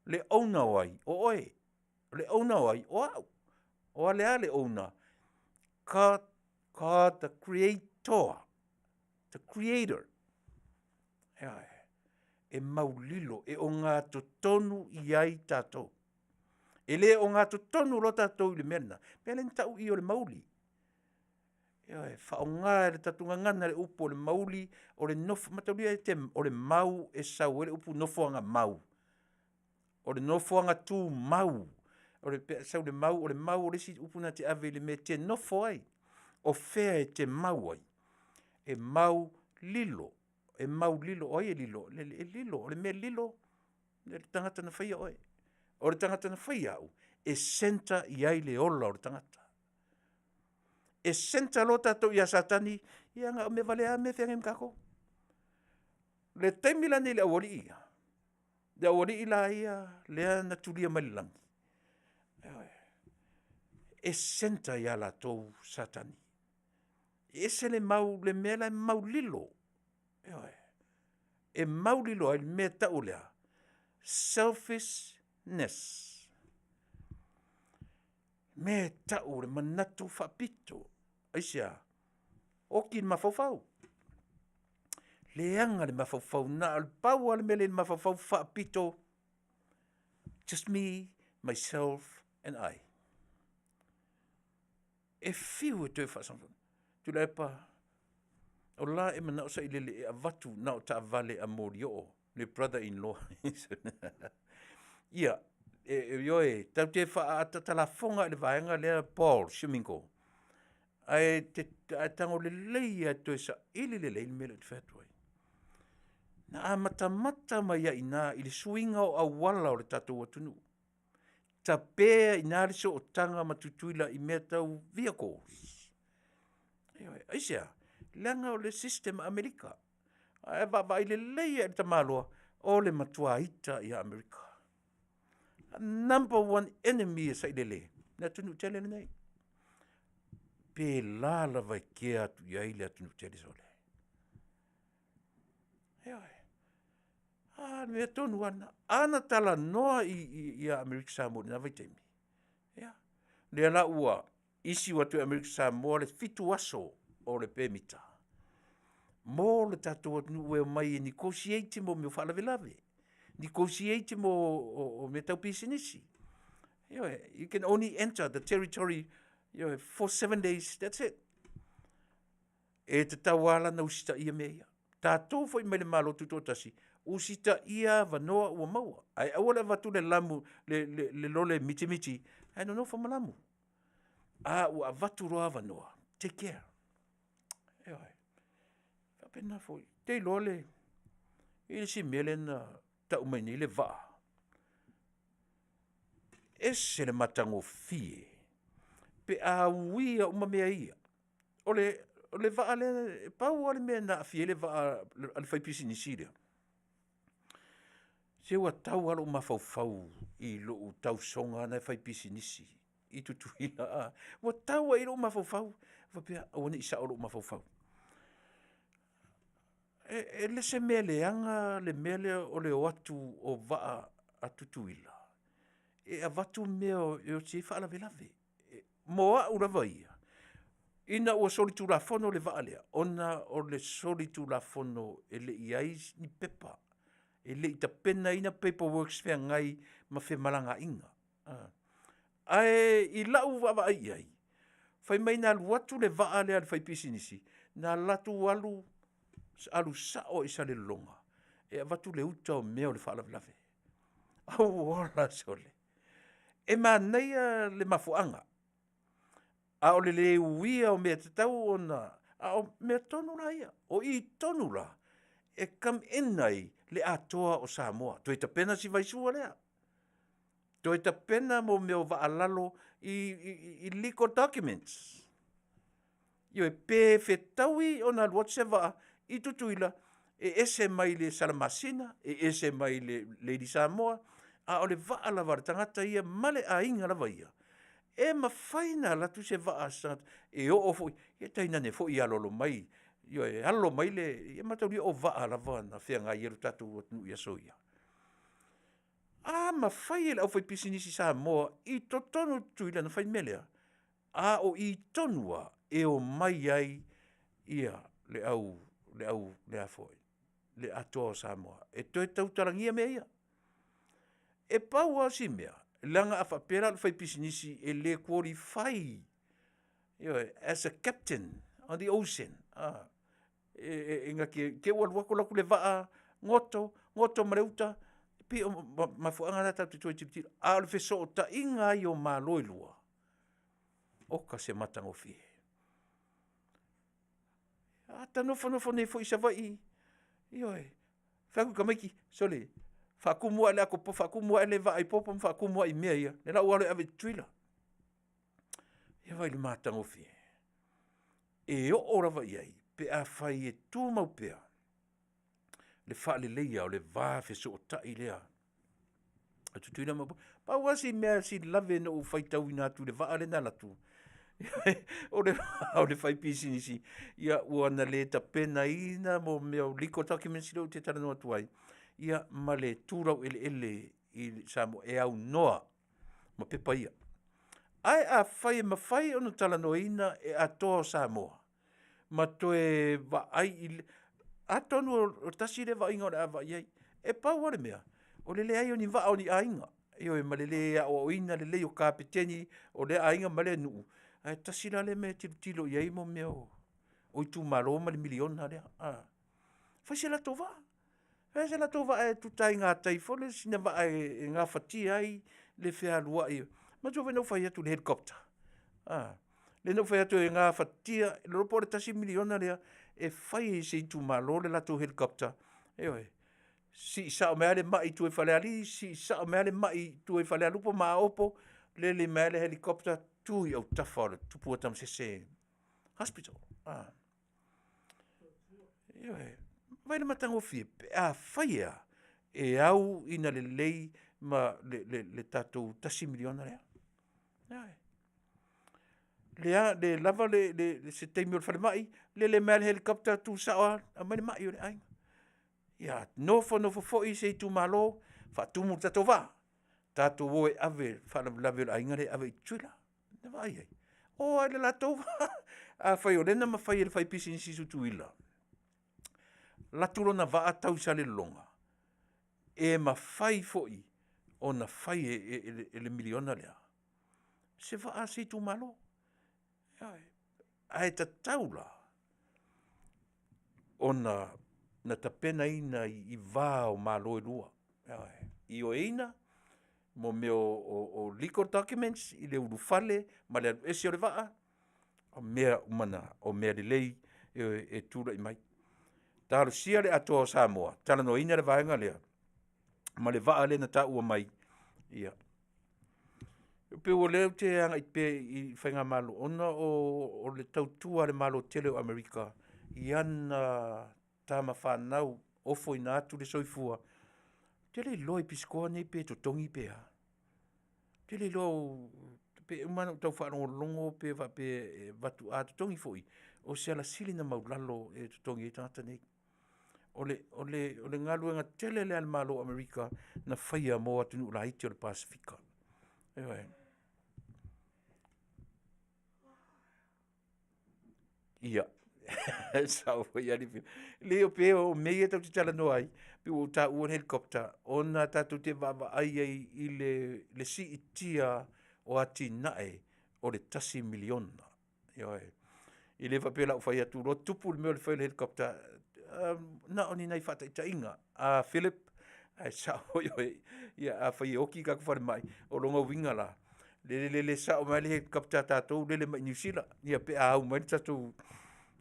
Le owner o ai? O oe. O le owner o ai? O au. O le a le owner? God, God the Creator. The Creator. Ioe. E maulilo, e ogatotonu i ai tatou. E le ogatotonu loa tatou i le mea lena, mea lea na tau i i o le mauli. Ioe, faaaoga e le tatou gagana le upu o le mauli, o le nofo, mataulia e te, o le mau e sau ai le upu nofoaga mau. O le nofoaga tumau, o le sau le mau, o le mau o le isi upu na te ave i le mea e te nofo ai. O fea e te mau ai? E mau lilo, e mau lilo, o ai e lilo? E lilo, o le mea lilo, le tagata na faia oe. O le tagata na faia au, e centre i ai le ola o le tagata. E centre loa tatou ia Satani, ia na o mea valea lava mea e feagai ma tatou. Le taimi la lenei i le aualii ia, le aualii la ia lea na tulia mai le lagi, e centre ia latou Satani. E ese le mau, le mea la e mau lilo, ioe, e mau lilo ai le mea e tau o le a? Selfishness. Mea e tau o le manatu faapito. Aisea? Oti le mafaufau. Leaga le mafaufau, na o le pau lava le mea lea i le mafaufau faapito, just me, myself and I. E fiu e toe faasamasama. Tuilaepa, o la e manao sailele e avatu na o taavale a Molioo, le brother in law. Ia, e, ioe, tatou te faaataata lafoga i le vaega lea Paul Shumingo. Ae te ae tago lelei lava e toe saili lelei le mea lea ou te fai atu ai. Na amatamata mai ai i ina i le suiga o auala o le tatou atunuu. Tape ai i ina le sootaga ma Tutuila i mea tau vehicles. Ioe, aisea? Leaga o le system a Amerika. Ae vaavaai lelei lava i le tamaloa, o le matua ita ia Amerika. Number one enemy e sailele, le atunuu tele lenei. Pēlā lava e kea atu i ai le atunuu tele sole. Ioe. A, le mea tonu lava lena. A na talanoa i Amerika Samoa i lena vaitaimi, ia, lea la ua issue atu e Amerika Samoa le 7 aso o le pemita mo le tatou atunuu e omai e negotiate mo mea o faalavelave, negotiate mo o, o mea tau pisinisi. Ioe, you can only enter the territory, ioe, for 7 days, that's it. E tatau lava la ona usitaia mea ia. Tatou foi mai le Malo Tutoatasi, usitaia avanoa ua maua, ae aua le avatu le lamu, le, le, le lole mitimiti, ae nonofo ma lamu. A ua avatu loa avanoa, take care. Ioe. Faapena foi. Te iloa le, i le isi mea lea na tau mai nei le vaa, ese le matagofie pe a uia uma mea ia. O le, o le vaa lea, e pau lava le mea na aafia ai le vaa a le faipisinisi lea, se ua tau lava lou mafaufau i lou tausoga na e faipisinisi i Tutuila, a, ua tau lava i ai lou mafaufau, faapea, aua ne i sao lou mafaufau. E le se mea leaga le mea lea o le o atu o vaa a Tutuila e avatu mea e oti ai faalavelave. Mo au lava ia, ina ua solitulafono le vaa lea, ona o le solitulafono e le i i ai ni pepa. E le i tapenaina paperworks feagai ma femalagaaiga. Ae i lau vaavaai i ai, fai mai na alu atu le vaa lea a le faipisinisi, na alu atu alu, alu sao i Salelologa e avatu le uta o mea o le faalavelave. Auola sole, e manaia le mafuaaga, a o le le uia o mea e tatau ona, a o mea tonu la ia, o i tonu la e come in ai le Atoa o Samoa. Toe tapena si vaisua lea, toe tapena mo mea o vaalalo i legal documents. Ioe, pe fetaui ona alu atu se vaa i Tutuila e ese mai le Salamasina, e ese mai le Lady Samoa, a o le vaa lava a le tagata ia ma le aiga lava ia, e mafai ona alu atu se vaa a se tagata e oo foi, ia tainane foi e aloalo mai, ioe, e alo mai le… ia mataulia o vaa lava na feagai ai lo tatou atunuu i aso ia. A mafai e le aufaipisinisi Samoa i totonu o Tutuila ona fai le mea lea, a o i tonu lava e omai ai le Atoa o Samoa e toe tautalagia mea ia. E pau lava si mea, leaga a faapea la o le faipisinisi e le qualify, ioe, as a captain on the ocean, i te i ua alu atu alu atu le vaa goto, goto ma le uta, e pei o mafuaaga na tatou te toe tilotilo. A o le fesootaiga ai o Malo e lua, oka se matagofie. A ta nofonofo nei foi i Savaii, ioe, fai atu i tamaiti, sole, faatumu ae le vaa i popo ma faatumu ae i mea ia, o lea o le a ou alu e ave i Tutuila. Ia vaai i le matagofie. E oo lava i ai pe afai e tumau pea le faaleleia o le va fesootai lea o Tutuila ma Upolu. Pau lava si mea silave na ou faitauina atu i le vaa lea na alu atu, o le va o le faipisinisi ua na le tapenaina mea o legal documents lea ou te talanoa atu ai, ia ma le tu laueleele i Samoa e aunoa ma pepa ia. Ae afai e mafai ona talanoaina e Atoa o Samoa ma toe vaai i le… Atonu o le tasi lea vaaiga o le a vaai i ai. E pau lava le mea, o le leai o ni vaa o ni aiga, ioe ma le le aoaoina lelei o kapeteni o lea aiga ma lea nuu, ae tasi la lea mea e tilotilo i ai mea o itumalo ma le miliona lea. Fai se latou vaa, fai se latou vaa e tuta i gatai foi lele, sina vaa e gafatia ai le fealuai. Manatua foi na ou fai atu i le helicopter, a, lea na ou fai atu e gafatia, e le iloa po o le $1 miliona lea e fai ai e se itumalo le latou helicopter, ioe, sii sao mai lava le mai i tua i Falealili, sii sao mai lava le mai i tua i Falealupo ma Aopo, lele mai lava le helicopter tu i autafa o le Tupua Tamasese Hospital. Ioe, vaai i le matagofie pe afai e a, e au ina lelei ma le tatou $1 miliona lea. Ioe. Le lava se taimi o le falemai, lele mai lava le helicopter tu sao lava, aumai le mai o le aiga. Ia nofonofo foi se itumalo faatumu le tatou vaa, tatou o e ave le faalavelave o le aiga lea e ave i Tutuila. Na vaai i ai? O lava i le latou vaa. Afai o lea na mafai e le faipisinisi i Tutuila alu atu lona vaa tau i Salelologa, e mafai foi ona fai e le miliona lea se vaa a se itumalo. Ioe. Ae tatau la ona tapenaina i va o Malo e lua, ioe, ioeina mo mea o legal documents i le ulufale ma le alu ese o le vaa, o mea uma na, o mea lelei e tulai mai. Talosia le Atoa o Samoa, talanoaina le vaega lea ma le vaa lea na taua mai, ia. E pei o lea ou te agai pea i faigamalo, ona o le tautua a le Malo tele o Amerika i ana tama fanau, ofoina atu le soifua. Ou te le iloa i pisikoa nei pe totogi pe a. Ou te le iloa pe uma lava ona ou tau faalogologo pe faapea e avatu, a totogi foi, o se ala sili ona maualalo e totogi ai tagata nei. O le galuega tele lea a le Malo o Amerika na faia mo atunuu laiti o le Pasefika, ioe. Ia, e sao foi Aliifino. Leai pei o mea ia tatou te talanoa ai, Pei ua ou taua le helicopter ona tatou te vaavaai ai i le, le siitia o atinae o le $1 miliona. Ioe. E le faapea o le a ou fai atu loa tupu le mea o le fai o le helicopter, na o ni nai faataitaiga. Philip, ae sao foi oe, ia afai e oti le tatou falemai, o lona uiga la, lele lele sao mai lava le helicopter a tatou lele mai Niu Sila pe a au mai le tatou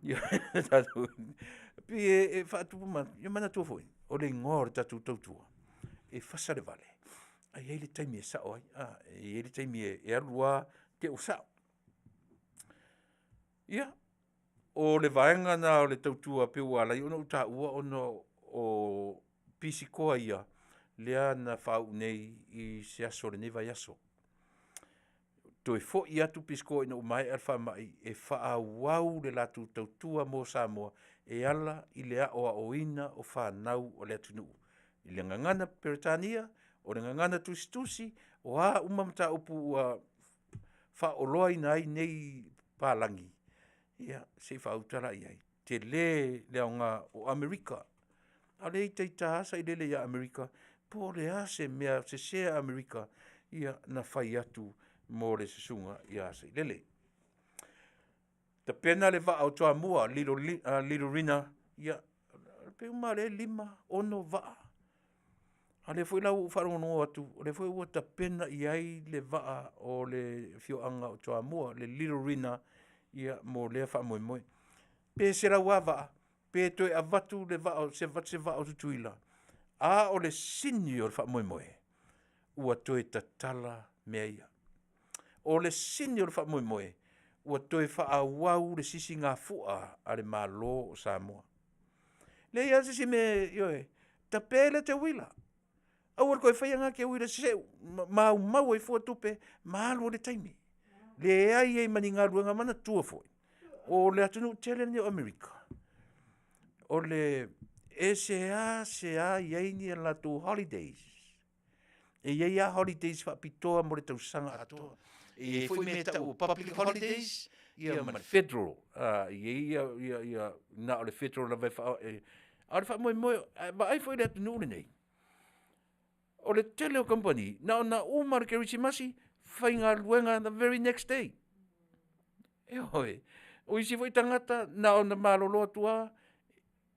E pei e faatupu manatu, ia manatua foi, o le igoa o le tatou tautua, e fasa le vale, ae i ai le taimi e sao ai. E i ai le taimi e alu lava te i ua sao. Ia, o le vaega lena o le tautua pei ua ala ai ona ou taua ona o pisikoa ia lea na faauu nei i se aso o lenei vaiaso. Toe foi atu pisikoa ina ua maea le faamai e faaauau le latou tautua mo Samoa e ala i le aoaoina o fanau a le atunuu i le Gagana Peretania, o le Gagana Tusitusi, o a uma mataupu ua faaoloaina ai nei papalagi, ia se i faauta la i ai. Tele le aoga o Amerika, a o lea e itaita lava Sailele ia Amerika, po o le a se mea sese a Amerika na fai atu mo le susuga ia Sailele. Tapena le vaa o Toamua, Little Rina, ia pei uma lava o lea e 5, 6 vaa. A o lea foi la ua ou faalogologo atu o lea foi ua tapena i ai le vaa o le afioaga o Toamua, le Little Rina mo lea faamoemoe. Pe 100 lava vaa, pe toe avatu le vaa o se vaa o Tutuila, a o le sini o le faamoemoe, ua toe tatala mea ia. O le sini o le faamoemoe, ua toe faaauau le sisigafua a le Malo o Samoa. E leai lava se isi mea, ioe, tape le teuila, aua le toe faia na teuila se maumau ai fua tupe ma alu ai le taimi. Leai ai ma ni galuega. Manatua foi, o le atunuu tele lenei o Amerika, e seasea i ai ni a latou holidays. E i ai lava holidays faapitoa mo le tausaga atoa. E i ai foi mea e tau o public holidays ia ma le federal. E i ai ia na o le federal lava e… a o le faamoemoe, vaai foi i le atunuu lenei, o le tele o kamupani, na ona uma lava o le kerisimasi faigaluega the very next day. Ioe. O isi foi tagata na ona malolo atu lava,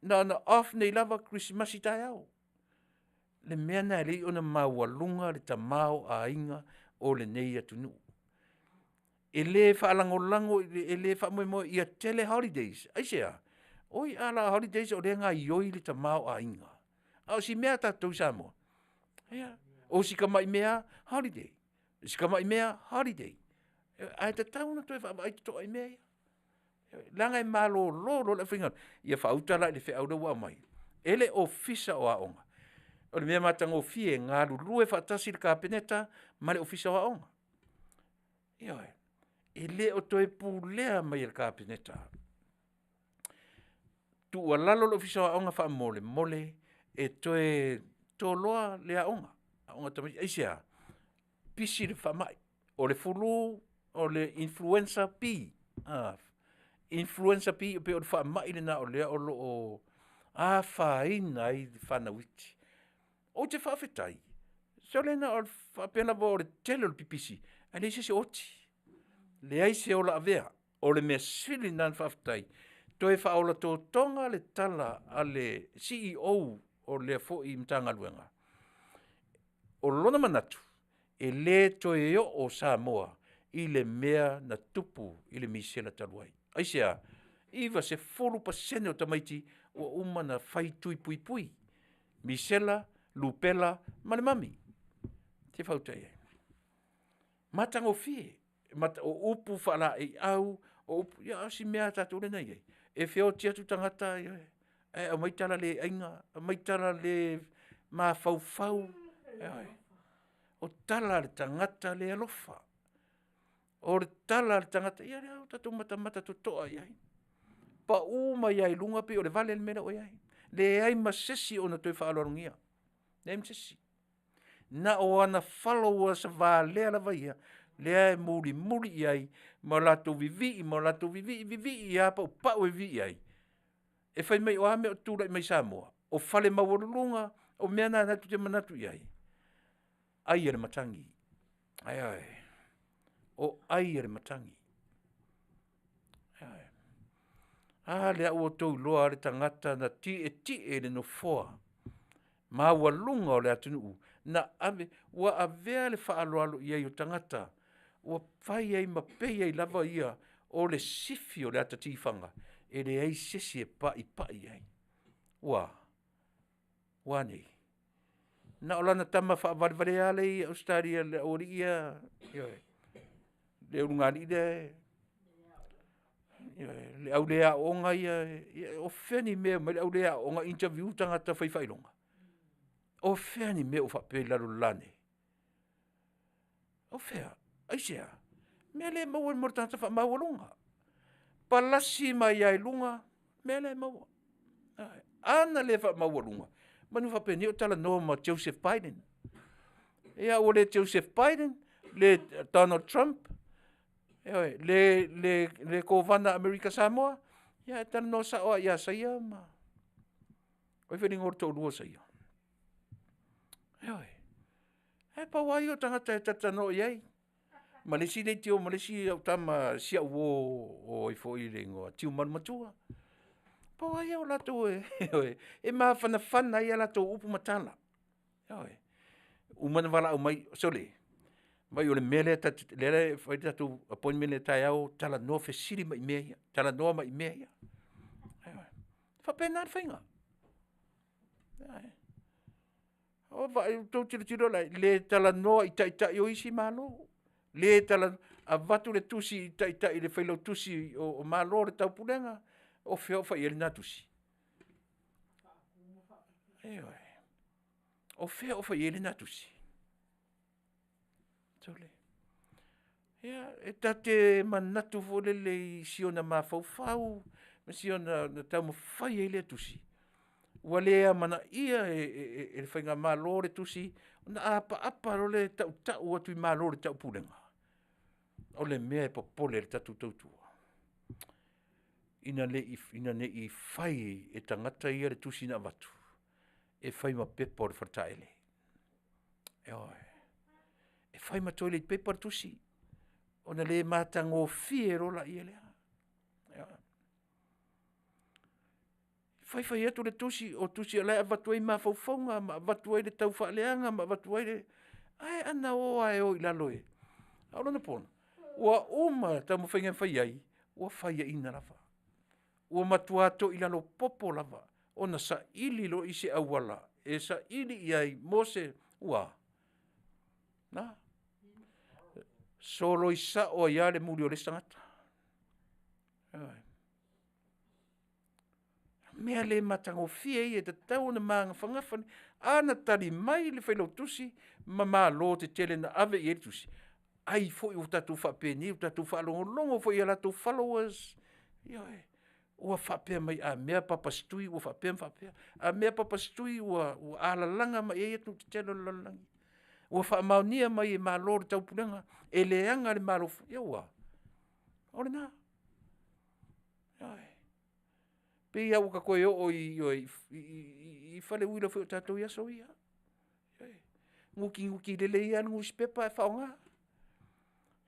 na ona off nei lava kerisimasi taeao. Le mea lena e ala ai ona maualuga le tamaoaiga o lenei atunuu. E le faalagolago, e le faamoemoe ia tele holidays. Aisea? Oi a la holidays o lea e gaoioi le tamaoaiga. A o si mea a tatou i Samoa, ia, o si tamai mea lava, holiday, si tamai mea lava, holiday. Ae tatau ona toe vaavaai totoa i mea ia, leaga e malolo loa le aufaigaluega. Ia faauta la i le feau lea ua aumai e le Ofisa o Aoga. O le mea matagofie, e galulue faatasi le Kapeneta ma le Ofisa o Aoga. Ioe. E le o toe pulea mai e le Kapeneta. Tuualalo le Ofisa o Aoga faamolemole e toe toloa le aoga, aoga a tamaiti. Aisea? Pisi le faamai, o le flu, o le influenza B, influenza B pei o le faamai lena o lea o lo o afaina ai fanau iti. Ou te faafetai, sole na o le faapea lava o le tele o le pipisi ae leai se isi o oti, leai se ola avea. O le mea sili lena ona faafetai, toe faaola totoga le tala a le CEO o lea foi Matagaluega, o lona manatu, e le toe oo Samoa i le mea na tupu i le misela talu ai. Aisea? 90% o tamaiti ua uma ona fai tui puipui, misela, lupela ma le mami. Se i fautua i ai. Matagofie, o upu faalaeiau, o upu, ia a o si mea lava a tatou lea na i ai, e feoti atu tagata ae aumai tala le aiga, aumai tala le mafaufau, ioe. O tala a le tagata le alofa, o le tala a le tagata, ia lea ua tatou matamata totoa i ai, pau mai lava i luga pei o le vale le mea lea ua i ai. Leai ma se isi o toe faaaloalogia, leai ma se isi. Na o ana followers valea lava ia lea e mulimuli i ai ma latou vivii ma latou vivii, vivii lava paupau e vivii i ai, e fai mai o a mea o tulai mai Samoa. O fale maualuluga, o mea na ta te manatu i ai, ai a le matagi. Ioe, o ai a le matagi. Ioe. A lea ua outou iloa le tagata na tietie i le nofoa maualuga o le atunuu na ave, ua avea le faaaloalo i ai o tagata ua fai ai ma pei ai lava ia o le sifi o le ata tifaga, e leai se isi e paipai i ai. Ua a? Ua a nei? Na o lana tama faavalevalea lea e i Ausetalia le aualii ia, ioe, le ulugalii lea, ioe, le au le aooga ia, o fea ni mea e omai ai le au le aooga interview tagata fai faailoga? O fea ni mea o faapea i lalo o le la nei? O fea? Aisea? Mea lea e maua mo le tagata faamaualuga, palasi mai lava i luga mea la e maua. A na le faamaualuga, semeamanu faapenei o talanoa ma Joseph Biden. Ia ua le Joseph Biden, le Donald Trump, ioe, le Kovana a Amerika Samoa, ia ae talanoa sao lava ia Saia ma… o ai foi le igoa o le toalua o Saia? Ioe, ae pau lava ia o tagata e talatalanoa i ai, ma le isi leitio ma le isi au tama si au uo o ai foi le igoa o Tiumalu-matua. Pau lava ia o latou e mafanafana ai a latou upu ma tala, ioe. Uma ona valaau mai, sole, vaai o le mea lea e fai le tatou appointment lea taeao, talanoa fesili mai i mea ia, talanoa mai i mea ia. Ioe, e faapena le faiga. Ua outou tilotilo la i ai, le talanoa i taitai o isi Malo, le talanoa, avatu le tusi i taitai i le failautusi o Malo o le Taupulega, o fea o fai i ai lena tusi? Ioe, o fea o fai i ai lena tusi? Sole, ia e ta te manatu foi lele i si ona mafaufau ma si ona taumafai ai lea tusi, ua le amanaia e le faigamalo le tusi, ona apaapa loa lea e tautau atu i Malo o le Taupulega. O le mea e popole ai le tatou tautua, ina ne i fai e tagata ia le tusi na avatu, e fai ma pepa o le faletaele. Ioe, e fai ma toilet paper le tusi, ona le matagofie loa lea. Ioe. Fai fai atu le tusi, o tusi o la e avatu ai mafaufauga ma avatu ai le taufaaleaga ma avatu ai le… Ae ana o lava e o i lalo, a o lona pola, ua uma taumafaiga e fai ai, ua faiaina lava. Ua matua toilalo popo lava ona saili loa se auala e saili i ai mo se… ua a? Na. Soloi sao ai lava le muli o le isi tagata. Ioe. O mea le matagofie ia e tatau ona magafagafa. A na tali mai le failautusi ma Malo tetele na ave i ai le tusi, ai foi ua tatou faapenei ua tatou faalogologo foi i latou followers, ioe, ua faapea mai a mea Papa Setui ua faapea ma faapea, a mea Papa Setui ua alalaga mai i ai atunuu tetele o le lalolagi. Ua faamaonia mai e Malo o le Taupulega, e leaga le Malo. Ia ua a? O lena. Ioe. E pei lava ua ta toe oo i fale uila foi o tatou i aso ia. Ioe. Nutinuti lelei lava le nusipepa ae faaaoga.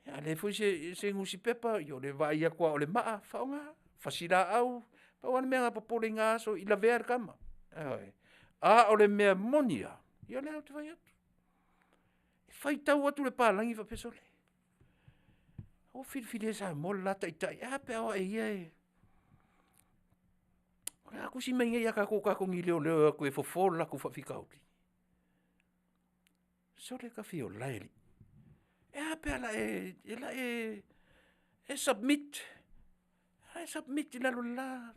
A leai foi se nusipepa, ia o le vaai atu lava o le maa faaaoga, fasi laau, pau lava le mea na popole i na aso i lavea le tama, ioe. A o le mea moni lava, ia o lea ou te fai atu, e faitau atu le papalagi faapea, sole, ua filifilia e Samoa le la taitai, ae a pe a o a'e ia e… O le a tusi mai nei ia tatou, o tatou ni leoleo e o atu e fofo le latou faafitauli? Sole tafiolae alii, e a pe a o le a e submit, e submit i lalo o le la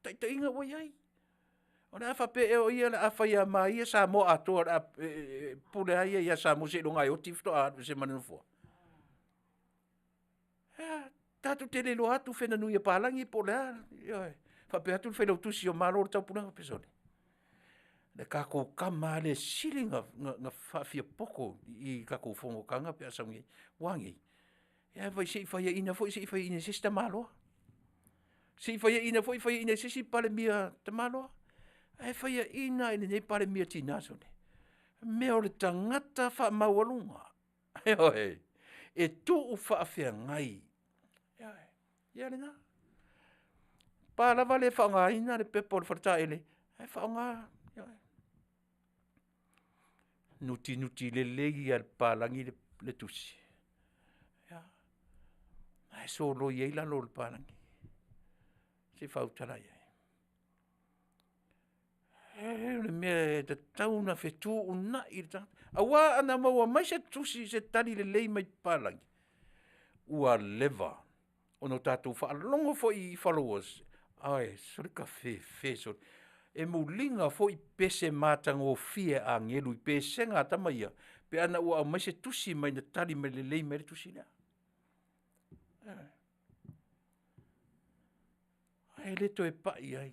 taitaiga ua i ai. O le a faapea ea o ia o le a fai ma ia Samoa atoa e pule lava ia ia Samoa seiloga lava e oti faatoa alu ese ma le nofoa? E a, tatou te le iloa atu fenaunui a papalagi po o le a, ioe. Faapea atu le failautusi o Malo o le Taupulega, sole, o le tatou tama lava lea e sili ona faafiapoto i tatou fonotaga pe a sau nei. Ua a nei? Ia vaai se i faiaina foi se i faiaina e se isi tamaloa. Se i faiaina foi faiaina e se isi Palemia tamaloa. Ae faiaina i lenei Palemia tinā sole, mea o le tagata faamaualuga. Ioe, e tuu faafeagai. Ioe, ia lena. Pa lava le faaaogaina le pepa o le faletaele, ae faaaoga, ioe. Nutinuti lelei lava e le papalagi le tusi, ia, ae soloi ai lalo o le papalagi, se i faautala i ai. O le mea e tatau ona fetuunai le tagata, aua ana maua mai se tusi se tali lelei mai papalagi, ua leva ona tatou faalogo foi i followers, ae sole tafefe sole. E muliga foi pese matagofie a agelu i pesega a tama ia pe ana ua aumai se tusi mai na tali mai lelei mai ai le tusi lea. Ae le toe pai i ai.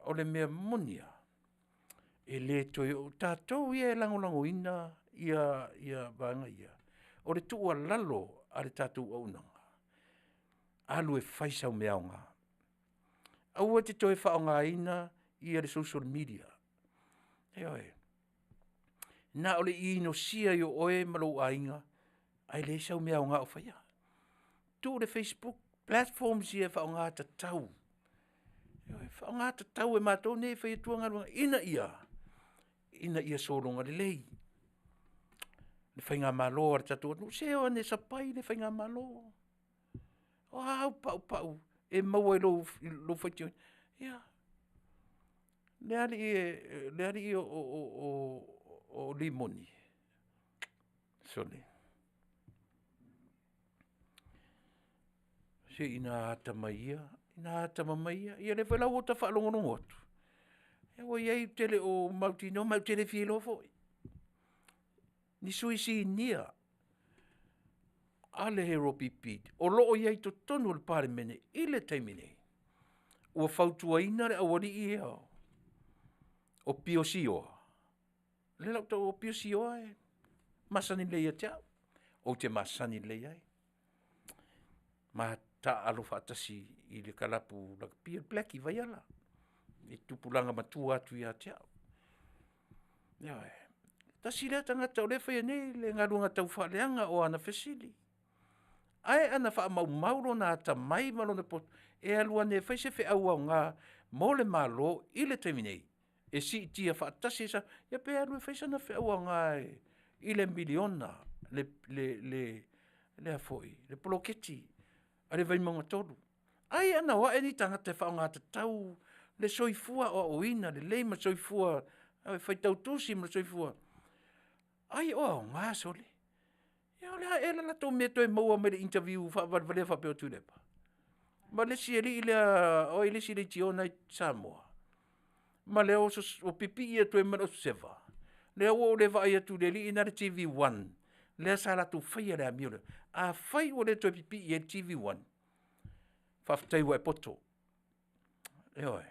O le mea moni lava, e le toe oo, o tatou ia e lagolagoina vaega ia, o le tuualalo a le tatou auaunaga, alu e fai sau mea aoga. Aua e te toe faaaogaina le social media, ioe. Na o le inosia ai o oe ma lou aiga, ae leai sau mea aoga o faia. Tuu le facebook, platforms ia e faaaoga tatau, faaaoga tatau e matou nei e fai atua galuega, ina ia sologa lelei le faigamalo a le tatou atunuu. Se o ane sapai le faigamalo. O a au paupau e maua i lou faitioina? Ia, le alii o Rimoni, sole, se ina atamai ia, ina atamamai ia. Ia o lea foi la ua ta faalogologo atu, ua i ai, ou te le o mautinoa ma ou te le fia iloa foi, ni sui sinia a le LPP o lo o i ai i totonu o le Palemene i le taimi nei, ua fautuaina le aualii ia o Pio Sioa, lea o le a ou taua o Pio Sioa e masani lelei ia te au, ou te masani lelei ai. Ma taaalo faatasi i le kalapu lakapi o le Blackie Vaiala, le tupulaga matua atu ia te au. Ioe. Tasi lea tagata o lea e faia nei le galuega taufaaleaga o ana fesili. Ae ana faamaumau lona atamai ma lona poto, e alu ane e fai se feau aoga mo le Malo i le taimi nei, e siitia faatasi ai, ia pe alu e fai sana feau aoga i le miliona le poloketi a le Vaimauga 3. Ai ana o ae ni tagata e faaaogatatau le soifua aoaoina lelei ma le soifua faitau tusi ma le soifua, ai o aoga sole. Ia o le a ea le latou mea e toe maua mai le interview faavalevalea faapea o Tuilaepa? Ma le isi alii lea o ai le isi leitio lena e i Samoa? Ma lea ua pipii atu ai ma le aso Seva, lea ua ou le vaai atu i le alii lena i le TV1 lea sa latou faia le amio lea. Afai ua le toe pipii i ai le TV1, faafetai ua e poto, ioe,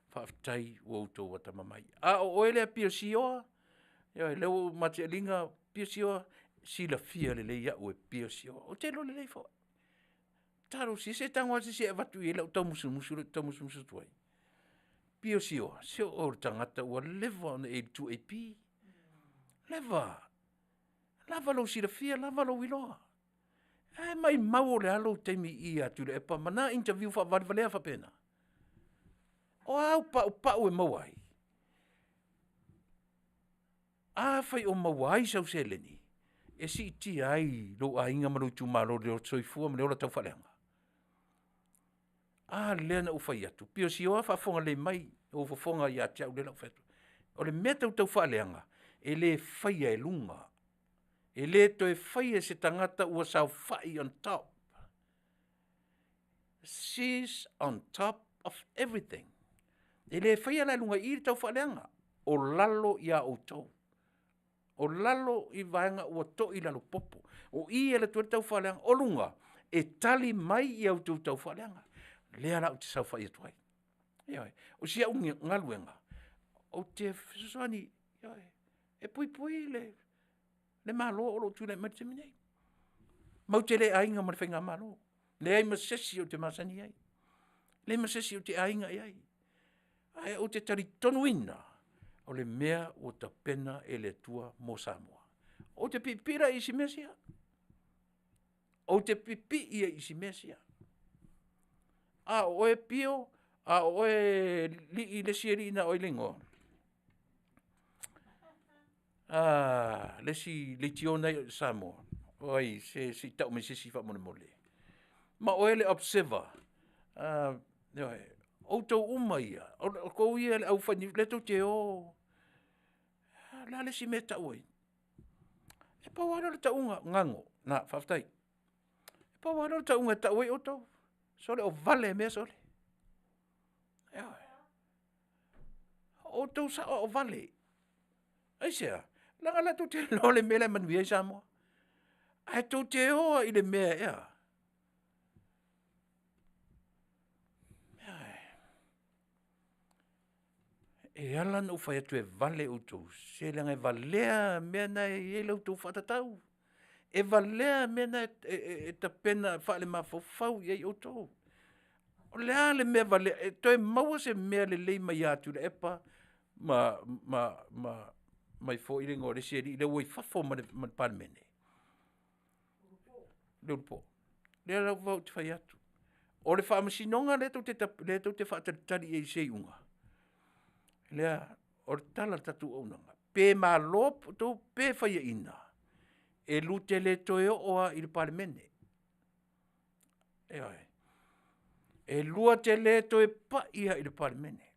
faafetai ua outou atamamai. A o oe lea Pio Sioa, ioe, lea ua ou mataalia Pio Sioa, silafia lelei au e Pio Sioa. Ou te iloa lelei foi. Talosia se i tago lava se isi e avatu i ai lau taumusumusu lea ou te taumusumusu atu ai. Pio Sioa, se o oe o le tagata ua leva ona e i le 2AP, leva, lava lou silafia, lava lou iloa. Ae maumau o le a lou taimi i i ia Tuilaepa ma na interview faavalevalea faapena? O a au paupau e maua ai? Afai o maua ai sau seleni e siitia ai lou aiga ma lou itumalo i le soifua ma le ola taufaaleaga, a lea na ou fai atu, Pio Sioa faafofoga lelei mai, ou fofoga ia te au lea o le a ou fai atu ai. O le mea tau taufaaleaga, e le faia e luga, e le toe faia e se tagata ua saofai on top. Sis on top of everything. E le faia la i luga i i le taufaaleaga, o lalo ia outou. O lalo i vaega ua toi i lalo popo. O i e alu atu ai le taufaaleaga. O luga, e tali mai a outou taufaaleaga. O lea la ou te saofai atu ai. Ioe, o si au galuega, ou te fesoasoani e puipui le Malo o lo o tulai mai i le taimi lenei. Matou te le aiga ma le faigamalo, leai ma se isi ou te masani ai, leai ma se isi ou te aiga i ai. Ae ou te talitonuina, o le mea ua tapena e le Atua mo Samoa. Ou te piipii la i isi mea sia. Ou te pipii ai i isi mea sia. A o oe Pio, a o oe Lii le isi alii na o ai le igoa? le isi leitio lena e i Samoa, oi se se i tau mai se isi faamolemole. Ma oe le Observer, ioe, outou uma ia, o outou ia le aufai lea tou te o. O le a le isi mea e tau ai? E pau lava lea o le tauga, Gago, faafetai. E pau lava lea o le tauga e tau ai outou, sole o vale mea sole. Ioe, o outou sao lava o vale. Aisea? Leaga o lea tou te iloa le mea la e manuia ai Samoa. Ae tou te o lava i le mea e a? E ala ona ou fai atu e vale outou, se leaga e valea mea na e i ai la outou faatatau. E valea mea na e tapena faalemafaufau i ai outou. O le a le mea valea, e toe maua se mea lelei mai ia Tuilaepa ma ai foi le igoa o le isi alii lea ua i fafo ma le Palemene? Leulupoa. O lea lava ou te fai atu, o le faamasinoga lea tou te faatalitali i ai i se iuga, lea, o le tala a le tatou auaunaga, pe malo outou pe faiaina, e lua te le toe oo lava i le Palemene. Ioe, e lua te le toe pai lava i le Palemene.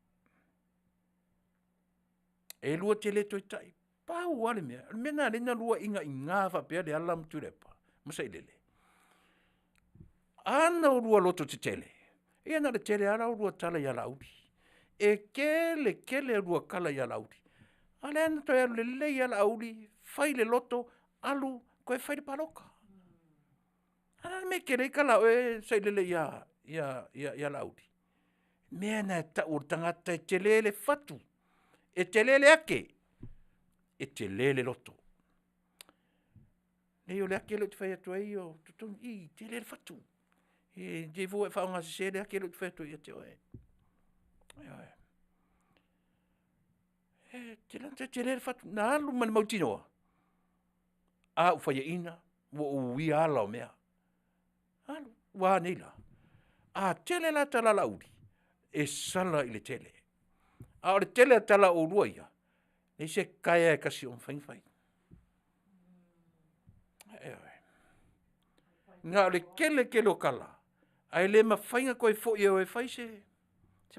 E lua te le toe tai, pau lava le mea, o le mea lena e ala ai ona oulua inaina faapea Leala ma Tuilaepa ma Sailele. A na oulua lototetele, ia na o le tele lava la oulua tala ia Laauli. E tele tele a oulua tala ia Laauli, a lea na toe alu lelei lava Laauli, fai le loto, alu toe fai le palota. A o le a le mea e tele ai tala a oe Sailele ia Laauli? O le mea lena e tau o le tagata e tele le fatu, e tele le ake, e tele le loto. Leai o le ake lea ou te fai atu ai o totonu i i, e tele le fatu. I te i foi ua e faaaogasese le ake lea ou te fai atu ai ia te oe. Ioe. E tele le fatu, na alu ma le mautinoa, a ou faiaina, ua ou uia ala o mea. Alu, ua a nei la? A tele la tala a Laauli, e sala i le tele. A o le tele o tala a oulua ia, e leai se kaea e tasi o mafai ona fai. Ioe. Na o le tele tele o tala, ae le mafai ona toe foi e o e fai se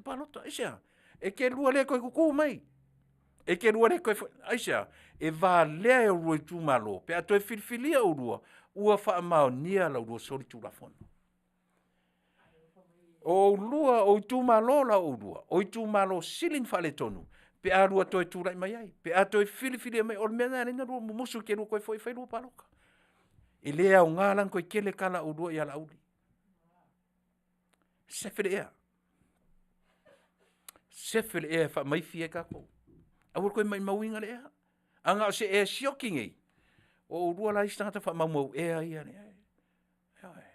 palota. Aisea? E te lua le toe tutu mai, e te lua le toe foi, aisea? E valea e oulua itumalo pe a toe filifilia oulua, ua faamaonia la oulua solitulafono. O oulua o itumalo la oulua, o itumalo sili ona faaletonu pe a oulua toe tulai mai ai, pe a toe filifilia mai. O le mea lena e ala ai ona oulua mumusu e te lua toe foi e fai a lua palota. E le aoga la ona toe tele tala a oulua ia Laauli. Sefe le ea, sefe le ea e faamaifi ai tatou. Aua le toe maumauina le ea. A na o se ea e sioki nei, o oulua la isi tagata faamaumau ea ia. Ioe.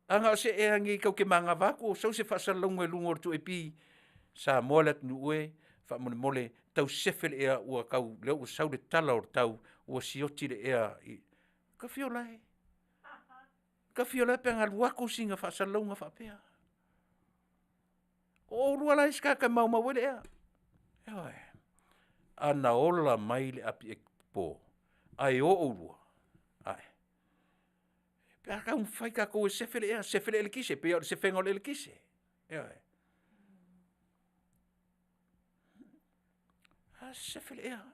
A na o se ea nei tou te manava atu o sau se faasalalauga i luga o le 2AP, Samoa le atunuu e, faamolemole tau sefe le ea ua tau, o lea ua sau le tala o le tau ua sioti le ea. Ta fia ola e, ta fia ola e pe ana alu atu sina faasalalauga faapea. O oulua la isi tagata e maumau ai le ea. Ioe. A na ola mai le api popo ae o oulua, ae, pe a taumafai tatou e sefe le ea, sefe le eletise, pei lava o le sefega o le eletise. Ioe. Sefe le ea,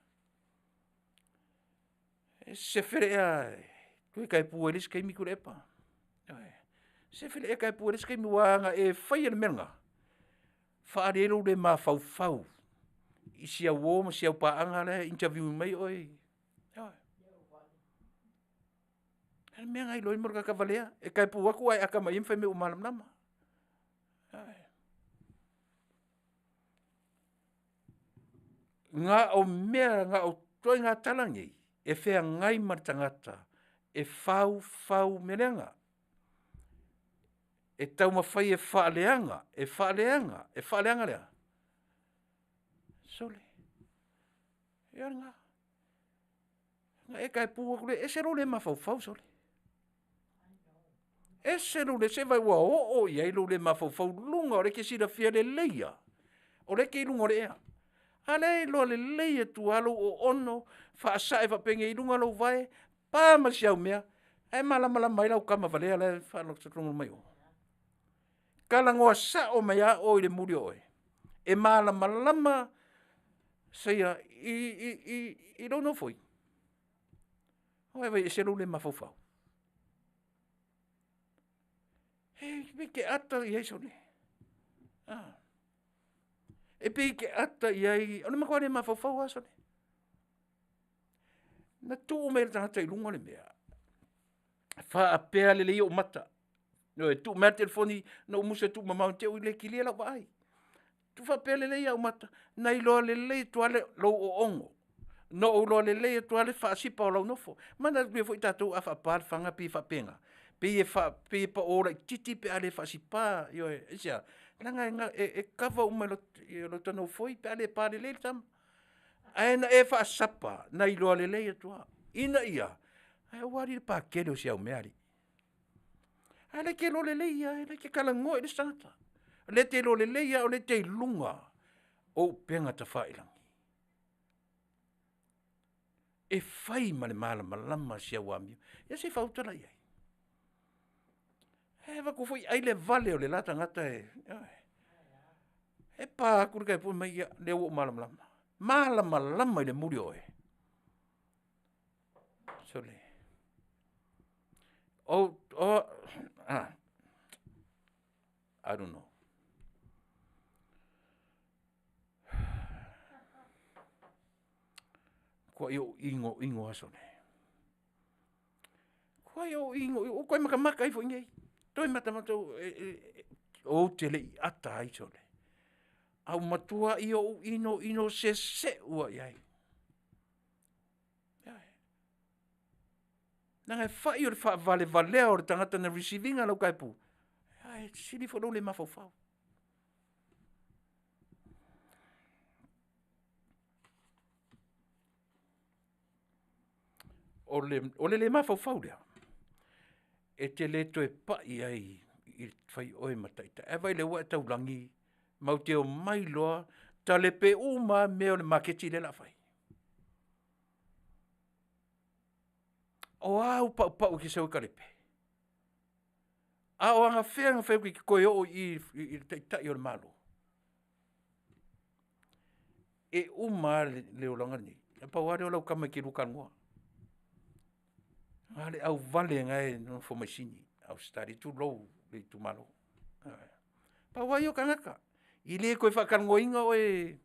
sefe le ea toe taipu ai le isi taimi Tuilaepa. Ioe. Sefe le ea taipu ai le isi taimi, aua ana e faia le mea lena, faaali ai lou le mafaufau i si au uo ma si au paaga la e interview mai oe. Ioe. O le mea lena e iloa ai le mea o le tagata valea. E type atu ae ata mai i i ma fai mai ua malamalama. Na o mea, na o ituaiga tala nei, e feagai ma le tagata e faufau mea leaga. E taumafai e faaleaga, e faaleaga, e faaleaga le a? Sole. Ia lena. Na e kai pu aku le ese lou le mafaufau sole. Ese lou le se vai ua oo i ai lou le mafaufau luga o lea e te silafia lelei lava, o lea e te i luga o le ea. A lea e iloa lelei atu lava lou oono faasae faapenei i luga lou vae, pa ma si au mea, ae malamalama ai lau tama valea la e faafofoga mai o. Talanoa sao mai lava oe i le muli o oe, e malamalama seia i lou nofoi. Ua e vaai e ese lou le mafaufau? E pei e te ata i ai sole, a. E pei e te ata i ai, o le matua le mafaufau lava sole. Na tuu mai e le tagata i luga le mea, faapea lelei ou mata, ioe, tuu mai lava le telefoni na ou musu e tuumamao ne i te i ua le kilia lau vaai. Tuufaapea lelei au mata, na iloa lelei atu lava lou oono, na ou iloa lelei atu lava le faasipa o lau nofo. Manatua foi tatou a faapa le faga e pei e faapena, pei e pao laitiiti pe a le faasipa, ioe. Aisea? Leaga e cover uma e lota nofoi pe a le pa lelei le tama. Ae na e faasapa, na iloa lelei atu lava, ina ia, aua alii le pakele o si au mea alii. A lea e te iloa lelei lava, e te talanoa i le isi tagata. O lea e te iloa lelei lava o lea e te i luga o upega tafailagi. E fai ma le malamalama si au amio. Ia se i faautala i ai. E avatu foi ai le vale o le la tagata e, ioe. E pa atu le taipo fai mai, ia o lea ua ou malamalama. Malamalama i le muli o oe. Sole, I don't know. Matuai ou inoino lava sole, matuai ou inoino, ua toe matamata ai foi nei, toe matamata ou te le i ata ai sole, ae ua matuai ou inoino seseu lava i ai. Ioe. Leaga e fai o le faavalevalea o le tagata na receive ina lau taipu, ae sili foi lou le mafaufau. O le le mafaufau lea, e te le toe pai ai e fai oe ma taitai. Ae vaai o lea ua e taulagi, matou te omai loa talepe uma lava mea o le maketi lea o le a fai. O a au paupau e te sau e talepe? A o anafea na fai atu ai e te toe oo i i i le Taitai o le Malo? E uma lava le olaga lenei, na pau lava lea o lau tama e te lua talanoa. Na o le auvale na e nonofo mai Sini, Ausetalia, tulou le itumalo. Pau lava ia o tagata, e le toe faatalanoaina oe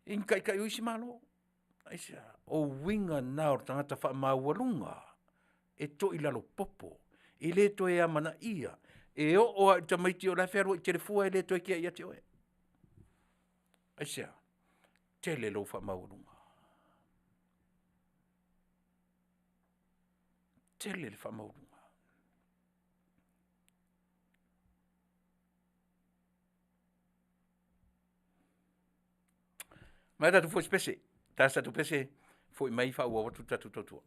i ni taitai o isi Malo. Aisea? O uiga na o le tagata faamaualuga e toilalopopo, e le toe amanaia. E oo lava i le tamaiti o la e fealuai telefua e le toe kea ia te oe. Aisea? Tele lou faamaualuga, tele le faamaualuga. Mai o tatou foi se pese, ta se tatou pese, foi mai faaauau atu le tatou tautua.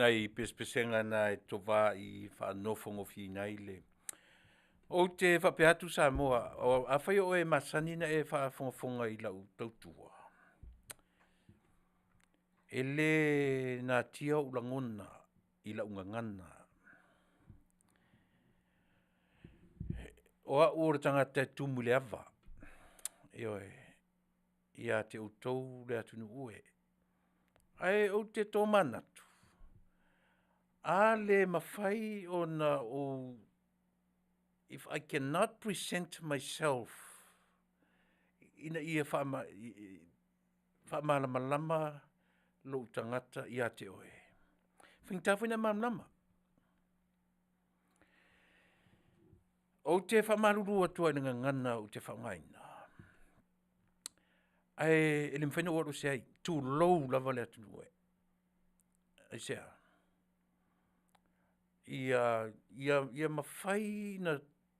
nai pesepesega na e tovaai faanofogofieina ai le. Ou te faapea atu Samoa, afai o oe e masani ona e faafogafoga i lau tautua, e le natia ou lagona i lau gagana. O au o le tagata e tumu i le ava, ioe, ia te outou le atunuu e. Ae ou te tomanatu, a le mafai ona ou, if I cannot present myself ina ia faamalamalama lou tagata ia te oe, e faigata foi ona e malamalama. Ou te faamalulu atu lava i le gagana ou te faaaogaina, ae le mafai ona ou alu ese ai, tulou lava le atunuu e. Aisea? Ia mafai ona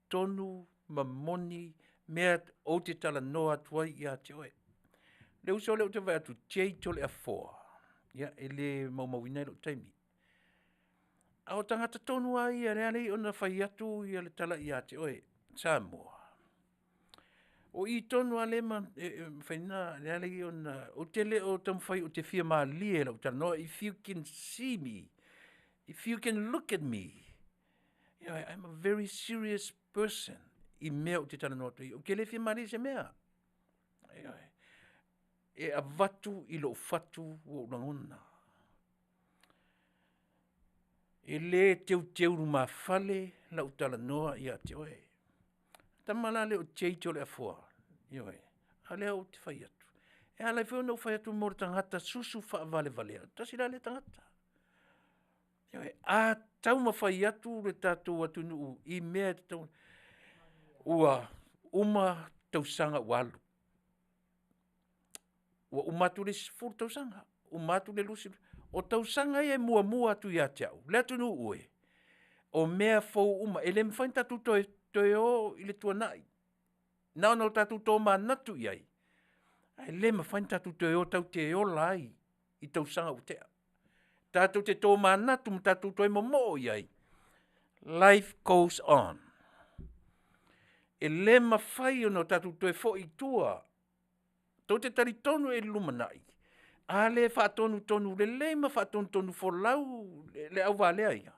tonu ma moni mea ou te talanoa atu ai ia te oe. Le uso lea ou te vaai atu Jay Toleafoa, ia e le maumauina lou taimi, a o tagata tonu lava ia e ala ona fai atu le tala ia te oe Samoa, o i tonu lava lea e mafai ona… Ou te le o taumafai ou te fia malie i lau talanoa, if you can see me, if you can look at me, I am a very serious person i mea ou te talanoa atu ai. Ou te le fia malie i se mea. Ioe. E avatu i lou fatu ou lagona. E le teuteu lumafale lau talanoa ia te oe. O le tama la lea o Jay Toleafoa, ioe, a lea ou te fai atu, e ala foi ona ou fai atu mo le tagata susu faavalevalea, tasi la lea tagata. Ioe. A taumafai atu le tatou atunuu i mea e tatau ona… Ua uma tausaga ua alu, ua uma atu le isi 10 tausaga, uma atu le 20, o tausaga ia e muamua atu ia te au, le atunuu e, o mea fou uma, e le mafai ona tatou toe o i le tuanai, na ona tatou tomanatu i ai, ae le mafai ona tatou toe o tatou te ola ai i tausaga ua tea. Tatou te tomanatu ma tatou toe momoo i ai, life goes on. E le mafai ona tatou toe foi i tua. Tou te talitonu i le lumanai, a le faatonutonu lelei ma faatonutonu folau le auvalea ia,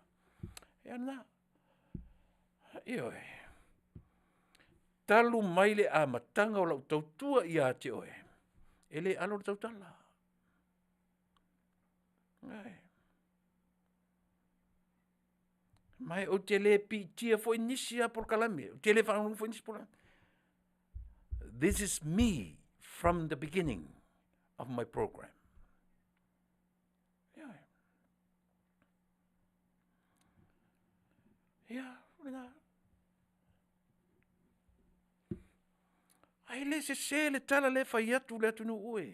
ia lena. Ioe. Talu mai le amataga o lau tautua ia te oe, e le alo le tautala. Ma ou te le piitia foi nisi lava polokalame, ou te le faalogologo foi i nisi polokalame. This is me from the beginning of my program. Ioe. Ia, o lena. Ae le sese le tala lea e fai atu le atunuu e.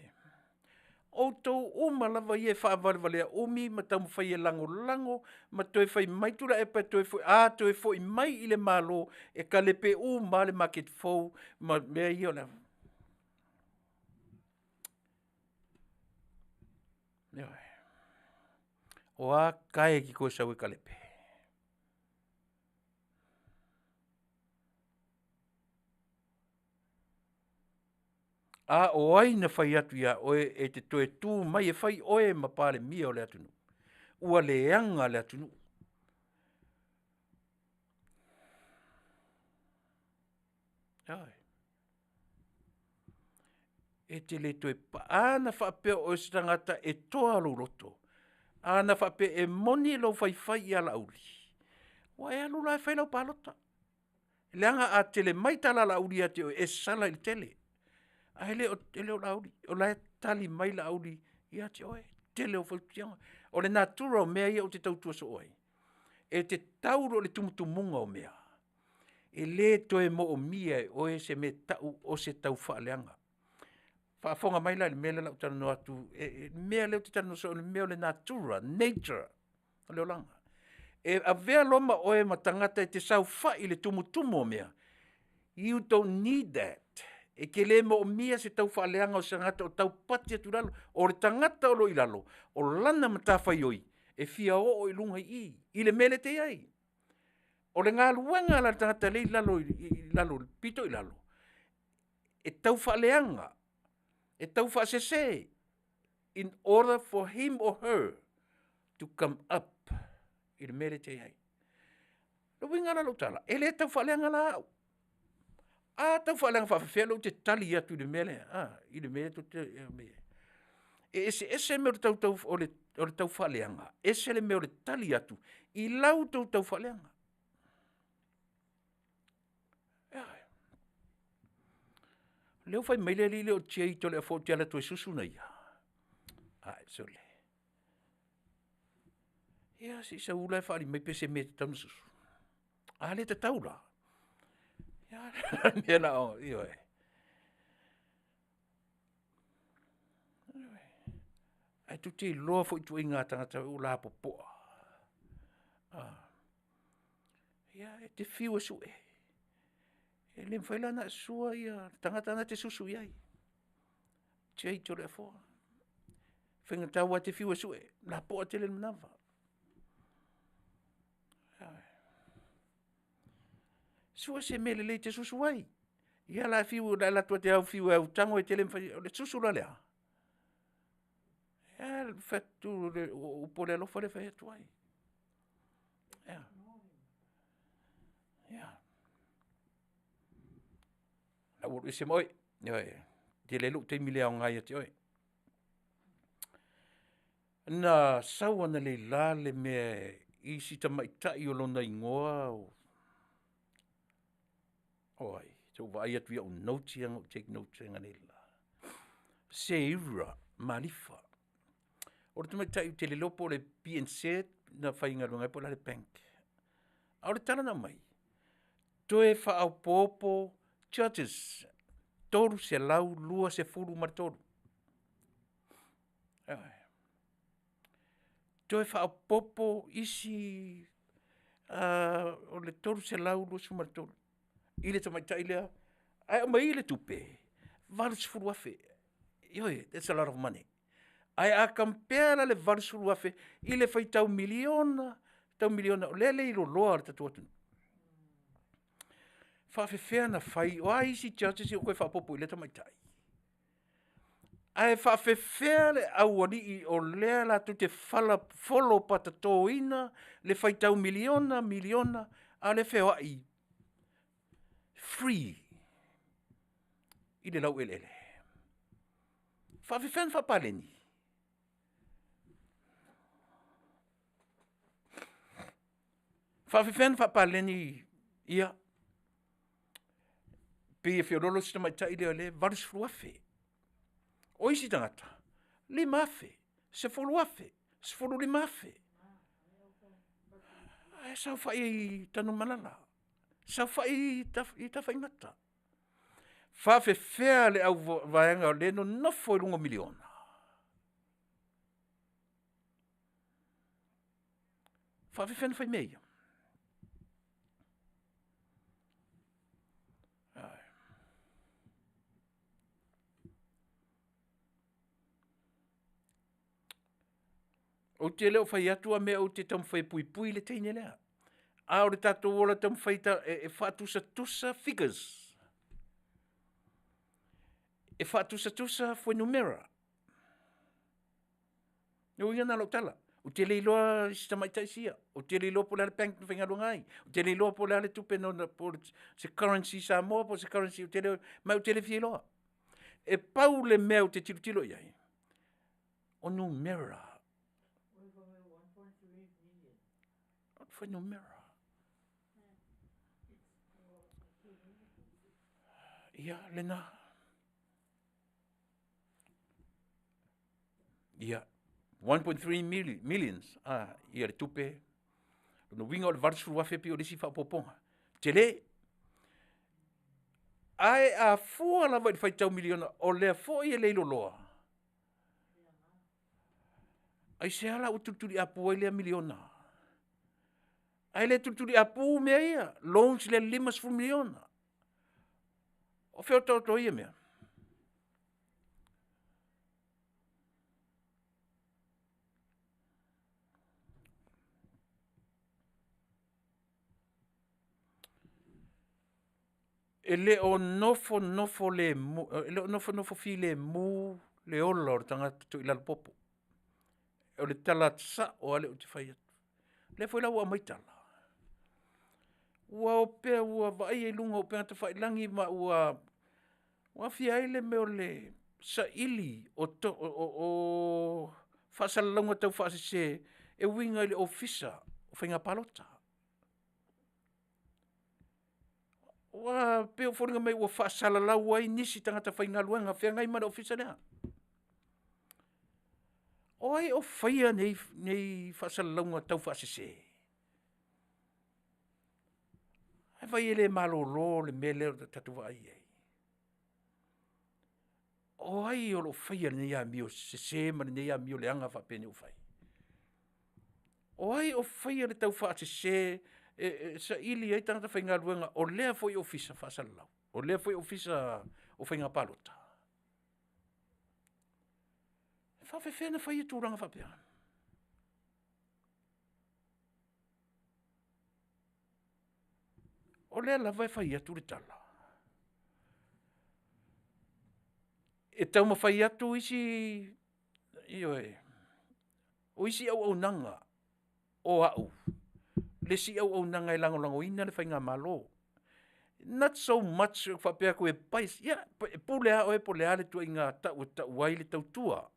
Outou uma lava ia e faavalevalea umi ma taumafai e lagolago ma toe fai mai Tuilaepa e toe foi, a toe foi mai i le Malo, e talepe uma lava le maketi fou ma mea ia o le a… Ioe. O a tae e te toe sau e talepe? A o ai na fai atu ia oe e te toe tu mai e fai oe ma Palemia o le atunuu? Ua leaga le atunuu. Ioe. E te le toe… a na faapea o oe o se tagata e toa lou loto, a na faapea e moni lou faifai ia Laauli, ua e alu la e fai lau palota. Leaga a tele mai tala a Laauli ia te oe, e sala i le tele. Ae le o Laauli, o la e tali mai Laauli ia te oe, tele o faitioga. O le natura o mea ia ou te tautua soo ai, e te tau loa i le tumutumuga o mea, e le toe moomia e oe se mea e tau o se taufaaleaga. Faafofoga mai la i le mea lea o le a ou talanoa atu, o le mea lea ou te talanoa soo ai o le mea o le natura, nature o le olaga. E avea loa ma oe ma tagata e te saofai i le tumutumu o mea, you don't need that. E te le moomia se taufaaleaga o se tagata o taupati atu i lalo. O le tagata o lo o i lalo, o lana matafaioi, E fia oo i luga i i, i le mea lea e te i ai. O le galuega la a le tagata lea e i lalo i lalo i le pito i lalo, e tau faaleaga, e tau faasese in order for him or her to come up i le mea lea e te i ai. O le uiga la o lau tala, e le tau faaleaga la au. A tau faaleaga faapefea lea ou te tali atu i le mea lea i le mea lea tou te aumaia? E eseese mea o le tau faaleaga, ese le mea o le tali atu i la outou taufaaleaga. Ioe. O lea ua fai mai le alii lea o J Toleafoa ou te alu atu e susu na ia. Ae sole, ia se i sau la e faaali mai pe o se mea e tatau ona susu. A le tatau la? Ioe. Ae tou te iloa foi ituaiga tagata ua lapopoa. Ia e te fiu e sue, e le mafai la ona e susua le tagata na e te susu i ai, J Toleafoa. E faigata aua e te fiu e sue, lapoa tele le manava. Sue se mea lelei e te susu ai. Ia o le a e alu atu lava e te aufiu e tago e te le mafai, o le susu la lea? A lea ou te fai atu o upu o le alofa lea e fai atu ai. Ioe, ia. O le a ou alu ese ma oe, ioe, tele ai lou taimi le aoga ia te oe. Na sau analeila le mea i si tamaitai o lona igoa o ai? Se i ou vaai atu i au notes ia na ou take notes ai analeila. Seila Malifa. O le tamaitai ou te le iloa po o le BNZ na faigaluega ai po o le a le bank. A o le tala na aumai, toe faaopoopo charges 323. Ioe. Toe faaopoopo isi o le 323 i le tamaitai lea, ae aumai le tupe, $80,000. Ioe, that's a lot of money. Ae a compare la le $80,000 i le faitau miliona, tau miliona o lea e leiloloa a le tatou atunuu. E faapefea ona fai, o a isi charges ia ua toe faaopoopo i lea tamaitai? Ae faapefea le aualii o lea latou te folopatatoina le faitau miliona, miliona, a o lea e feoai free i le laueleele. E faapefea ona faapaleni? E faapefea ona faapaleni ia? Pei e feoloolo si tamaitai lea o lea e $80,000. O isi tagata, $5,000, $10,000, $15,000, ae saofai ai i Tanumalala, saofai i Tafaigata. E faapefea le auvaega o lea e nonofo i luga o miliona? E faapefea ona fai mea ia? Ou te le o fai atu a mea ou te taumafai e puipui le teine lea, a o le tatou ola taumafai e faatusatusa figures, e faatusatusa fuainumera. O le uiga lena o lau tala. Ou te le iloa isi tamaitai sia, ou te le iloa po o le a le bank na faigaluega ai, ou te le iloa po o le a le tupe na po o se currency Samoa po o se currency, ou te le, ma ou te le fia iloa. E pau le mea ou te tilotilo i ai, o numera. O fuainumera. Ia, lena. Ia, 1.3 millions ia le tupe. O lona uiga o le $80,000 pei o le isi faaopoopoga. Tele. Ae a fua lava i le faitau miliona o lea foi e leiloloa, aisea la ua tulituliapu ai lea miliona? Ae le tulituliapu mea ia, loans i le $50 miliona. O fea o taoto ai ia mea? E le o nofonofo lemu, e le o nofonofo filemu le ola o le tagata toilalopopo. O le tala sao lava lea ou te fai atu. O lea foi la ua aumai tala, ua o pea ua vaaia i luga o upega tafailagi ma ua aafia ai le mea o le saili o faasalalauga taufaasese e uiga i le Ofisa o Faiga Palota. Ua pei e foliga mai ua faasalalau ai nisi tagata faigaluega feagai ma le Ofisa lea. O ai o faia nei faasalalauga taufaasese? Ae vaai e le malolo le mea lea ua tatou vaai i ai? O ai o lo o faia lenei amio sese ma lenei amio leaga faapenei ua fai? O ai o faia le taufaasese e saili ai tagata faigaluega o lea foi Ofisa Faasalalau? O lea foi Ofisa o Faiga Palota? E faapefea ona fai tulaga faapea? O lea lava e fai atu le tala, e taumafai atu isi, ioe, o isi auaunaga o au, le isi auaunaga e lagolagoina le Faigamalo. Not so much e faapea atu e bias, ia e pule lava oe po o le a le ituaiga tau e tau ai le tautua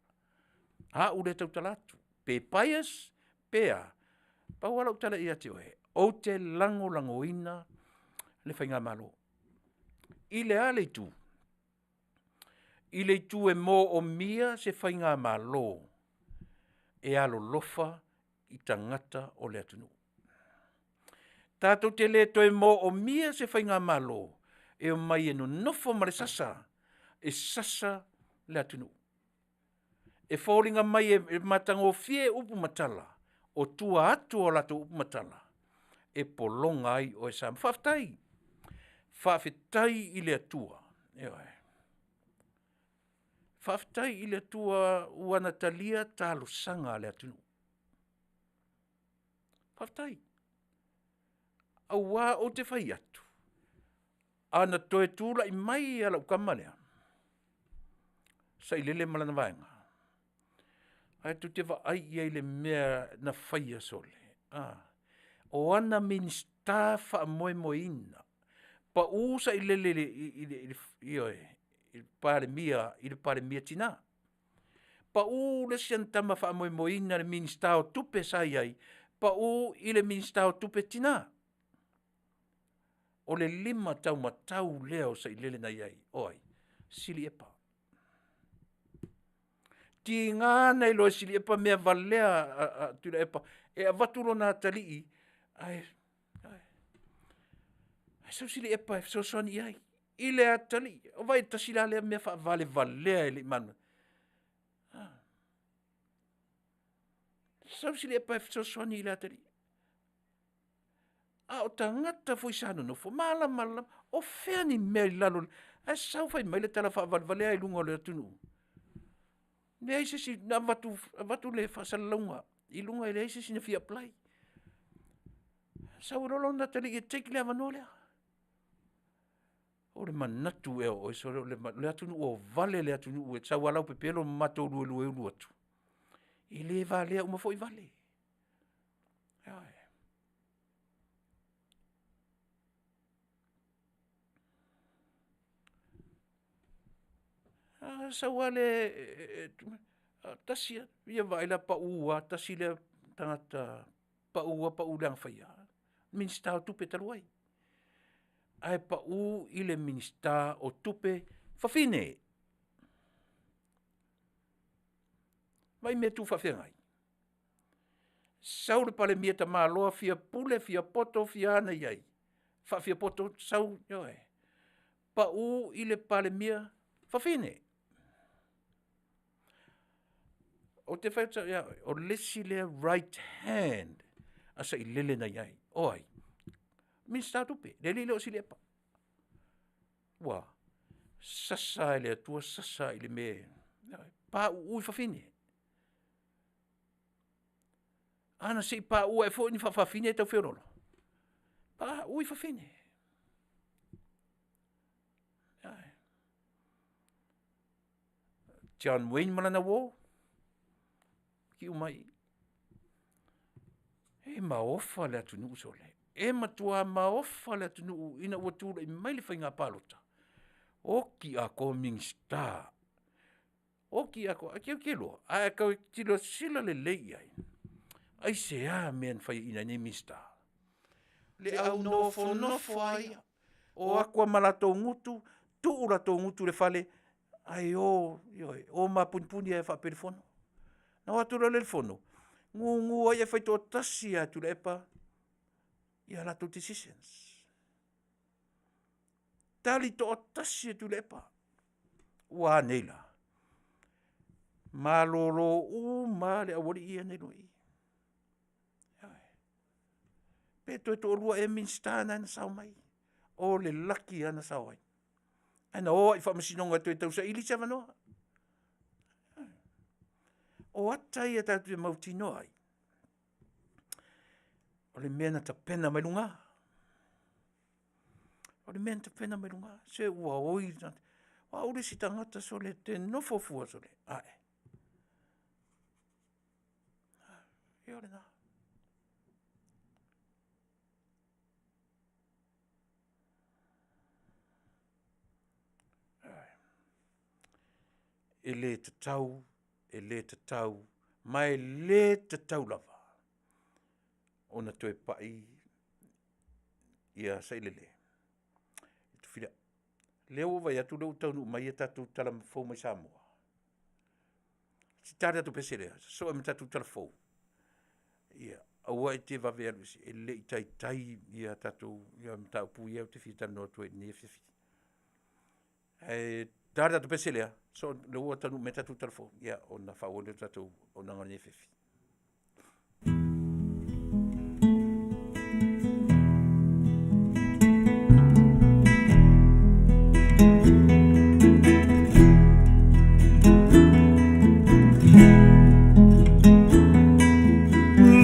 a au lea e tautala atu. Pe bias pe a, pau lava lau tala ia te oe, ou te lagolagoina le Faigamalo. I le a le itu? I le itu e manaomia se Faigamalo e alolofa i tagata o le atunuu. Tatou te le toe manaomia se Faigamalo e omai e nonofo ma le sasa, e sasa le atunuu. E foliga mai e matagofie upu ma tala, o tua atu o latou upu ma tala, e pologa ai oe Samoa. Faafetai, faafetai i le Atua, ioe, faafetai i le Atua ua na talia talosaga a le atunuu. Faafetai, aua ou te fai atu, ana toe tulai mai lava lau tama lea, Sailele ma lana vaega, ae tou te vaai i ai i le mea na faia sole, a? O ana Minisita faamoemoeina, pau Sailele i le Palemia, i le Palemia tina, pau le isi ana tama faamoemoeina le Minisita o Tupe sa i ai, pau i le Minisita o Tupe tina. O le limataumatau lea o Sailele na i ai, o ai? Sili Epa. Tiga ona iloa e Sili mea valea a Tuilaepa e avatu lona atalii ae sau Siliaepa e fesoasoani i ai i le atalii. Vaai tasi la lea mea faavalevalea e le i malamalama. Sau Siliaepa e fesoasoani i le atalii, a o tagata foi sa nonofo malamalama. O fea ni mea i lalo ae sau fai mai le tala faavalevalea i luga o le atunuu. Leai se isi na avatu le faasalalauga i luga e leai se isi na fia apply. Sau loa lona atalii e take le avanoa lea. O le manatu ea o oe sole, o le atunuu ua vale le atunuu e sau lava laupepelo ma matou luelueulu atu, e le valea uma foi vale. Ioe. A sau lava le tasi lava, ia vaai la, pau lava, tasi lea tagata pau lava pau i le agafaia, Minisita o Tupe talu ai, ae pau i le Minisita o Tupe fafine. Vaai i mea e tufaafeagai. Sau le Palemia tamaloa fia pule, fia poto, fia a na i ai, faafiapoto sau, ioe, pau i le Palemia fafine. Ou te fai atu sau ia oe, o le isi lea right hand a Sailele na i ai, o ai? Minisita o Tupe, le alii lea o Siliaepa. Ua sasa lava e le Atua sasa i le mea e pauu i fafine. A na se i pauu ae foi ni faafafine e tau feoloolo, pauu i fafine. John Wayne ma lana uō, kiu mai. E maofa le atunuu sole. E matua maofa le atunuu ina ua tulai mai le faiga palota, oki atoa Minisita, oki atoa, ae e te iloa, a e tau silasila lelei i ai, aisea mea na faiaina ai nei Minisita? Le au nofonofo lava ia, o atu lava ma latou gutu, tuu latou gutu i le fale, ae o, ioe, o mapunipuni lava e faapea le Fono. Ona o atu loa lea i le Fono, gugu ai ae faitoatasi lava e Tuilaepa ia latou decisions. Tali toatasi e Tuilaepa. Ua a nei la? Malolo uma lava le aualii ia nei i i. Pe toe toalua ea Minisita na na sao mai. O le laki lava na sao ai. Ae na o lava i faamasinoga e toe tausaili se avanoa. O ata ia tatou te mautinoa ai, o le mea na tapena mai luga. O le mea na tapena mai luga. Se ua oi le tagata. O au le isi tagata sole ou te nofo fua sole, ae, ia o lena. E le tatau, e le tatau, ma e le tatau lava ona toe pai ia Sailele. O lea ua ou vaai atu o lea ua taunuu mai ia tatou tala fou mai Samoa. Se i ta le tatou pese lea, sosoo ai ma le tatou tala fou. Ia aua e te vave alu ese, e le i taitai ia tatou mataupu ia ou te fia talanoa atu ai i lenei afiafi. Ae ta le tatou pese lea, sosoo o lea ua taunuu mai ia le tatou tala fou, ia ona faaauau lea o le tatou fonotaga i lenei afiafi.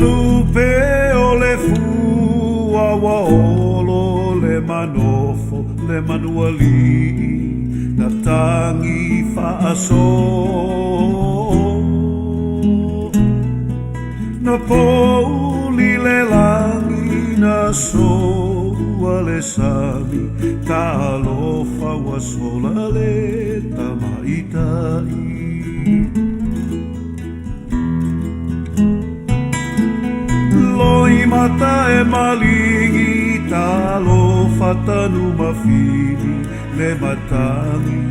Lupe o le fua ua olo le manofo le manualii na tagi faaso Na pouli le lagi na soua le sami Talofa ua sola le tamaitai Loimata e maligi Talofa Tanumafili le matagi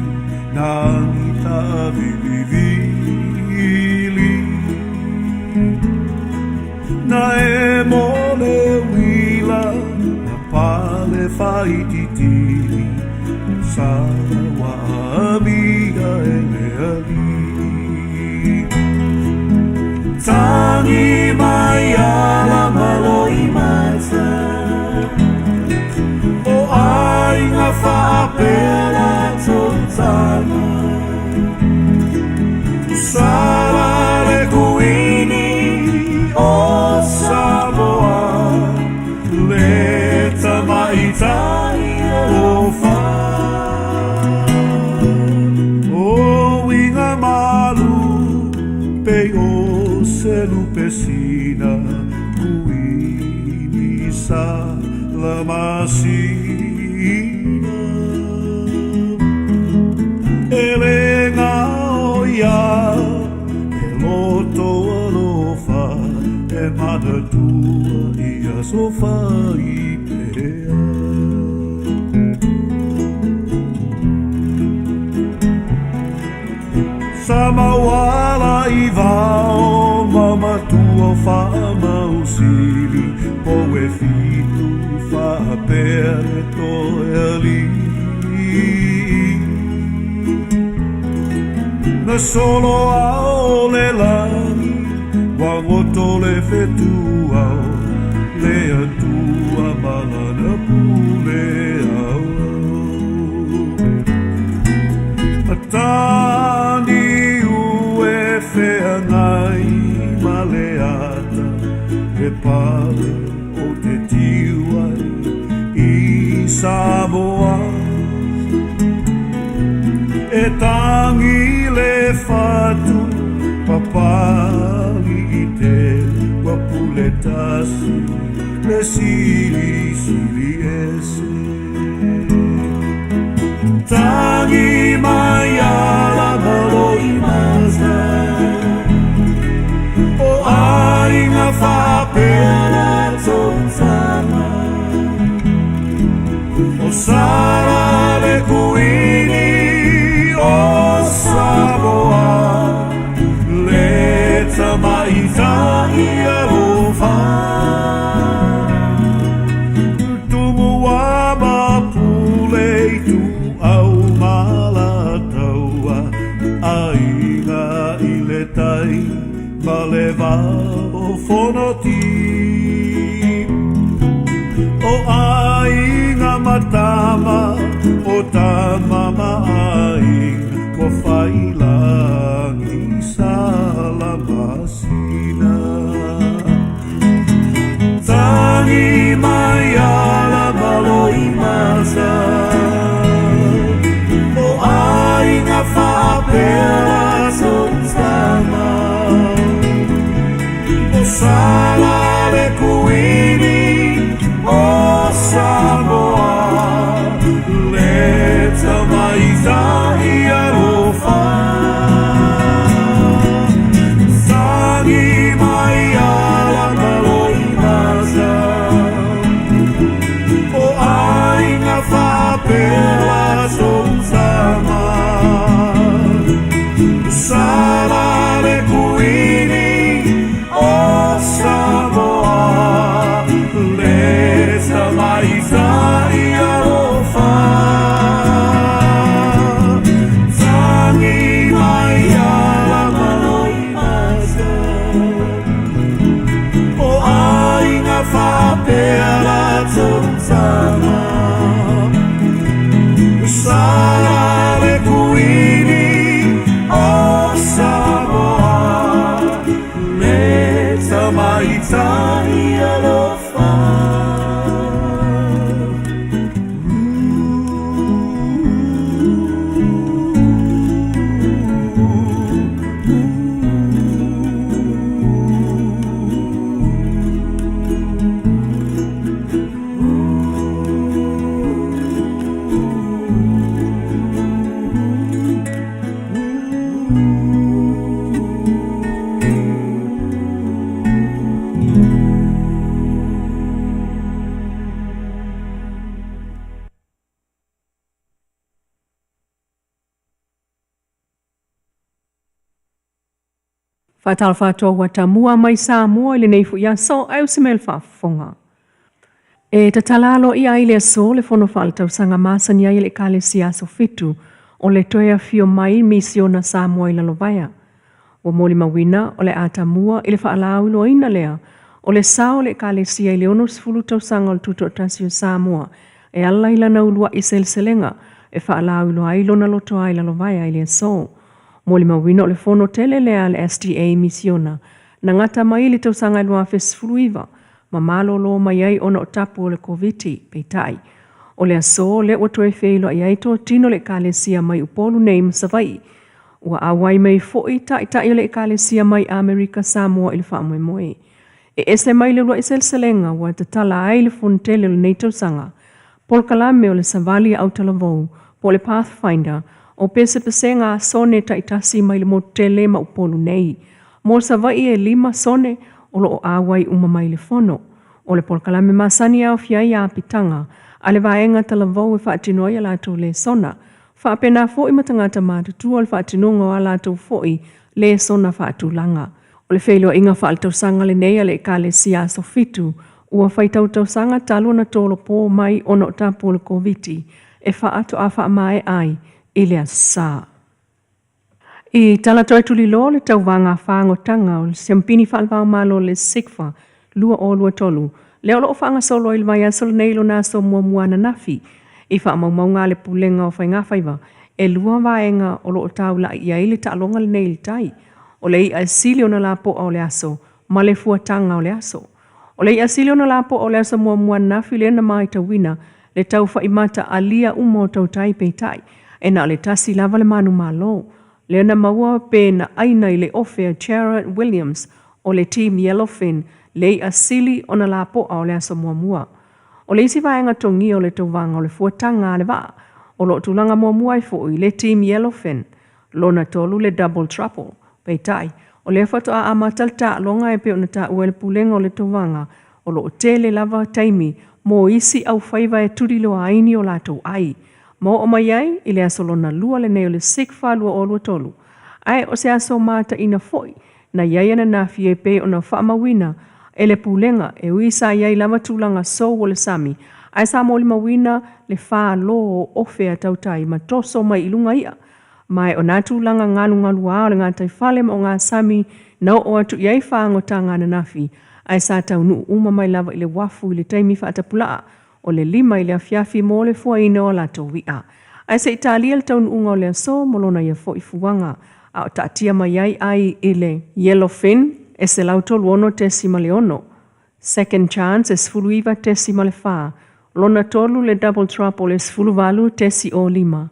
Nagi taavilivili Na emo le uila Na pale faaitiiti Sala ua aamia e le Alii Tagi mai ala ma Loimata O aiga faapea latou tama Sala le Kuini o Samoa Le tamaitai alofa O uiga malu pei o se lupe sina Kuini Salamasina E le gao ia e loto alofa E manatua i aso faipea Sa mauala i vao ma matua o faamausili Pou e fitu faapea le toe alii Na solo ao le lagi ua goto le fetuao Le Atua ma lana pule aoao Mataniu e feagai ma le ata E pale o te tiu ai i Samoa E tangi le fatu Papalii tele ua pule tasi Me silisili ese Tagi mai ala Maloimata O aiga faapea latou tama O Sara le Kuini o Samoa Le tamaitai alofa Tumua ma Pule Ituau ma Alataua Aiga i le tai ma le vao o Fonoti O aiga ma tama o tama ma aiga Ua faiilagi Salamasina Tagi mai ala Maloimata O aiga faapea latou tama O Sala le Kuini o Samoa Le tamaitai alofa Tagi mai ala Maloimata O aiga faapea latou tama Sala le Kuini o Samoa Le tamaitai alofa Tagi mai ala Maloimata O aiga faapea latou tama Sala le Kuini o Samoa Le tamaitai alofa Faatalofa atu ua tamua mai Samoa i lenei foi aso ae usi mai le faafofoga. E tatala aloaia ai le aso le fono faaletausaga masani ai a le Ekalesia Aso Fitu o le toe afio mai Misiona Samoa i Lalovaea. Ua molimauina o le a tamua i le faalauiloaina lea o le sao o le Ekalesia i le 60 tausaga o le Tutoatasi o Samoa e ala i lana uluai seleselega e faalauiloa ai lona lotoa i Lalovaea i le aso. Molimauina o le fono tele lea a le SDA Misiona na gata mai i le tausaga e 2019 ma malolo mai ai ona o tapu o le Koviti. Peitai, o le aso lea ua toe feiloai ai totino le Ekalesia mai Upolu nei ma Savaii. Ua auai mai foi taitai o le Ekalesia mai Amerika Samoa i le faamoemoe. E ese mai le uluai seleselega ua tatala ai le fonotele o lenei tausaga, polokalame o le savali autalavou po o le Pathfinder o pesepesega a sone taitasi mai le motu tele ma Upolu nei. Mo Savaii e 5 sone o loo auai uma mai le fono. O le polokalame masani e aofia ai apitaga a le vaega talavou e faatino ai a latou lesona. Faapena foi ma tagata matutua o le faatinoga o a latou foi lesona faatulaga. O le feiloaiga faaletausaga lenei a le Ekalesia Aso Fitu ua faitau tausaga talu ona tolopo mai ona o tapu o le Koviti e faatoa faamaea ai i le Aso Sa. I tala toe tuliloa le tauvaga fagotaga o le siampini faalevaomalo le SIGFA 2023 lea o loo faagasolo ai le vaiaso lenei lona aso muamua ananafi i faamaumauga a le Pulega o Faigafaiva e lua vaega o loo taulai i ai le taaloga lenei i le tai o le i'a e sili ona lapoa o le aso ma le fuataga o le aso. O le i'a sili ona lapoa o le aso muamua ananafi lea na matauina le taufaimata alia uma o tautai peitai e na o le tasi lava le manumalo. lea na maua pe na ʻaina i le ofe a Gerard Williams o le Team Yellowfin le iʻa sili ona lapoa o le aso muamua. O le isi vaega togia o le tauvaga o le fuataga a le vaa, o lo o tulaga muamua ai foi le Team Yellowfin, lona tolu le Double Trouble. Peitai, o lea faatoa amata le taaloga e pei ona taua e le Pulega o le Tauvaga, o lo o tele lava taimi mo isi aufaiva e tuliloa ai ni o latou ai. Ma oo mai ai i le aso lona lua lenei o le SIGFA 2023, ae o se aso mataina foi na i ai ananafi e pei ona faamauina e le Pulega e ui sa i ai lava tulaga sou o le sami, ae sa molimauina le falo o ofe a tautai ma toso mai i luga i'a. Ma o nā tulaga galugaluā o le gataifale ma ogasami na oo atu i ai fagotaga ananafi, ae sa taunuu uma mai lava i le uafu i le taimi faatapulaa o le 5 i le afiafi mo le fuaina o latou i'a. Ae se i talia le taunuuga o le aso mo lona ia foi fuaga, a o taatia mai ai ai i le Yellowfin e 136.6, Second Chance e 19.4, lona tolu le Double Trouble e 18.05,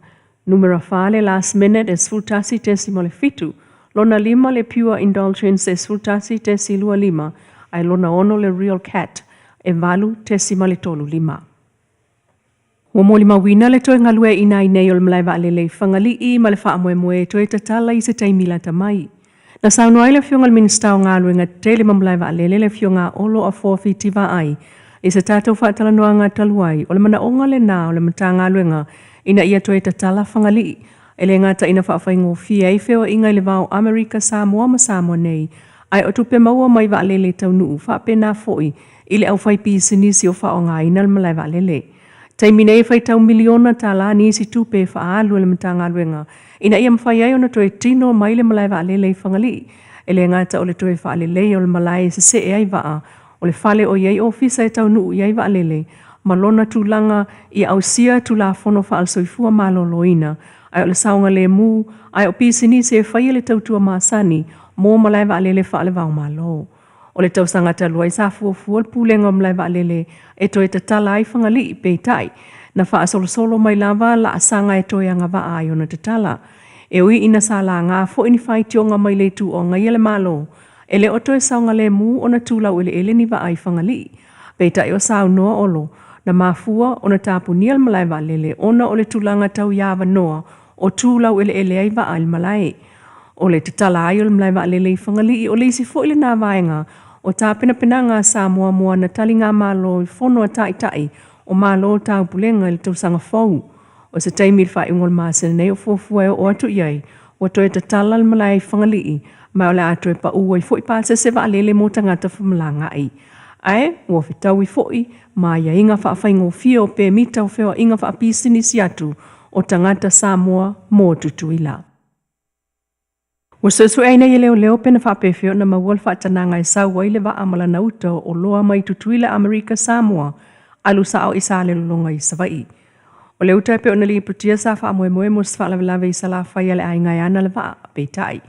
numera 4 le Last Minute e 11.7, lona lima le Pure Indulgence e 11.25, ae lona ono le Real Cat e 8.35. Ua molimauina le toe galueaiina ai nei o le malae vaalele i Fagalii ma le faamoemoe e toe tatala i se taimi lata mai. Na saunoa ai le Afioga i le Minisita o Galuega Tetele ma Malae Vaalele, le Afioga Olo Afoa Fitivaai, i se tatou faatalanoaga talu ai, o le manaoga lena o le Matagaluega ina ia toe tatala Fagalii, e le gata ina faafaigofie ai feoaiga i le va o Amerika Samoa ma Samoa nei, ae o tupe maua mai vaalele taunuu faapena foi i le aufaipisinisi o faaaogaina le malae vaalele. Taimi nei e faitau miliona tala nisi tupe e faaalu e le Matagaluega ina ia mafai ai ona toe tino mai le malae vaalele i Fagalii. E le gata o le toe faaleleia o le malae e sesee ai vaa, o le fale o i ai ofisa e taunuu i ai vaalele, ma lona tulaga ia ausia Tulafono Faale-Soifua Maloloina, ae o le saogalemu, ae o pisinisi e faia le tautua masani mo malae vaalele faale-va o Malo. O le tausaga talu ai sa fuafua le Pulega o Malae Vaalele e toe tatala ai Fagalii, peitai, na faasolosolo mai lava laasaga e toe agavaa ai ona tatala. E ui ina sa laga foi ni faitioga mai le itu o agaia le Malo, e le o toe saogalemu ona tu laueleele ni vaa i Fagalii. Peitai o saunoa Olo, na mafua ona tapunia le malae vaalele ona o le tulaga tau i avanoa o tu laueleele ai vaa i le malae. O le tatala ai o le malae vaalele i Fagalii o le isi foi lena vaega o tapenapenaga a Samoa mo ana taligamalo i fono a taitai o Malo Taupulega i le tausaga fou. O se taimi i le faaiuga o le masina nei o fuafua e oo atu i ai, ua toe tatala le malae i Fagalii, ma o le a toe pau ai foi pasese vaalele mo tagata femalagaai. Ae ua fetaui foi ma aiaiga faafaigofie o pemita o feoaiga faapisinisi atu o tagata Samoa mo Tutuila. Ua suesueina e leoleo pe na faapefea ona maua le faatanaga e sau ai le vaa ma lana uta o oloa mai Tutuila Amerika Samoa alu sao i Salelologa i Savaii. O le uta e pei ona lipotia sa faamoemoe mo se faalavelave i Salafai a le aiga e ana le vaa, peitai,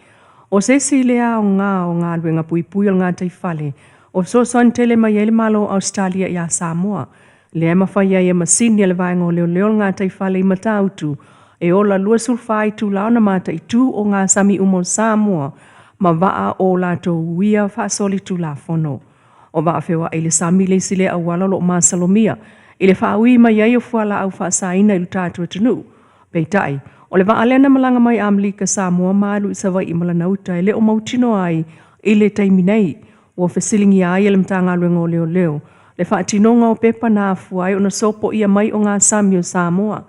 o se isi lea aoga o galuega puipui o le gataifale o fesoasoani tele mai ai le Malo o Ausetalia iā Samoa, lea e mafai ai e masini a le vaega o leoleo o le gataifale i Matautu e ola 24 itula ona mataitu ogasami uma o Samoa ma vaa o latou uia faasolitulafono. O vaa feoai i le sami le isi lea auala o lo o masalomia i le faaui mai ai o fualaau faasaina i lo tatou atunuu. Peitai, o le vaa lea na malaga mai Amerika Samoa ma alu i Savaii ma lana uta e le o mautinoa ai i le taimi nei. Ua fesiligia ai e le Matagaluega o Leoleo le faatinoga o pepa na afua ai ona sopoia mai ogasami o Samoa.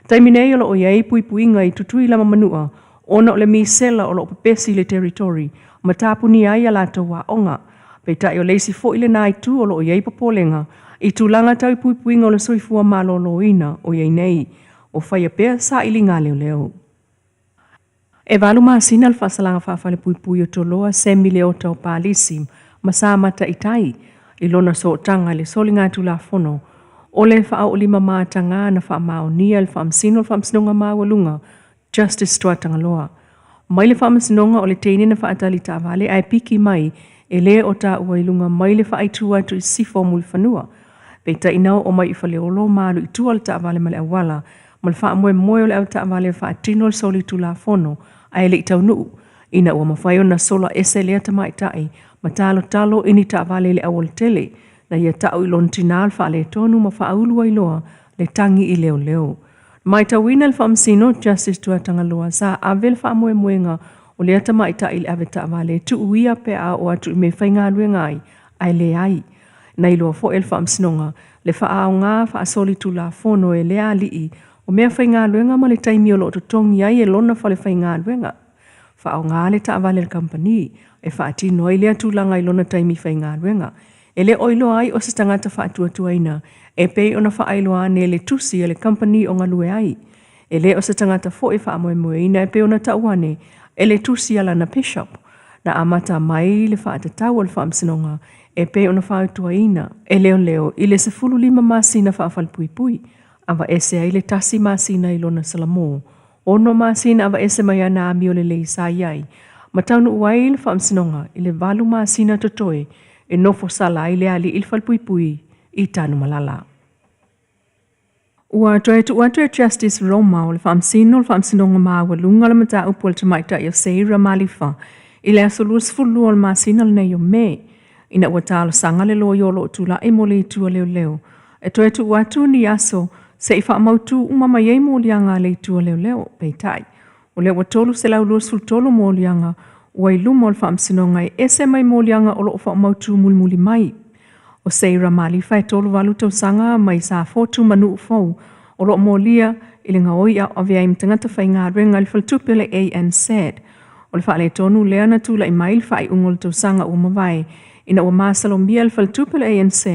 Taimi nei o lo o i ai puipuiga i Tutuila ma Manua ona o le misela o lo o pepesi i le territory ma tapunia ai a latou aoga. Peitai o le isi foi lena itu o lo o i ai popolega i tulaga tau i puipuiga o le soifua maloloina o i ai nei. Ua faia pea sailiga a leoleo. E 8 masina le faasalaga faafalepuipui o Toloa Semi Leota o Palisi ma Samata i tai i lona sootaga i le soligatulafono o le faaoolima mataga na faamaonia e le Faamasino o le Faamasinoga Maualuga Justice Tuatagaloa. Mai le faamasinoga o le teine na faatali taavale ae piki mai e le o taua i luga mai le faaitu atu i sisifo o Mulifanua. Peitai na oo mai i Faleolo ma alu i tua le taavale ma le auala ma le faamoemoe o le avetaavale e faatino le solitulafono. ae le i taunuu, ina ua mafai ona sola ese lea tamaitai ma talotalo i ni taavale i le aualatele, na ia ta'u i lona tinā le faaletonu ma faaulu ai loa le tagi i leoleo. Matauina e le Faamasino Justice Tuatagaloa sa ave le faamoemoega o lea tamaitai i le avetaavale e tuu ia pe a oo atu i mea e faigaluega ai, ae leai. Na iloa foi e le Faamasinoga le faaaoga faasolitulafono e lea alii o meafaigaluega ma le taimi o lo o totogi ai e lona falefaigaluega. Faaaoga le taavale a le kamupani e faatino ai lea tulaga i lona taimi faigaluega. E le o iloa ai o se tagata faatuatuaina e pei ona faailoa ane e le tusi a le kamupani o galue ai. E le o se tagata foi e faamoemoeina e pei ona tau ane e le tusi a lana Bishop. Na amata mai le faatatau a le Faamasinoga e pei ona fautuaina e leoleo i le 15 masina faafalepuipui, aveese ai le tasi masina i lona salamo, ono masina aveese mai ana amio lelei sa i ai, ma taunuu ai le Faamasinoga i le valu masina totoe e nofo sala ai le alii i le falepuipui i Tanumalala. Ua toe tuu atu e Justice Roma o le Faamasino le Faamasinoga Maualuga le mataupu a le tamaitai o Seira Malifa i le aso 22 o le masina lenei o Me, ina ua talosaga le loia o lo o tulai mo le itu a leoleo e toe tuu atu ni aso se i faamautu uma mai ai moliaga a le itu a leoleo. Peitai, o lea ua 323 moliaga ua i luma o le Faamasinoga e ese mai moliaga o lo o faamautu mulimuli mai. O Seira Malifa e 38 tausaga mai Safotu ma Nuufou o lo o molia i le gaoi a o avea ai ma tagata faigaluega i le faletupe o le ANZ. O le faaletonu lea na tulai mai i le faaiuga o le tausaga ua mavae ina ua masalomia e le faletupe o le ANZ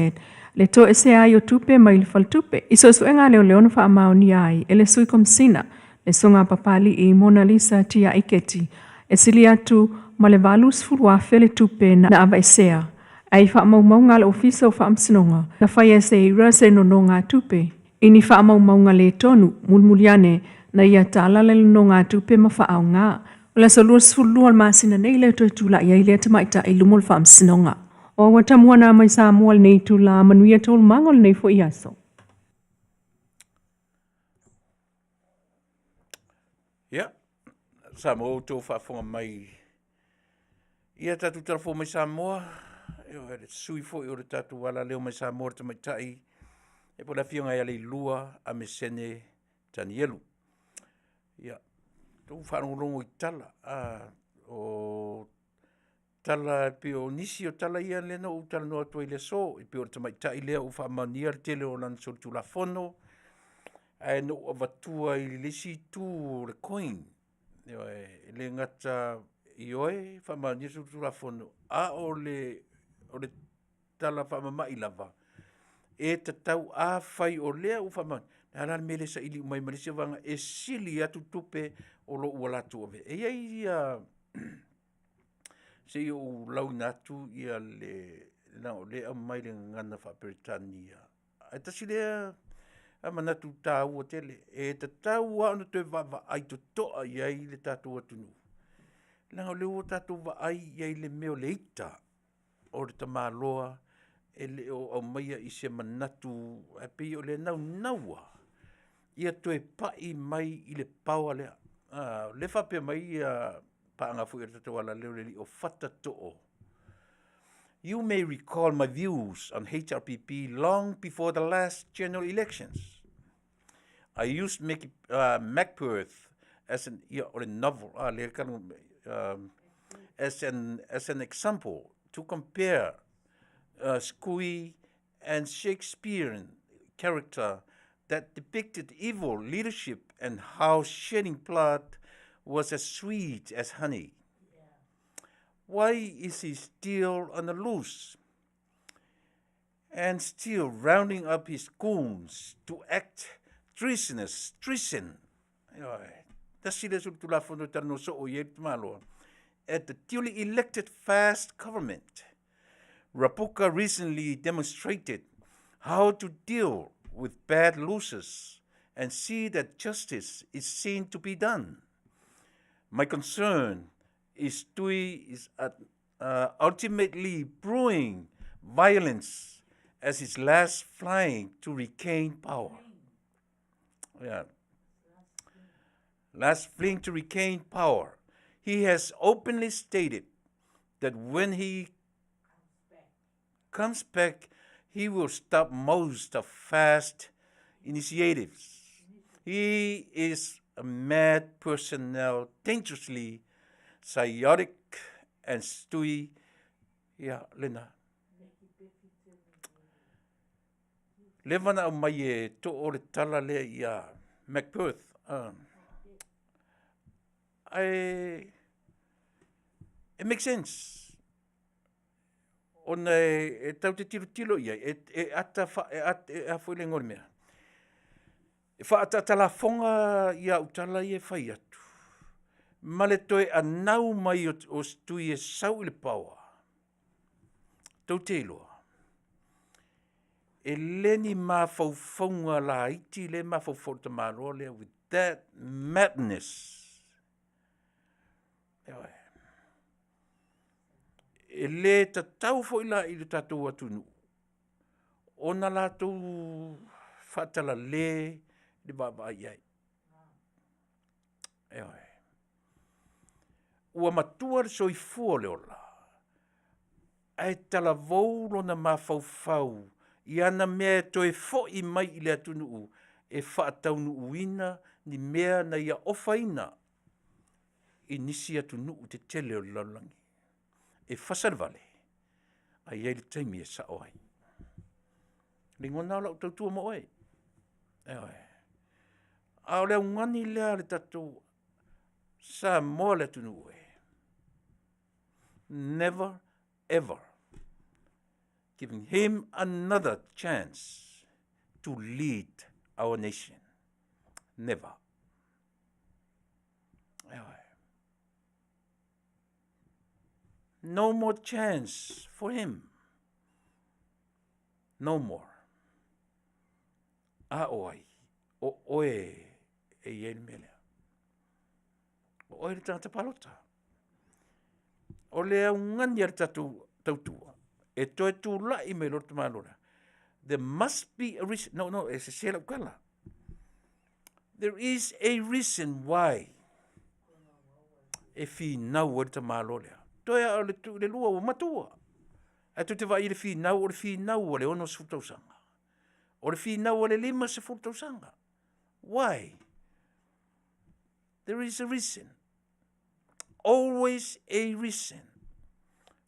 le toesea ai o tupe mai le faletupe. I suesuega a leoleo na faamaonia ai e le Sui Komesina le Susuga Papali'i Monalisa Tiaiketi e sili atu ma le 80,000 le tupe na aveesea ae i faamaumauga a le Ofisa o Faamasinoga na faia e Seira se nonogatupe i ni faamaumauga le tonu mulimuli ane na ia tala le nonogatupe ma faaaoga. O le aso 22 o le masina nei lea toe tulai ai lea tamaitai i luma o le Faamasinoga. O ua tamuana mai Samoa lenei itula, manuia taualumaga o lenei foi aso. Ia, Samoa ua outou faafofoga mai ia tatou talafou mai Samoa, e le sui foi o le tatou alaleo mai Samoa le tamaitai, e po le afioga ia Leilua Amesene Tanielu. Ia, tou faalogologo i tala, o tala e pei o nisi o tala ia lea na ou talanoa atu ai i le aso, e pei o le tamaitai lea ua faamaonia le tele o lana solitulafono, ae na ou avatua i le isi itu o le coin, ioe, e le gata i oe faamaonia le solitulafono, a o le tala faamama'i lava, e tatau afai o lea ua faamaonia, o le a la le mea e le saili uma ai ma le isi vaega e sili atu tupe o lo o ua latou avea. E i ai ia, se i ou lauina atu ia le, leaga o lea e aumai i le gagana faa-Peretania, ae tasi lea manatu taua tele, e tatau lava ona toe vaavaai totoa i ai le tatou atunuu, leaga o lea ua tatou vaai i ai i le mea o le ita o le tamaloa e le o aumaia i se manatu, ae pei o le naunau lava ia toe pai mai i le power lea. O lea e faapea mai ia paaga foi a le tatou alaleo le alii o Fatatoo. You may recall my views on HRPP long before the last general elections. I used Mickey, Macbeth as an, ia, o le novel, ah, le kanu, as an, as an example to compare Skui and Shakespearean character that depicted evil leadership and how shedding blood was as sweet as honey. Why is he still on the loose? And still rounding up his goons to act treasonous, treason. Ioe, tasi lea solitulafono e talanoa soo i ai le tamaloa. At the duly elected fast government. Rabuka recently demonstrated how to deal with bad losers and see that justice is seen to be done. My concern is Tui is at, ultimately brewing violence as his last flying to regain power. Yeah. Last fleeing to regain power. He has openly stated that when he comes back, he will stop most of fast initiatives. He is a mad personnel, dangerously psychotic and stewy. Ia, lena. Leva na aumai e too le tala lea ia Macperth. Ae, it makes sense. Ona e, e tau te tilotilo i ai, e, e ata, wha, e, at, e a foi le ngoa le mea. E whaatata i au tala i e whai atu. Ma le toe anau mai o, o stui e sau i le paoa. Tou te iloa, e le ni mafaufauga laiti le mafaufau o le tamaloa lea with that madness. Ioe. E le tatau foi la i le tatou atunuu ona latou faatalale le vaavaai i ai. Ioe. Ua matua le soifua o le ola, ae talavou lona mafaufau i ana mea e toe fo'i mai i le atunuu e faataunuuina ni mea na ia ofaina i nisi atunuu tetele o le lalolagi. E fasa le vale, ae i ai le taimi e sa'o ai. Lagona o lau tautua mo oe. Ioe. A o le augani lea a le tatou Samoa le atunuu e. Never ever giving him another chance to lead our nation. Never. Ioe. No more chance for him. No more. A o ai, o oe e i ai le mea lea. O oe le tagata palota. O le augani a le tatou tautua, e toe tulai mai loa le tamaloa lea. There must be a reason. No, no, e sese lau tala. There is a reason why e finau ai le tamaloa lea. Toe a o le, le lua ua matua. Ae tou te vaai i le finau, o le finau a le 60 tausaga. O le finau a le 50 tausaga. Why? There is a reason. Always a reason.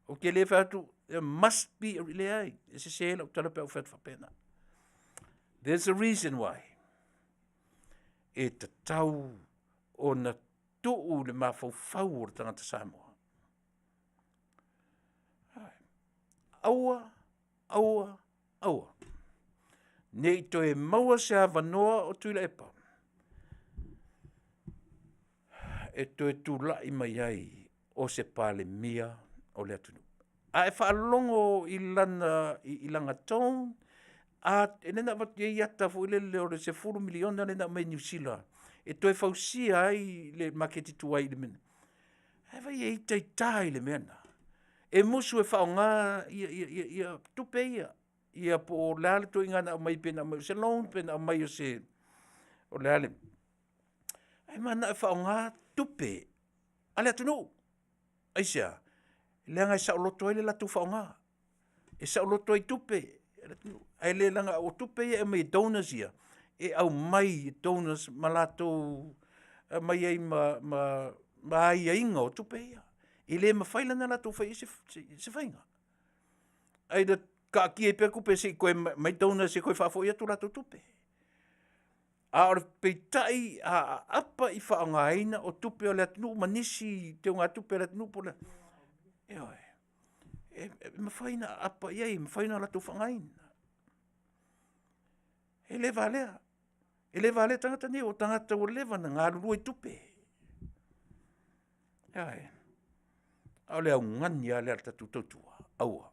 Ou te le fai atu, there must be a leai, e sese lau tala pe au fai atu faapena. There's a reason why. E tatau ona tuu le mafaufau o le tagata Samoa. Aua, aua, aua. Ne i toe maua se avanoa o Tuilaepa e toe tulai mai ai o se Palemia o le atunuu. A e faalogo i lana, i, i lana tone, a e le na avatu i ai ata foi lele o le 10 miliona lea na aumai Niu Sila e toe fausia ai le maketi tuai i le mea. Ae vai e itaita i le mea lena. E musu e faaaoga ia, ia, ia, ia tupe ia. Ia po o le a le ituaiga na aumai pe na aumai o se loan, pe na aumai o se, o le a le. Ae mananao e faaaoga tupe a le atunuu. Aisea? Leaga e saoloto ai le latou faaaoga. E saoloto ai tupe a le atunuu. Ae le leaga o tupe ia e aumai e donors ia, e aumai e donors ma latou aumai ai ma, ma, ma aiaiga o tupe ia. E le mafai la ona latou fai ai se, se, se faiga. Ae na taatia ai pea tupe se i toe mai donors e toe faafoi atu latou tupe. A o le peitai a aapa i faaaogaina o tupe o le atunuu ma nisi teugatupe a le atunuu po o le ioe, e, e mafai ona aapa i ai, e mafai ona latou faaaogaina. E le valea. E le valea tagata nei, o tagata ua leva ona galulue i tupe. Ioe. A o le augani lava lea a le tatou tautua, aua.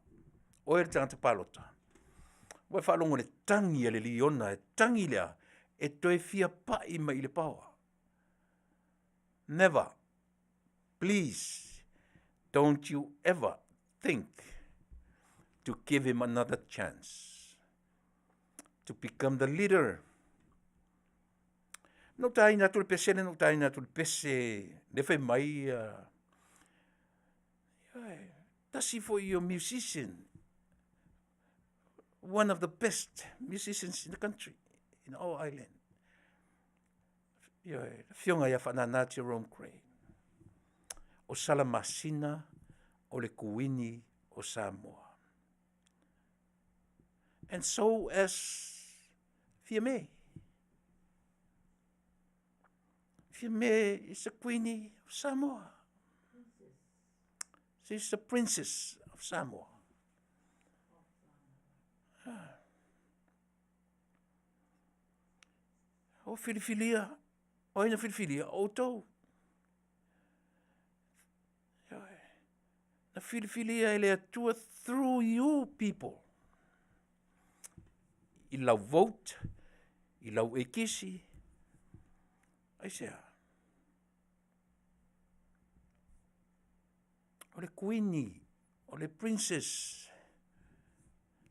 Oe le tagata palota, ua e faalogo i le tagi a le liona, e tagi lea e toe fia pai mai i le paoa. Never. Please, don't you ever think to give him another chance to become the leader. Na ou taina atu le pese lea, na ou taina atu le pese, le fai mai Tasi foi o musician, one of the best musicians in the country, in our island. Ioe, Afioga ia Faanana Jerome Gray. O Salamasina o le Kuini o Samoa. And so as Fiame. Fiame is the Queenie of Samoa. She's the princess of Samoa. Ah. O filifilia, o ai na filifilia, outou. Na filifilia e le Atua through you people. I lau vote, i lau ekisi, aisea? O le kuini, o le princess.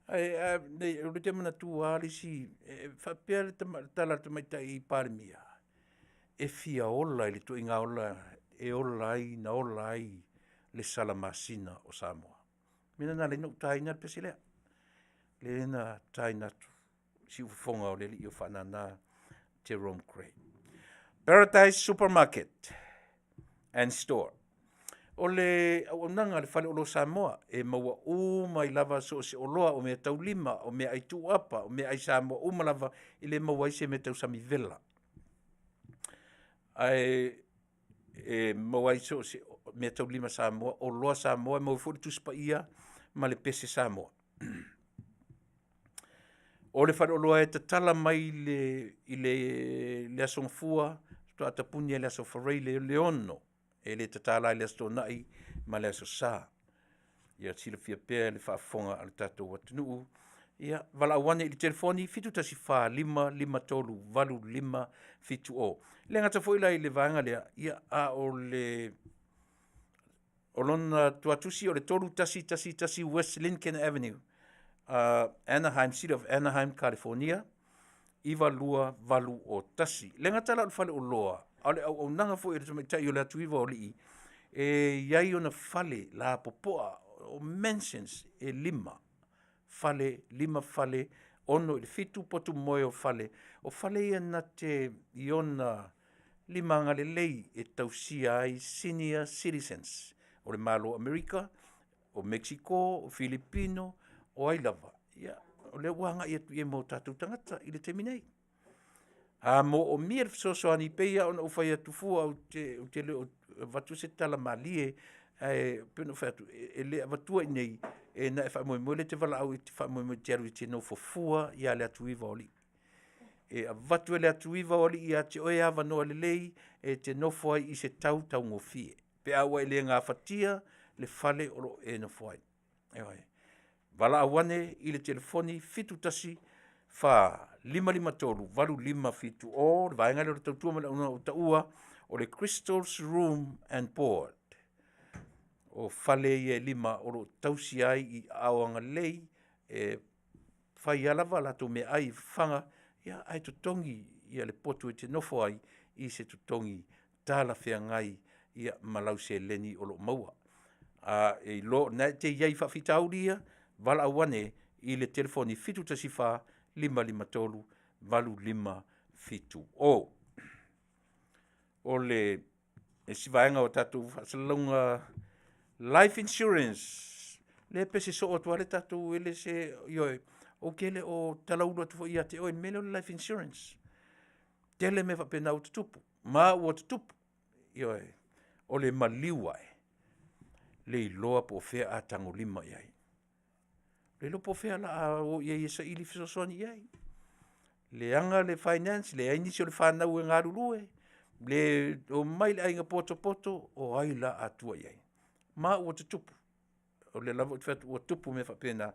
Ai, a, nei, o le te manatua lava le isi, e faapea le tama, le tala a le tamaitai i Palemia, e fia ola i le ituaiga ola e ola ai na ola ai le Salamasina o Samoa. O le mea lena na ala ai ona ou taina le pese lea, lea na taina atu i siufofoga o le alii o Faanana Jerome Gray. Paradise Supermarket and Store. O le auaunaga a le Fale Oloa Samoa e maua uma ai lava so o se oloa o meataulima, o meaai tuuapa, o meaai Samoa uma lava e le maua ai se mea tau sami vela. Ae e maua ai so o se meataulima Samoa, oloa Samoa, e maua ai foi le Tusi Paia ma le Pese Samoa. O le faleoloa e tatala mai i le, i le, le Aso Gafua, faatoa tapuni i le Aso Faraile le 6, e le tatala ai le Aso Toonai ma le Aso Sa. Ia silafia pea le faafofoga a le tatou atunuu. Ia, valaau ane i le telefoni 714 553 8570. E le gata foi la i le vaega lea, ia, a o le o lona tuatusi o le 3111 West Lincoln Avenue, Anaheim, City of Anaheim, California, 92801. Le gata la o le faleoloa, a o le auaunaga foi a le tamaitai o le atu iva o alii, e i ai ona fale lapopoa, o mansions e lima fale, lima fale, 6 i le 7 potu moe o fale. O fale ia na te i ona lima agalelei e tausia ai senior citizens o le Malo o Amerika, o Mexico, o Filipino, o ai lava. Ia, o lea ua agai atu i ai mo tatou tagata i le taimi nei. A moomia le fesoasoani, pei lava ona ou fai atu fua, ou te, ou te le o avatu se tala malie, ae pei ona ou fai atu, e le avatua i inei, e na e faamoemoe lea e te valaau e te faamoemoe e te alu e te nofo fua ia le atu iva o alii. E avatu e le atu iva o alii ia te oe avanoa lelei e te nofo ai i se tau taugofie, pe a ua e le gafatia le fale o lo o e nofo ai. Ioe. Valaau ane i le telefoni 71 4 553 8570, le vaega lea o le tautua ma le auaunaga ua taua o le Crystal's Room and Board. O fale ia e lima o lo o tausia ai i aao agalelei e fai a lava latou meaai i fafaga, ia ae totogi ia le potu e te nofo ai i se totogi talafeagai ia ma lau seleni o lo o maua. A e iloa o lena e te i ai i faafitauli ia, valaau ane i le telefoni 714 553 8570. O le isi vaega o tatou faasalalauga life insurance, lea e pese soo atu lava le tatou e le se, ioe, ou te le o talaulu atu foi ia te oe i le mea lea o le life insurance. Tele mea faapena ua tutupu, ma ua tutupu. Ioe, o le maliu ae, le iloa po o fea a tagolima i ai. Le iloa po o fea o le a o i ai e saili fesoasoani i ai. Leaga le finance, leai nisi o le fanau e galulue, le omai le aiga potopoto, o ai la a tua i ai? Ma ua tutupu. O lea lava ou te fai atu ua tupu mea faapena,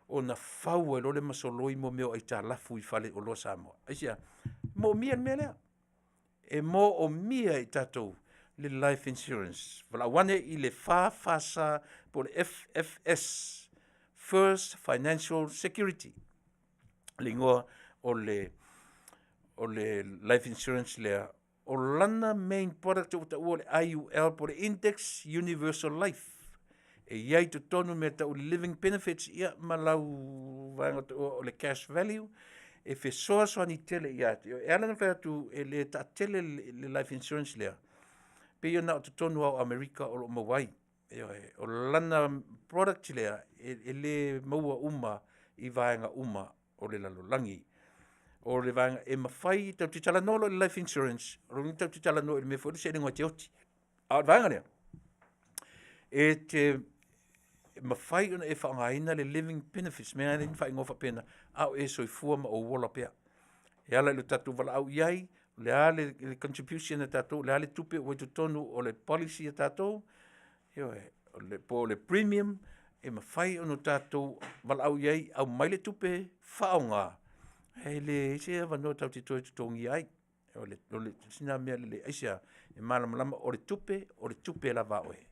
ona fau ai loa lea ma soloi mea o aitalafu i faleoloa Samoa. Aisea? E moomia le mea lea. E moomia e tatou le life insurance. Valaau ane i le FFS po o le FFS, First Financial Security, le igoa o le life insurance lea. O lana main product ua taua o le IUL po o le Index Universal Life. E i ai totonu mea tau living benefits ia ma lau vaega o le cash value e fesoasoani tele ia te oe. E ala ona fai atu e le taatele le life insurance lea, pei ona o totonu lava o Amerika o lo o maua ai. Ioe, o lana product lea e le maua uma i vaega uma o le lalolagi. O le vaega e mafai, tatou te talanoa loa i le life insurance, o lona uiga tatou te talanoa i le mea foi lea seiloga e te oti. A o le vaega lea, e te mafai ona e faaaogaina le living benefits, mea lava ia e faaigoa faapena, a o e soifua ma ou ola pea. E ala i lo tatou valaau i ai, o le a le contribution a tatou, o le a le tupe ua i totonu o le policy a tatou, ioe, po o le premium, e mafai ona tatou valaau i ai, aumai le tupe, faaaoga, e leai se avanoa tatou te toe totogia ai. O le isi lena mea lelei. Aisea? E malamalama o le tupe, o le tupe lava a oe.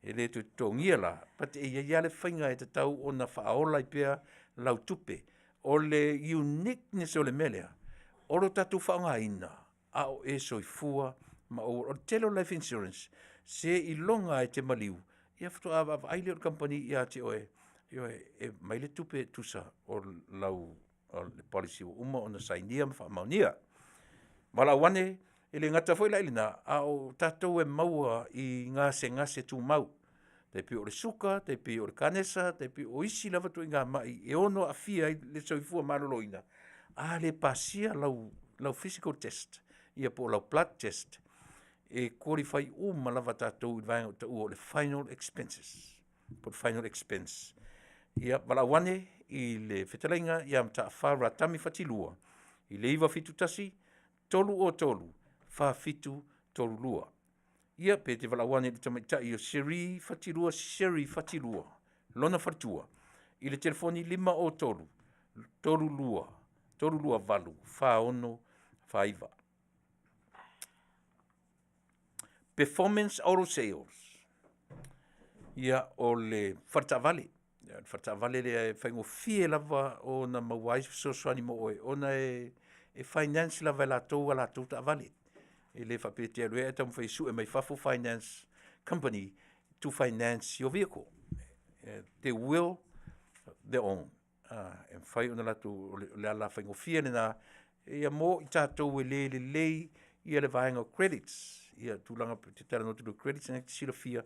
E le toe totogia la, but e i ai lava le faiga e tatau ona faaola ai pea lau tupe. O le uniqueness o le mea lea, o lo tatou faaaogaina a o e soifua ma ou ola. O le tele o life insurance, seiloga lava e te maliu, ia faatoa vaavaai lea o le kamupani ia te oe, ioe, e aumai le tupe e tusa o lau policy ua uma ona sainia ma faamaonia. Valaau ane, e le gata foi la i lena, a o tatou e maua i gasegase tumau, tai pei o le suka, tai pei o le kanesa, tai pei o isi lava ituaiga mai e ono aafia ai le soifua maloloina, a le pasia lau physical test ia po o lau blood test, e qualify uma lava tatou i le vaega e taua o le final expenses po o le final expense. Ia, valaau ane i le fetalaiga ia Mataafa Ratami Fatilua i le 971 303 4732. Ia, pe te valaau ane i le tamaitai o Cherie Fatilua Sherry Fatilua, lona faletua, i le telefoni 503 32 328 4649. Performance Auto Sales. Ia, o le faletaavale. Ia, le faletaavale lea e faigofie lava ona maua ai se fesoasoani mo oe, ona e, e finance lava e latou a latou taavale. E le faapea e te alu e taumafai e sue mai fafo finance company to finance your vehicle. They will their own. E mafai ona latou, o le ala faigofie lena ia mo i tatou e le lelei ia le vaega o credits, ia tulaga te talanoa atu i credits na e te silafia,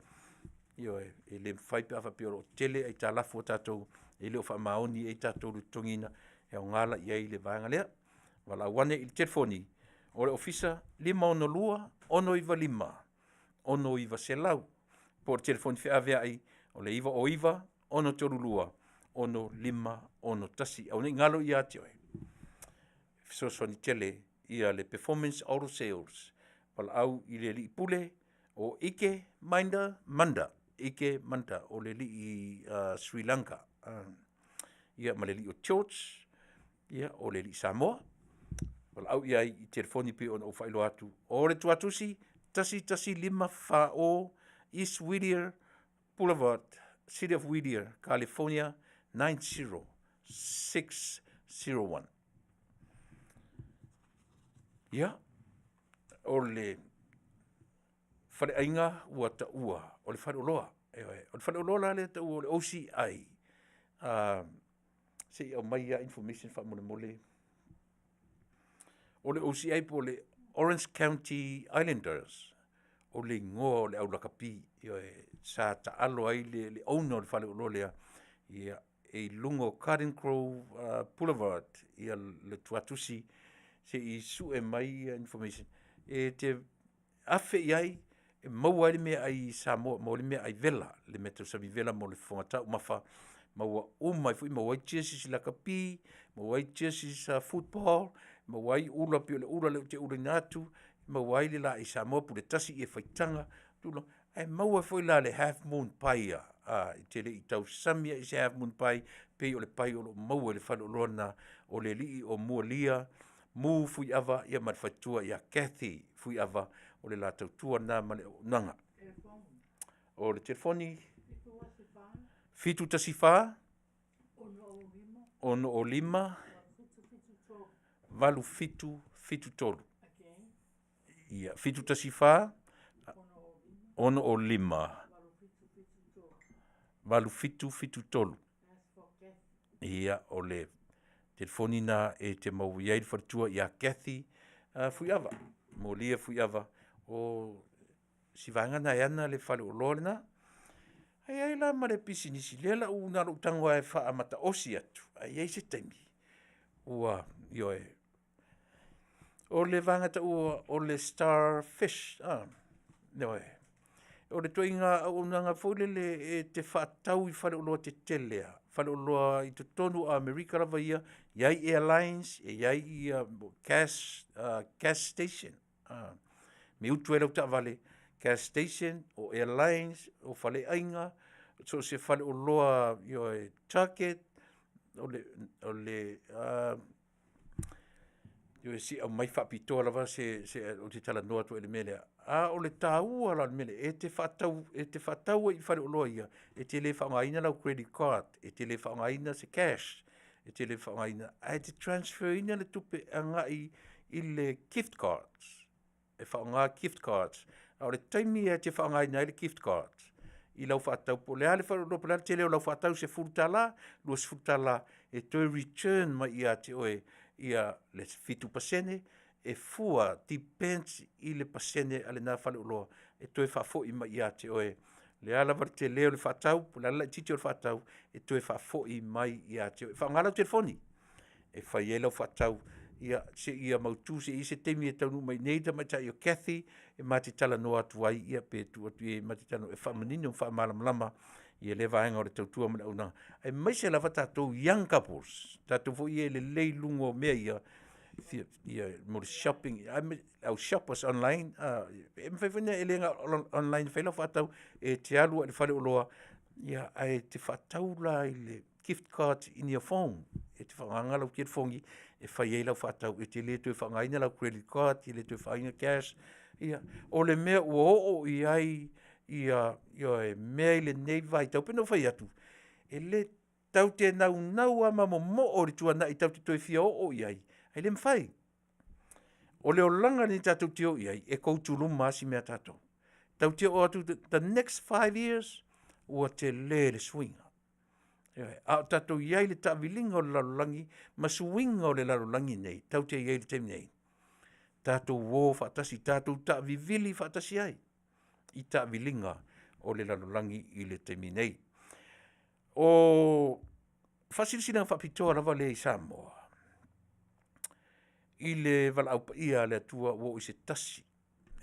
ioe, e le mafai pe a faapea o lo o tele aitalafu a tatou e le o faamaoni ai tatou i le totogiina, e aoga la i ai le vaega lea. Valaau ane i le telefoni o le Ofisa 562 695 6900 po o le telefoni feaveai o le 909 632 6561. Aua ne i galo ia te oe, e fesoasoani tele ia le Performance Auto Sales, valaau i le alii pule o Ike Minder Manda, Ike Manda o le alii Sri Lanka, ia ma le alii o George, ia o le alii Samoa. Valaau i ai i telefoni pei ona ou faailoa atu. O le tuatusi 11540 East Whittier Boulevard, City of Whittier, California 90601. Ia, o le faleaiga ua taua o le faleoloa. Ioe, o le faleoloa la lea e taua o le OCI, se i aumai lava information faamolemole. O le OCI po o le Orange County Islanders, o le igoa o le au lakapi, ioe, sa taalo ai le owner o le faleoloa lea, ia, e i luga o Garden Grove Boulevard, ia le tuatusi, se i sue mai ia information, e te afe i ai e maua ai le meaai Samoa, maua ai le meaai vela, le mea tausami vela mo le fofoga taumafa, maua uma ai foi, maua ai jerseys lakapi, maua ai jerseys football, maua ai ula pei o le ula lea ou te ulaina atu, maua ai le laei Samoa, pule tasi ie faitaga, tulaga, ae maua ai foi la le half moon pie e te le i tausami lava i se half moon pie pei o le pie o lo o maua i le faleoloa lena o le alii o Mualia Mu Fuiava ia ma le faletua ia Kathy Fuiava, o le la tautua lena ma le auaunaga. O le telefoni 714 605 8773. Ia, 714 605. 8773. Ia, o le telefoni na e te maua i ai le faletua ia Kathy Fuiava, Molia Fuiava, o si vaega na e ana le faleoloa lena. E i ai la ma le pisinisi, lea la ua na ona ou tago lava e faamataosi atu, ae i ai se taimi ua, ioe. O le vaega e taua o le Star Fish, ioe. O le ituaiga auaunaga foi lele e te faatau i faleoloa tetele lava, faleoloa i totonu o Amerika lava ia, e i ai airlines, e i ai gas station, e utu ai lau taavale, gas station, o airlines, o faleaiga, so o se faleoloa, ioe, Target, ioe se i aumai faapitoa lava se ou te talanoa atu ai i le mea lea. A o le taua la o le mea lea, e te faatau ai i faleoloa ia, e te le faaaogaina lau credit card, e te le faaaogaina se cash, e te le faaaogaina, ae te transfer ina le tupe agai i le gift cards, e faaaoga gift cards. A o le taimi e te faaaogaina ai le gift card i lau faatau po o le a le faleoloa po o le a le tele o lau faatau, $10, $20, e toe return mai ia te oe le 7% e fua, depends i le pasene a lena faleoloa e toe faafoi mai ia te oe. O le a lava le tele o le faatau po o le a le laitiiti o le faatau, e toe faafoi mai ia te oe. E faaaoga lau telefoni e fai ai lau faatau seia mautu, seia i ai se taimi e taunuu mai i inei le tamaitai o Kathy e ma te talanoa atu ai, ia pe tuu atu i ai ma te talanoa e faamanino ma faamalamalama lea vaega o le tautua ma le auaunaga, aemaise lava tatou young couples, tatou foi ia e lelei i luga o mea ia mo le shopping, le au shoppers online. E mafai foi ona e le na o le online e fai ai lau faatau, e te alu lava i le faleoloa ae te faatau la i le gift card in your phone. E te faaaogaina lau telefoni e fai ai lau faatau, e te le toe faaaogaina lau credit card, e te le toe faaaogaina cash. Ia, o le mea ua oo i ai mea i lenei vaitau, pei ona ou fai atu, e le tatou te naunau lava ma momoo i le tuanai tatou te toe fia oo i ai, ae le mafai. O le olaga lenei tatou te o i ai, e koutuluma lava si mea tatou. Tatou te oo atu the next 5 years ua tele le suiga. Ioe. A o tatou i ai i le taaviliga o le lalolagi ma suiga o le lalolagi nei tatou te i ai i le taimi nei, tatou o faatasi, tatou taavivili faatasi ai i taaviliga o le lalolagi i le taimi nei. O faasilasilaga faapitoa lava lea i Samoa i le valaau paia a le Atua ua oo i se tasi,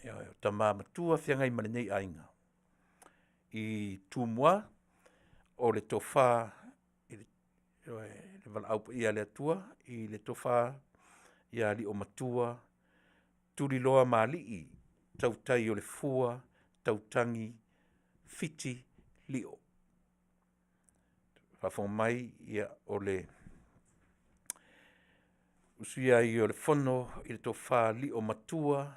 ioe, o tama matua feagai ma lenei aiga i Tumua, o le Tofa i le valaau paia a le Atua i le Tofa ia Aliomatua Tuliloamalii Tautaiolefua Tautagi Fiti Lio. Faafofoga mai, o le usuia ai o le Fono i le Tofa Liomatua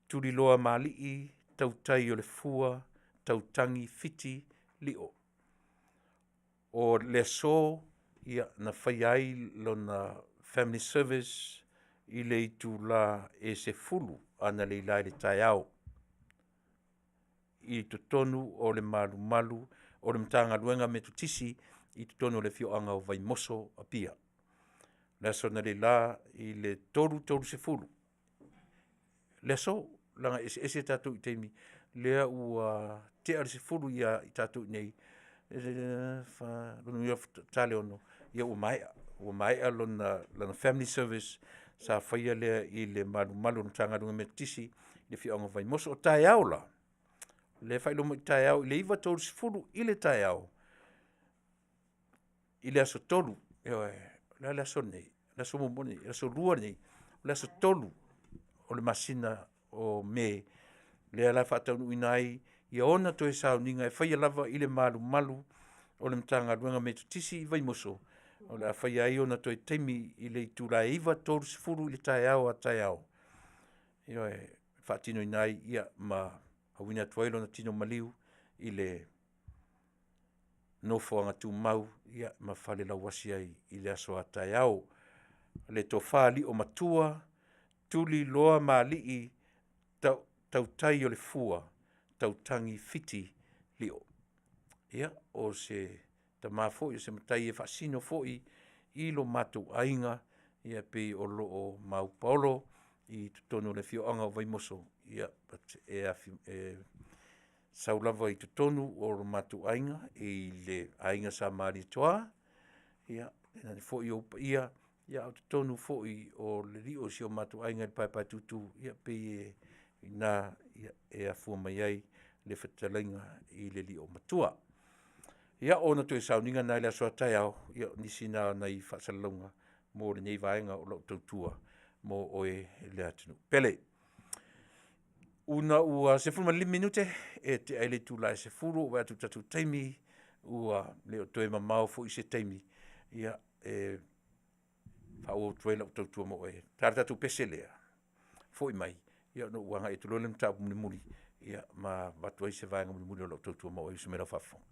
Tuliloamalii Tautaiolefua Tautagi Fiti Lio. O le aso na faia ai lona family service i le itula e 10 analeila i le taeao i totonu o le malumalu o le Matagaluega Metotisi i totonu o le afioaga o Vaimoso Apia. O le aso analeila i le 3:30 le aso, leaga e eseese tatou i taimi, lea ua tea le 10 ia i tatou i inei, lona uiga e ta le 6 ia ua maea lona family service sa faia lea i le malumalu o le Matagaluega Metotisi i le afioaga o Vaimoso. O taeao la, o lea e faailoa mai taeao i le 9:30 i le taeao i le aso 3, ioe. O le a le aso lenei? O le aso muamua lenei, o le aso Lua lenei. O le aso 3 o le masina o Me lea o le a faataunuuina ai ona toe sauniga e faia lava i le malumalu o le Matagaluega Metotisi i Vaimoso, o le a faia ai ona toe taimi i le itula e 9:30 i le taeao a taeao, ioe, e faatinoina ai ma auina atu ai lona tino maliu i le nofoaga tumau ma falelauasi ai i le aso a taeao. Le Tofa Liomatua Tuliloamalii Tautaiolefua Tautagi Fiti Lio. Ia, o se tama foi o se matai e faasino foi i lo matou aiga, ia pei o lo o mau paolo i totonu o le afioaga o Vaimoso, ia e sau lava i totonu o lo matou aiga i le aiga Sa Malietoa, ia tainane foi ou paia, ia a o totonu foi o le lio o si o matou aiga i le Paepaetutu, ia pei o i ina e afua mai ai le fetalaiga i le liomatua. Ia ona toe sauniga lena i le aso a taeao, ia o nisi na o nai faasalalauga mo lenei vaega o lau tautua mo oe le atunuu pele. Una ua 15 minute e tea ai le itula e 10:00 ua ou vaai atu i le tatou taimi ua le o toe mamao foi se taimi e faaauau atu ai lau tautua mo oe. E ta le tatou pese lea, foi mai ona ou agai atu loa lea i le mataupu mulimuli ma avatu ai se vaega mulimuli o lau tautua mo oe. Uso mai i lau faafofoga.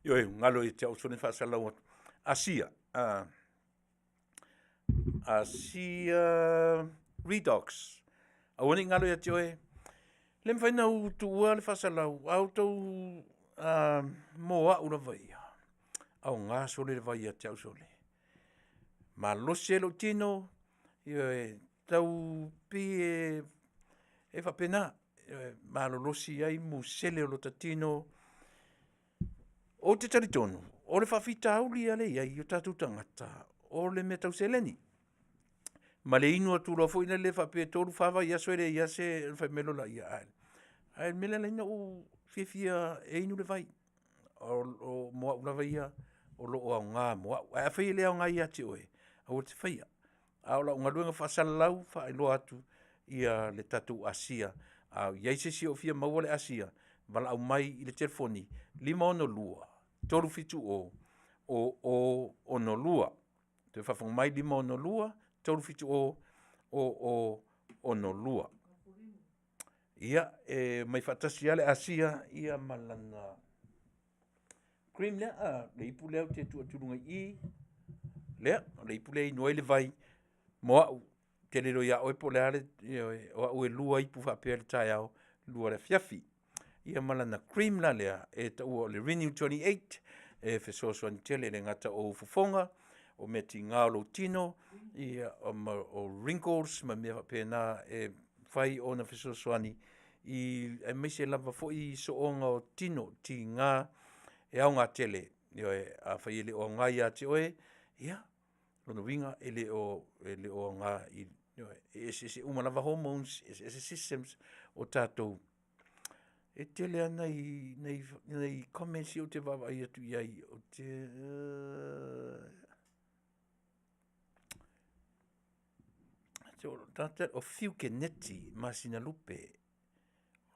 Ioe, galo ia te au sone faasalalau atu. Asia, Asia Redox. Aua ne i galo ia te oe, le mafai na u tuua le faasalau, a outou moa'u lava ia, aoga sole le vai ia te au sole. Malosi ai lou tino, ioe, tau pei e e faapena, ioe, malolosi ai musele o lota tino. Ou te talitonu, o le faafitauli lava lea e i ai i o tatou tagata, o le mea tau seleni. Ma le inu atu loa foi lele faapea e 3, 4 vaiaso e leai lava se… ona fai mai loa lea, ae o le mea lea e ala ai ona ou fiafia e inu le vai. Mo au lava ia, o lo o aoga mo au. Ae afai e le aoga ia te oe, aua e te faia. A o lau galuega faasalalau, faailoa atu le tatou asia. A o i ai se isi o fia maua le asia, valaau mai i le telefoni 562 370 0062. Toe faafofoga mai 562 370 0062. Ia, e aumai faatasi lava le asia ma lana cream lea, le ipu lea ou te tuu atu i luga i i, lea, o le ipu lea e inu ai le vai mo au. Ou te le iloa ia oe po o le a le… ioe, o au e 2 ipu faapea i le taeao, 2 i le afiafi. Ia ma lana cream la lea e taua o le RENEW 28 e fesoasoani tele, e le gata o ou fofoga, o mea tiga o lou tino, ma o wrinkles ma mea faapena e mafai ona fesoasoani aemaise lava foi sooga o tino tiga, e aoga tele. Ioe, afai e le o aoga ia te oe, ia o lona uiga e le o aoga, ioe. E eseese uma lava hormones, eseese systems o tatou. E tele lava nai comments ia ou te vaavaai atu i ai ou te… O Fiu Keneti Masinalupe,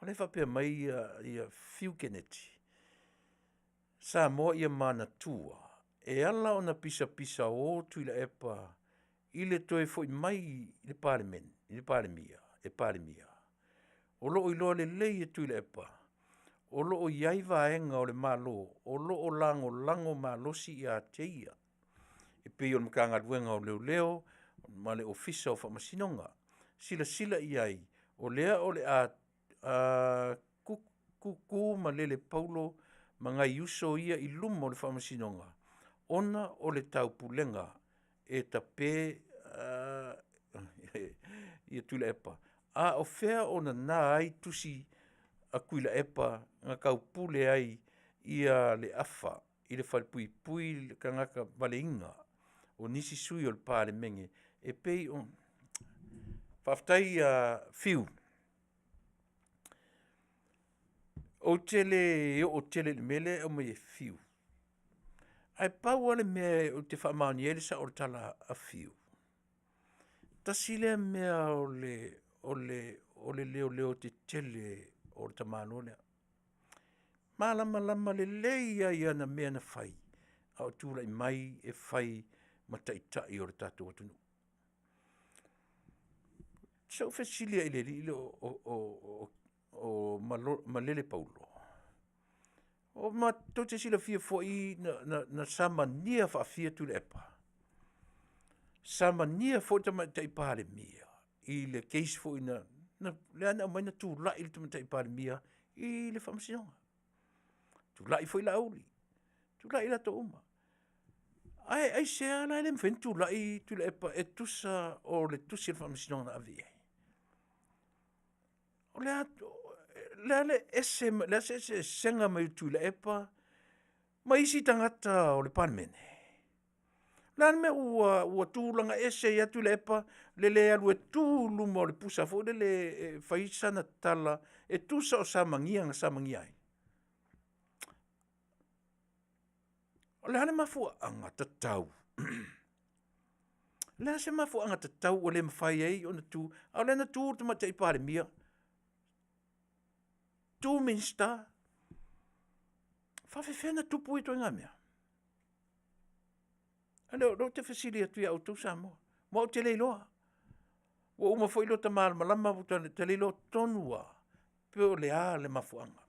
o lea e faapea mai Fiu Keneti, Samoa ia manatua, e ala ona pisapisao Tuilaepa i le toe foi mai i le Palemia, o lo o iloa lelei e Tuilaepa o lo o i ai vaega o le Malo o lo o lagolago malosi ia te ia, e pei o le Matagaluega o Leoleo ma le Ofisa o Faamasinoga. Silasila i ai, o lea o le a tutu ma lele paulo ma nai uso ia i luma o le Faamasinoga ona o le taupulega e tape Tuilaepa. A o fea o nana ai tusi a Tuilaepa na taupule ai le afa i le falepuipui le tagata valeina o nisi sui usufono o le Palemene e pei ona… Faafetai ia Fiu. Ou te le oo tele i le mea lea e aumai e Fiu, ae pau lava le mea ou te faamaonia ai le sao o le tala a Fiu, tasi lea mea o le leoleo tetele o le tamaloa lea. Malamalama lelei lava i ana mea na fai a o tulai mai e fai ma taitai o le tatou atunuu. Se i ou fesili lava i le alii lea o Malele Paulo, tou te silafia foi na samania faafia Tuilaepa? Samania foi le Tamaitai Palemia i le case foi lea na aumai na tulai le Tamaitai Palemia i le Faamasinoga. Tulai foi Laauli, tulai i latou uma. Ae aisea la e le mafai ai ona tulai Tuilaepa e tusa o le tusi a le Faamasinoga na ave i ai? O le a le ese, o le a se eseesega mai o Tuilaepa ma isi tagata o le Palemene? O le a le mea ua tulaga ese ai lava Tuilaepa le le alu e tu i luma o le pusa foi lele e fai sana tala e tusa o samania na samania ai? O le a le mafuaaga tatau? O le a se mafuaaga tatau ua le mafai ai ona tu, a o lea na tu le Tamaitai Palemia, tu Minisita, e faapefea ona tupu ia ituaiga mea? O lea ou te fesili atu ia outou Samoa, aua ou te le iloa. Ua uma foi lota malamalama ou te le iloa tonu lava po o le a le mafuaaga.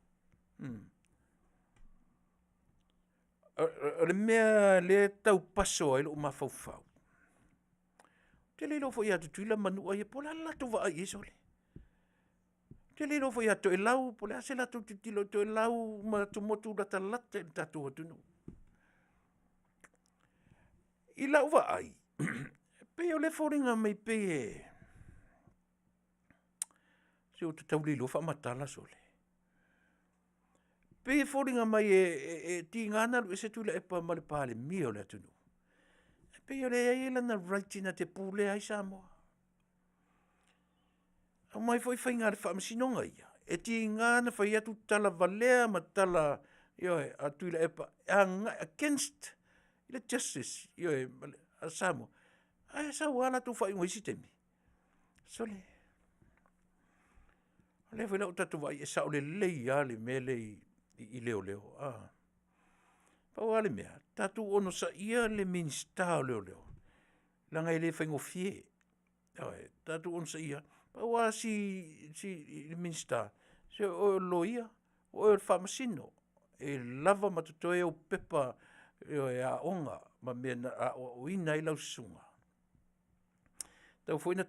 O le mea lea e tau paso ai lou mafaufau, ou te le iloa foi ia Tutuila ma Manua ia po o le a le latou vaai i ai sole. Ou te le iloa foi ia Toelau po o le a se latou tilotilo i Toelau ma atumotu latalata i le tatou atunuu. I lau vaai, E pei o le foliga mai pei e se ou te tau le iloa faamatala sole. Pei e foliga mai e tiga ona alu ese Tuilaepa ma le Palemia o le atunuu, ae pei o lea e i ai lana right na te pulea ai Samoa. Aumai foi faiga a le Faamasinoga ia, e tiga ona fai atu tala valea ma tala, ioe, a Tuilaepa e agai against le justice, ioe, a Samoa, ae sau lava latou faaiuga i isi taimi. Sole, o lea foi la ua tatou vaai e sao lelei lava le mea lea i leoleo. Pau lava le mea, tatou onosaia le Minisita o Leoleo, leaga e le faigofie. Ioe, tatou onosaia, pau lava si Minisita, se o oe o le Loia, o oe o le Faamasino, e lava ma totoe ou pepa aoga ma mea na aoaoina ai lau susuga. E tatau foi ona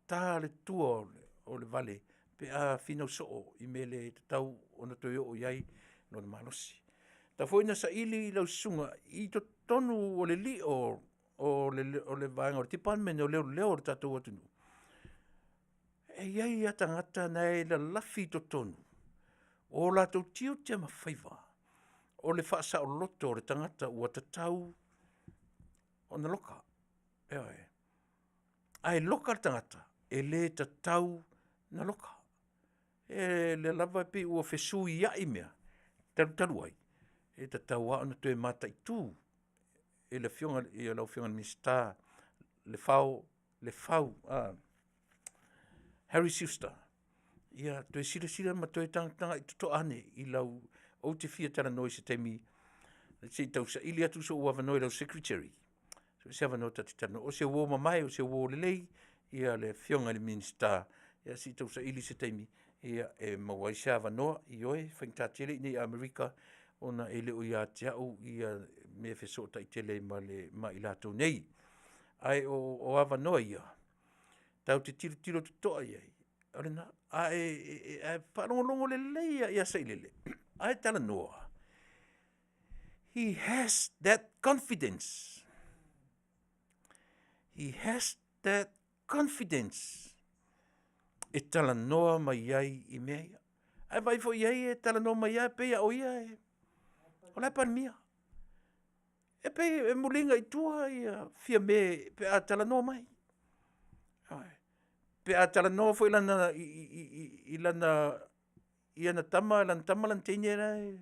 ta le tua o le vale pe a finau soo i mea e le tatau ona toe oo i ai lona malosi. E tatau foi ona saili lau susuga i totonu o le lio o le vaega o le Department o Leoleo o le tatou atunuu, e i ai lava tagata na e lalafi i totonu o latou tiute ma faiva o le faasaoloto o le tagata ua tatau ona loka. Ioe. Ae loka le tagata, e le tatau ona loka. O lea lava e pei ua fesuiai mea talu ai, e tatau lava ona toe mataitu e le Afioga i lau Afioga i le Minisita Lefao Harry Schuster, ia toe silasila ma toe tagatagai totoa ane i lau… Ou te fia talanoa i se taimi se i tausaili atu sou avanoa i lau secretary e tuu se avanoa ta te talanoa ai. O se uo mamae o se uo lelei le Afioga i le Minisita, se i tau saili se taimi e maua ai se avanoa. Ioe, e faigata tele i inei i Amerika ona e le o ia te au mea e fesootai tele ai ma i latou nei. Ae o avanoa ia tatou te tilotilo totoa i ai, o lena. Ae faalogologo lelei lava ia Sailele a e talanoa, he has that confidence, he has that confidence e talanoa mai ai i mea ia. Ae vaai foi i ai e talanoa mai lava pei lava o ia o la e Palemia. E pei e muliga i tua Fiame pe a talanoa mai. Pe a talanoa foi i ana tama, lana tama lana teine la e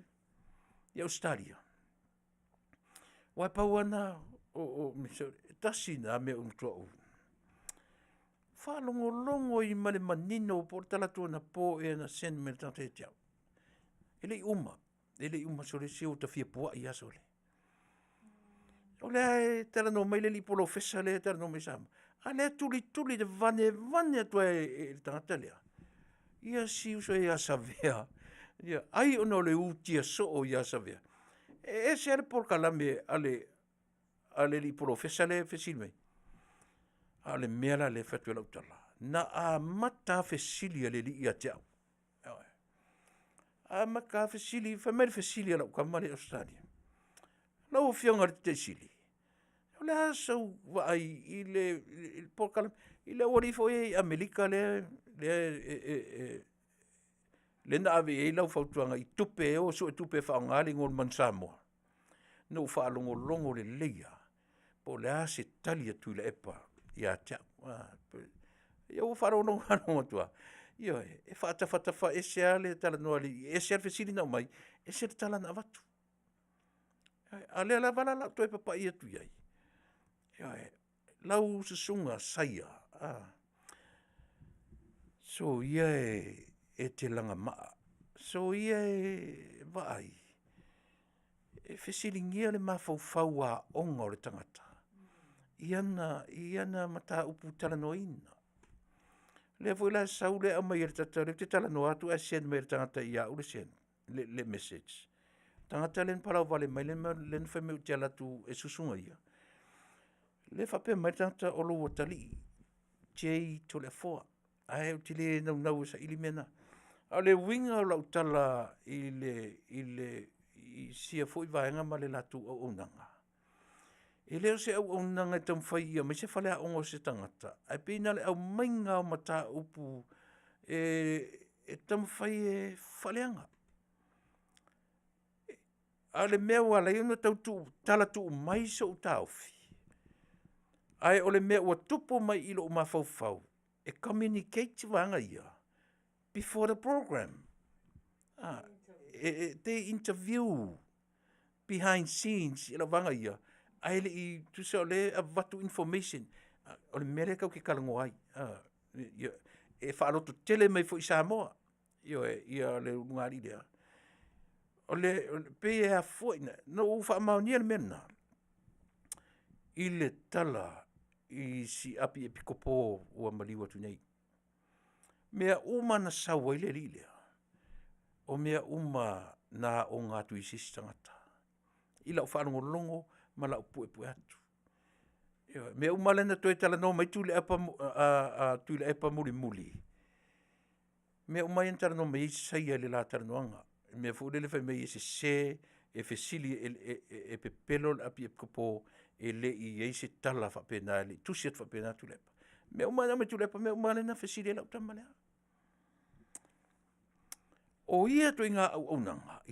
i Ausetalia, aua e pau lava lena o mea, tasi lena mea ua matua ou faalogologo ai ma le manino, po o le talaatu anapo ea na send mai e le tagata ia te au. E le i uma, e le i uma sole se ua ta fia puai lava sole. O lea e talanoa mai le alii polofesa lea e talanoa mai Samoa, a o lea e tulituli vanevane atu lava e le tagata lea si uso ia Savea, ai ona o le utia soo ia Savea. E ese lava le polokalame a le alii polofesa lea e fesili mai, a o le mea la lea e fai atu ai lau tala, na amata lava fesili a le alii ia te au, ioe. Amata lava fesili, fai mai le fesili a lau tama lea i Ausetalia, lau Afioga i le Taitai Sili, o le a sau vaai i le polokalame, i le aualii foi lea i Amerika lea na ave i ai lau fautuaga i tupe e o e suetupe e faaaoga le igoa o le Manu Samoa? Na ou faalogologo lelei lava po o le a se tali a Tuilaepa ia te au. Ia ua faalogologo atu lava, ioe, e faatafatafa ese lava le talanoa a le alii, ese lava le fesili na aumai, ese le tala na avatu. A o lea lava la o le a ou toe papai atu i ai, ioe, lau susuga Saia, soia e te lagamaa, soia e vaai, e fesiligia le mafaufau aoga o le tagata i ana mataupu talanoaina. O lea foi la e sau le aumai e le tagata o lea ou te talanoa atu ae send mai e le tagata ia au le message, le tagata lea na palauvale mai lea na fai mai ou te alu atu e susuga ia, lea e faapea mai le tagata o lou atalii, J Toleafoa, ae ou te le naunau e saili mea na. A o le uiga o lau tala i sia foi vaega ma le latou auaunaga, E le o se auaunaga e taumafai ia aumai se faleaoga o se tagata, ae pei na o le aumaiga lava o mataupu e taumafai e faaleaga. A o le mea ua ala ai ona tau tala tuu mai sou taofi, ae o le mea ua tupu mai i lou mafaufau, e communicate vaega ia before the program. They interview behind scenes i lau vaega ia, ae le i, tusa o lea e avatu information, o le mea lea tatou te talanoa ai, e faalototele mai foi i Samoa, ioe, ia le ulugalii lea. E pei e afua i ina, na ou faamaonia le mea lena i le tala i si api epikopo ua maliu atu nei. O mea uma na sau ai le alii lea, o mea uma na aoga atu i se isi tagata i lau faalogologo ma lau puepue atu. Ioe, o mea uma lea na toe talanoa mai ai Tuilaepa mulimuli, o mea uma ia na talanoa mai ai saia i le la talanoaga. I le mea foi lele fai mai e sese, e fesili, e pepelo le api epikopo e le i i ai se tala faapena, e le i tusi atu faapena Tuilaepa. O mea uma lava na aumai e Tuilaepa, o mea uma lava lea na fesili ai lau tama lea. O ia ituaiga auaunaga,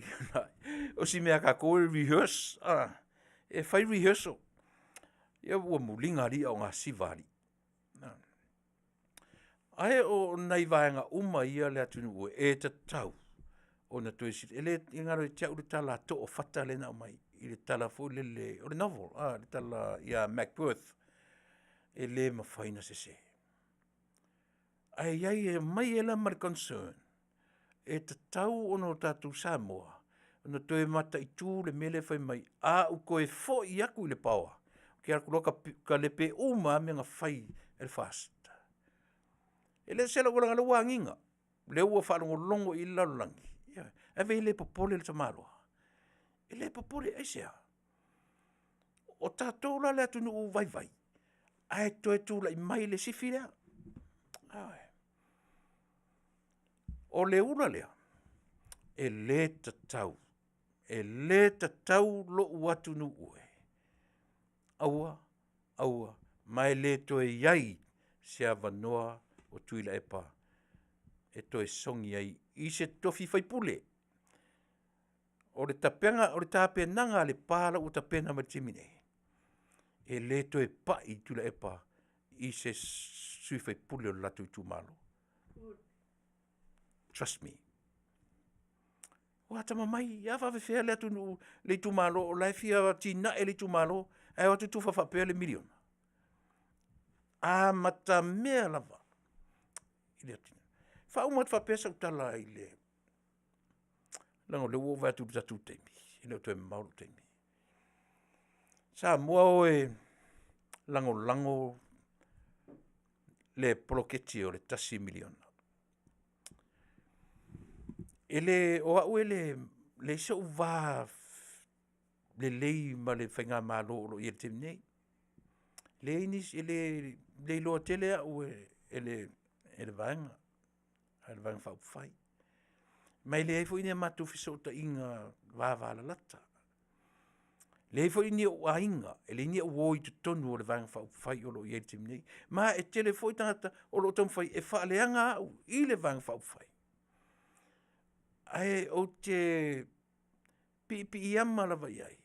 o si mea a tatou o le rehearse, e fai rehearsal. Ia ua muliga alii a o gasiva alii. Ae o nai vaega uma ia le atunuu e, e tatau ona toe silasila. E le galo ia te au le tala a Too Fata lea na aumai i le tala foi lele, o le novel le tala ia Macworth, e le mafai ona sese. Ae i ai, e aumai ai la ma le concern, e tatau ona o tatou Samoa ona toe mataitu le mea lea fai mai a ou toe foi atu i le power, ou te alu atu loa talepe uma lava mea na fai e le FAST. E le o se leaga o lea ua agiga, o lea ua faalogologo i ai le lalolagi, ioe. Ae vaai e le popole le tamaloa. E le popole, aisea? O tatou la le atunuu vaivai, ae toe tulai mai le sifi lea. Ioe. O le ula lea, e le tatau, e le tatau lou atunuu e, aua, aua, ma e le toe i ai se avanoa o Tuilaepa e toe sogi ai i se tofi faipule. O le tapenaga a Lepa la ua tapena mai i le taimi nei, e le toe pai Tuilaepa i se sui usufono o le latou itumalo. Trust me. Ua atamamai, a faapefea le atunuu, le itumalo o la e fia atinae le itumalo, ae o atu tufa faapea le $1 miliona? Amatamea lava i le atinae. E faauma atu faapea sau tala i le... leaga o lea ua ou vaai atu i le tatou taimi, e le o toe mamao lou taimi. Samoa e lagolago le poloketi o le $1 miliona. E le, o au e leai sou va lelei ma le faigamalo o lo o i ai i le taimi nei. E leai nisi, e le iloa tele au e le Vaega, le Vaega Faaupufai. Ma e leai foi ni a matou fesootaiga vavalalata. E leai foi ni ou aiga, e leai ni au uo i totonu o le Vaega Faaupufai o lo o i ai i le taimi nei. Ma e tele foi tagata o lo o taumafai e faaleaga au i le Vaega Faaupufai, ae ou te piipiiama lava i ai,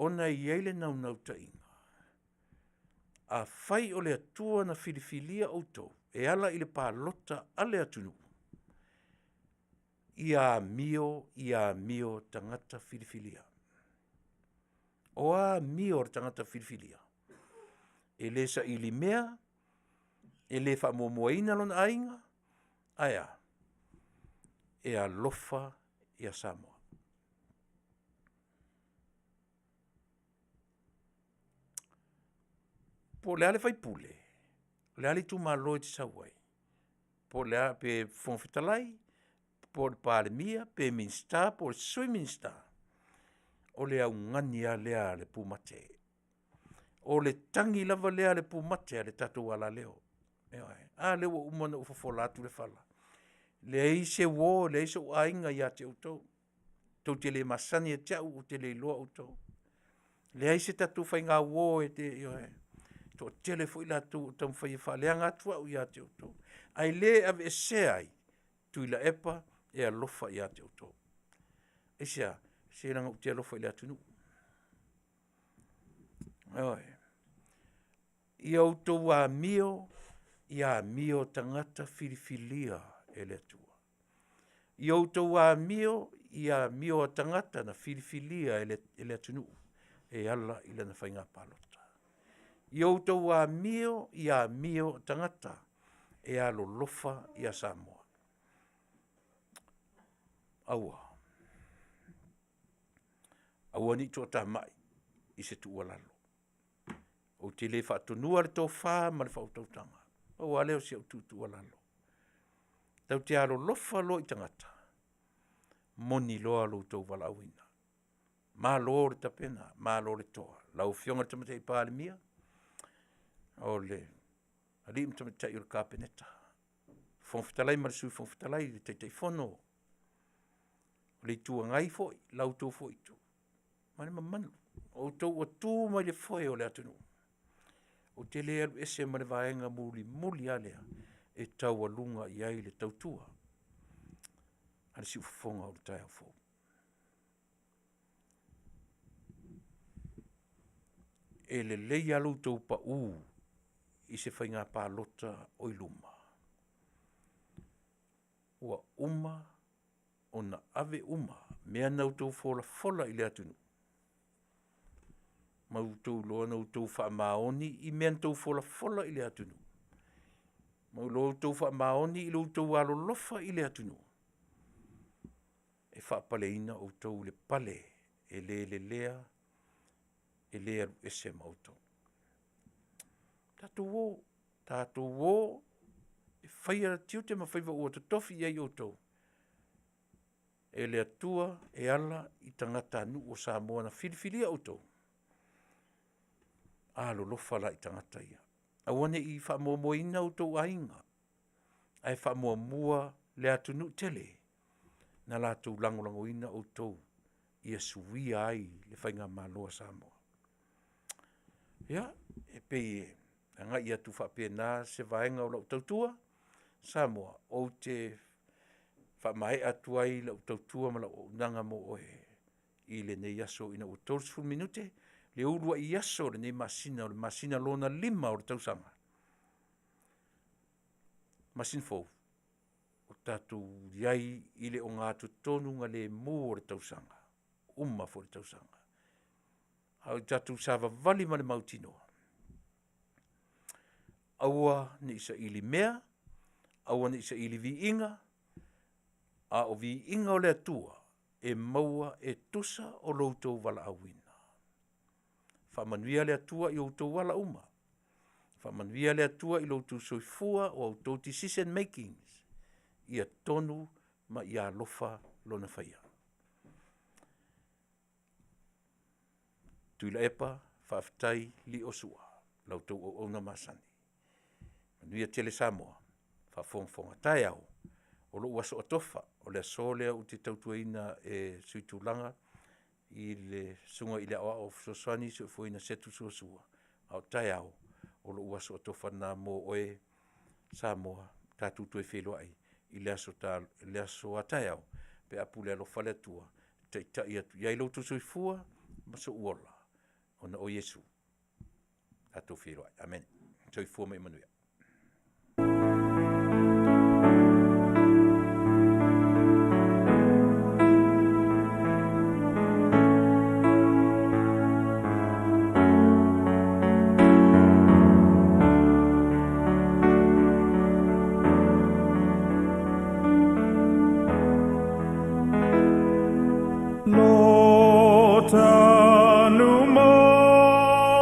ona e i ai le naunautaiga, afai o le Atua na filifilia outou e ala i le palota a le atunuu, ia amio ia amio tagata filifilia. O a amio a le tagata filifilia? E le saili mea, e le faamuamuaina lona aiga, ae a? E alofa ia Samoa. Po o le a le sui usufono, o le a le itumalo e te sau ai, po o le a, pe Fofoga Fetalai, po o le Palemia, pe Minisita po o le Sui Minisita, o le augani lava lea a le pumate. O le tagi lava lea a le pumate a le tatou alaleo. Ioe. A lea ua uma ona ou fofola atu le fala, leai se uo leai sou aiga ia te outou, tou te le masani ia te au, ou te le iloa outou. Leai se tatou faigauo e te, ioe, toatele foi latou o taumafai e faaleaga atu au ia te outou, ae le aveesea ai Tuilaepa e alofa ia te outou. Aisea? Se leaga ou te alofa i le atunuu. Ioe. Ia outou amio ia amio tagata filifilia e le Atua. Ia outou amio ia amio a tagata na filifilia e le atunuu e ala i lana faiga palota. Ia outou amio ia amio a tagata e alolofa ia Samoa. Aua, aua ne i toatamai i se tuualalo. Ou te le faatonua le tofa ma le faautautaga, pau lava lea o si au tuutuualalo, tatou te alolofa loa i tagata, moni loa lo outou valaauina. Malo le tapena, malo le toa. Lau Afioga i le Tamaitai Palemia, o le alii ma tamaitai o le Kapeneta, Fofoga Fetalai ma le Sui Fofoga Fetalai, le Taitaifono o le Itu Agai foi, la outou foi Itu, ma le mamalu, o outou ua tu mai le foe o le atunuu. Ou te le alu ese ma le vaega mulimuli lava lea e taualuga i ai le tautua a le siufofoga o le taeao fou. E lelei lava lo outou pau i se faiga palota o i luma, ua uma ona ave uma mea na outou folafola i le atunuu, ma ua outou iloa na outou faamaoni i mea na outou folafola i le atunuu, ma ua outou faamaoni i lo outou alolofa i le atunuu, e faapaleina outou i le pale e le lelea, e le alu ese ma outou. Tatou o, tatou o e faia tiute ma faiva ua totofi i ai outou e le Atua e ala i tagatanuu o Samoa na filifilia outou. Alolofa la i tagata ia, aua ne i faamuamuaina outou aiga, ae faamuamua le atunuu tele na latou lagolagoina outou ia suia ai le faigamalo a Samoa. Ia, e pei e agai atu faapena se vaega o lau tautua Samoa, ou te faamaea atu ai lau tautua ma lau auaunaga mo oe i lenei aso ina ua 30 minute le uluai aso o lenei masina o le masina lona 5 o le tausaga, masina fou, o tatou i ai i le ogatotonugalemu o le tausaga, uma foi le tausaga. A o tatou savavali ma le mautinoa, aua ne i saili mea, aua ne i saili viiga, a o viiga o le Atua e maua e tusa o lo outou valaauina. Faamanuia le Atua i outou ala uma, faamanuia le Atua i lo outou soifua, o a outou decision makings, ia tonu ma ia alofa Lona faia. Tuilaepa, faafetai Liosua i la outou auauna masani. Manuia tele Samoa faafogafoga. A taeao, o lou aso atofa, o le aso lea ou te tautuaina e suitulaga i le Susuga i le Aoao Fesoasoani Soifuaina Setu Suasua, a o taeao, o lou aso atofa lena mo oe Samoa, tatou toe feiloai i le aso a taeao pe a pule alofa le Atua e taitai atu i ai lo outou soifua ma sou ola ona o Iesu. Tatou feiloai. Amene. Soifua ma ia manuia. Lo tanu moni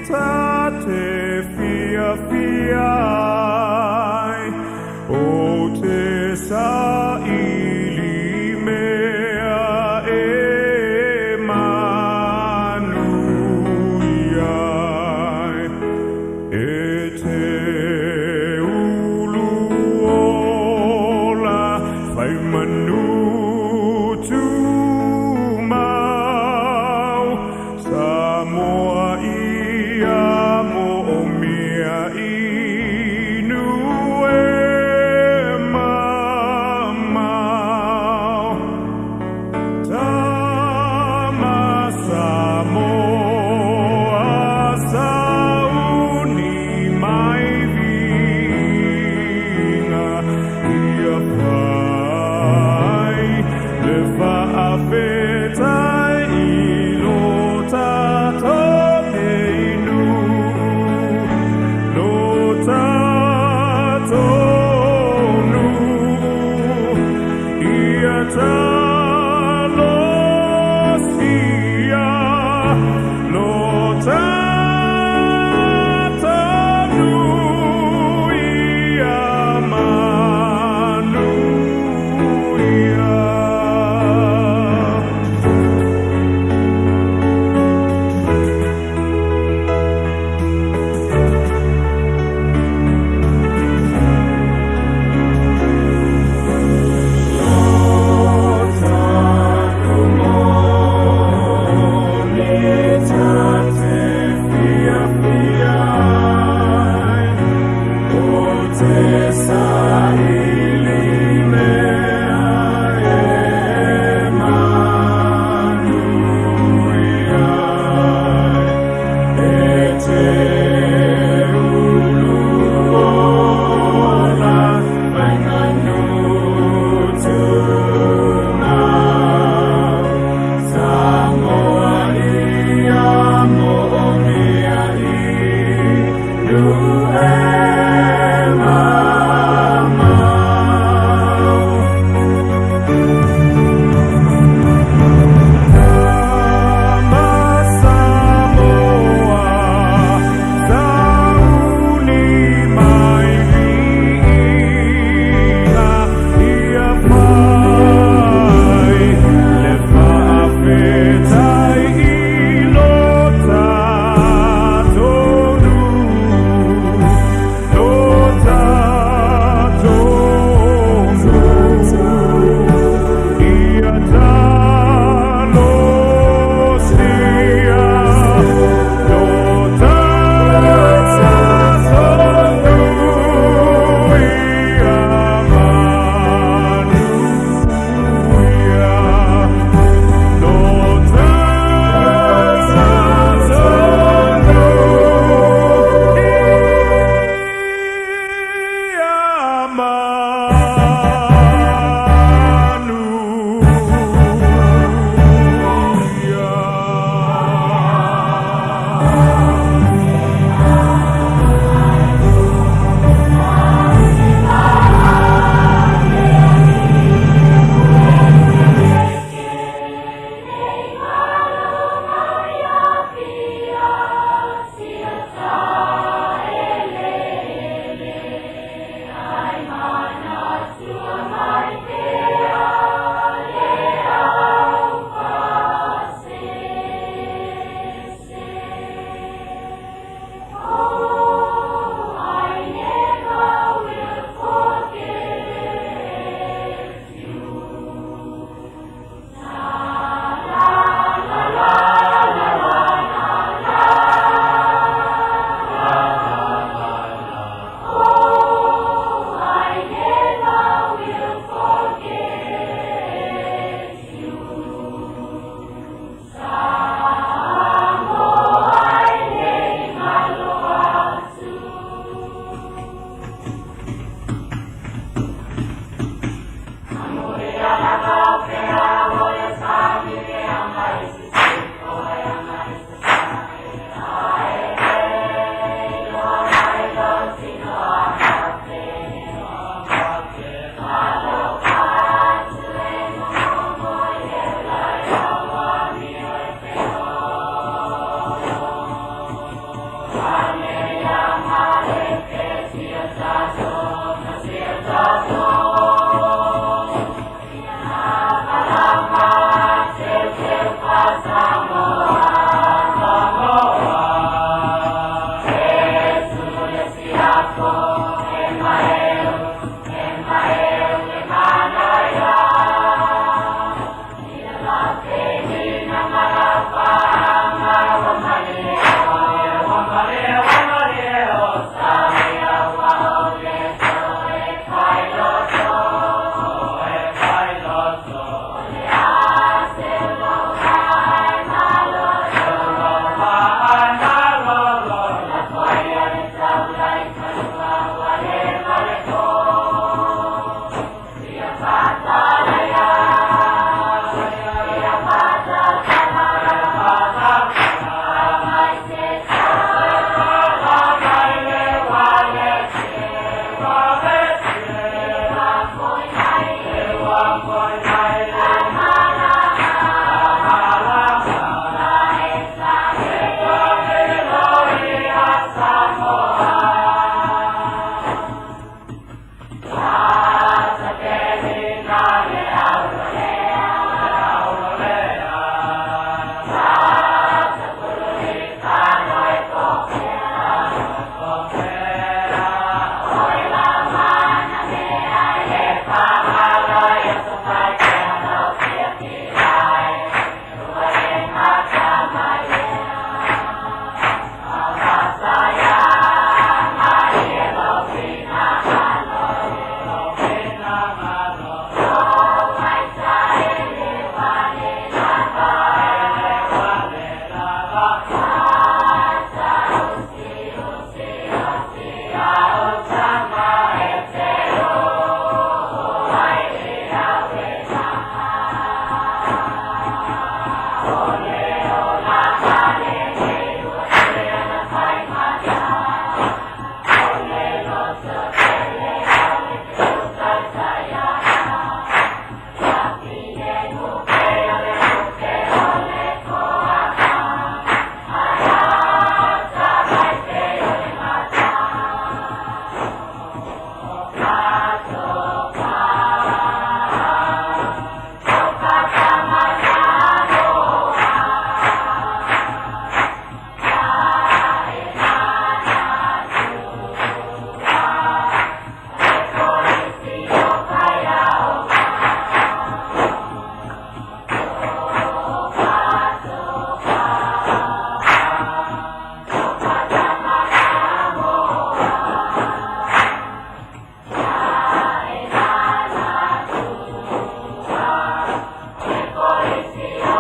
ta te fiafia ai, o te saili mea e manuia ai. E te ulu ola fai manu tumau. Ola.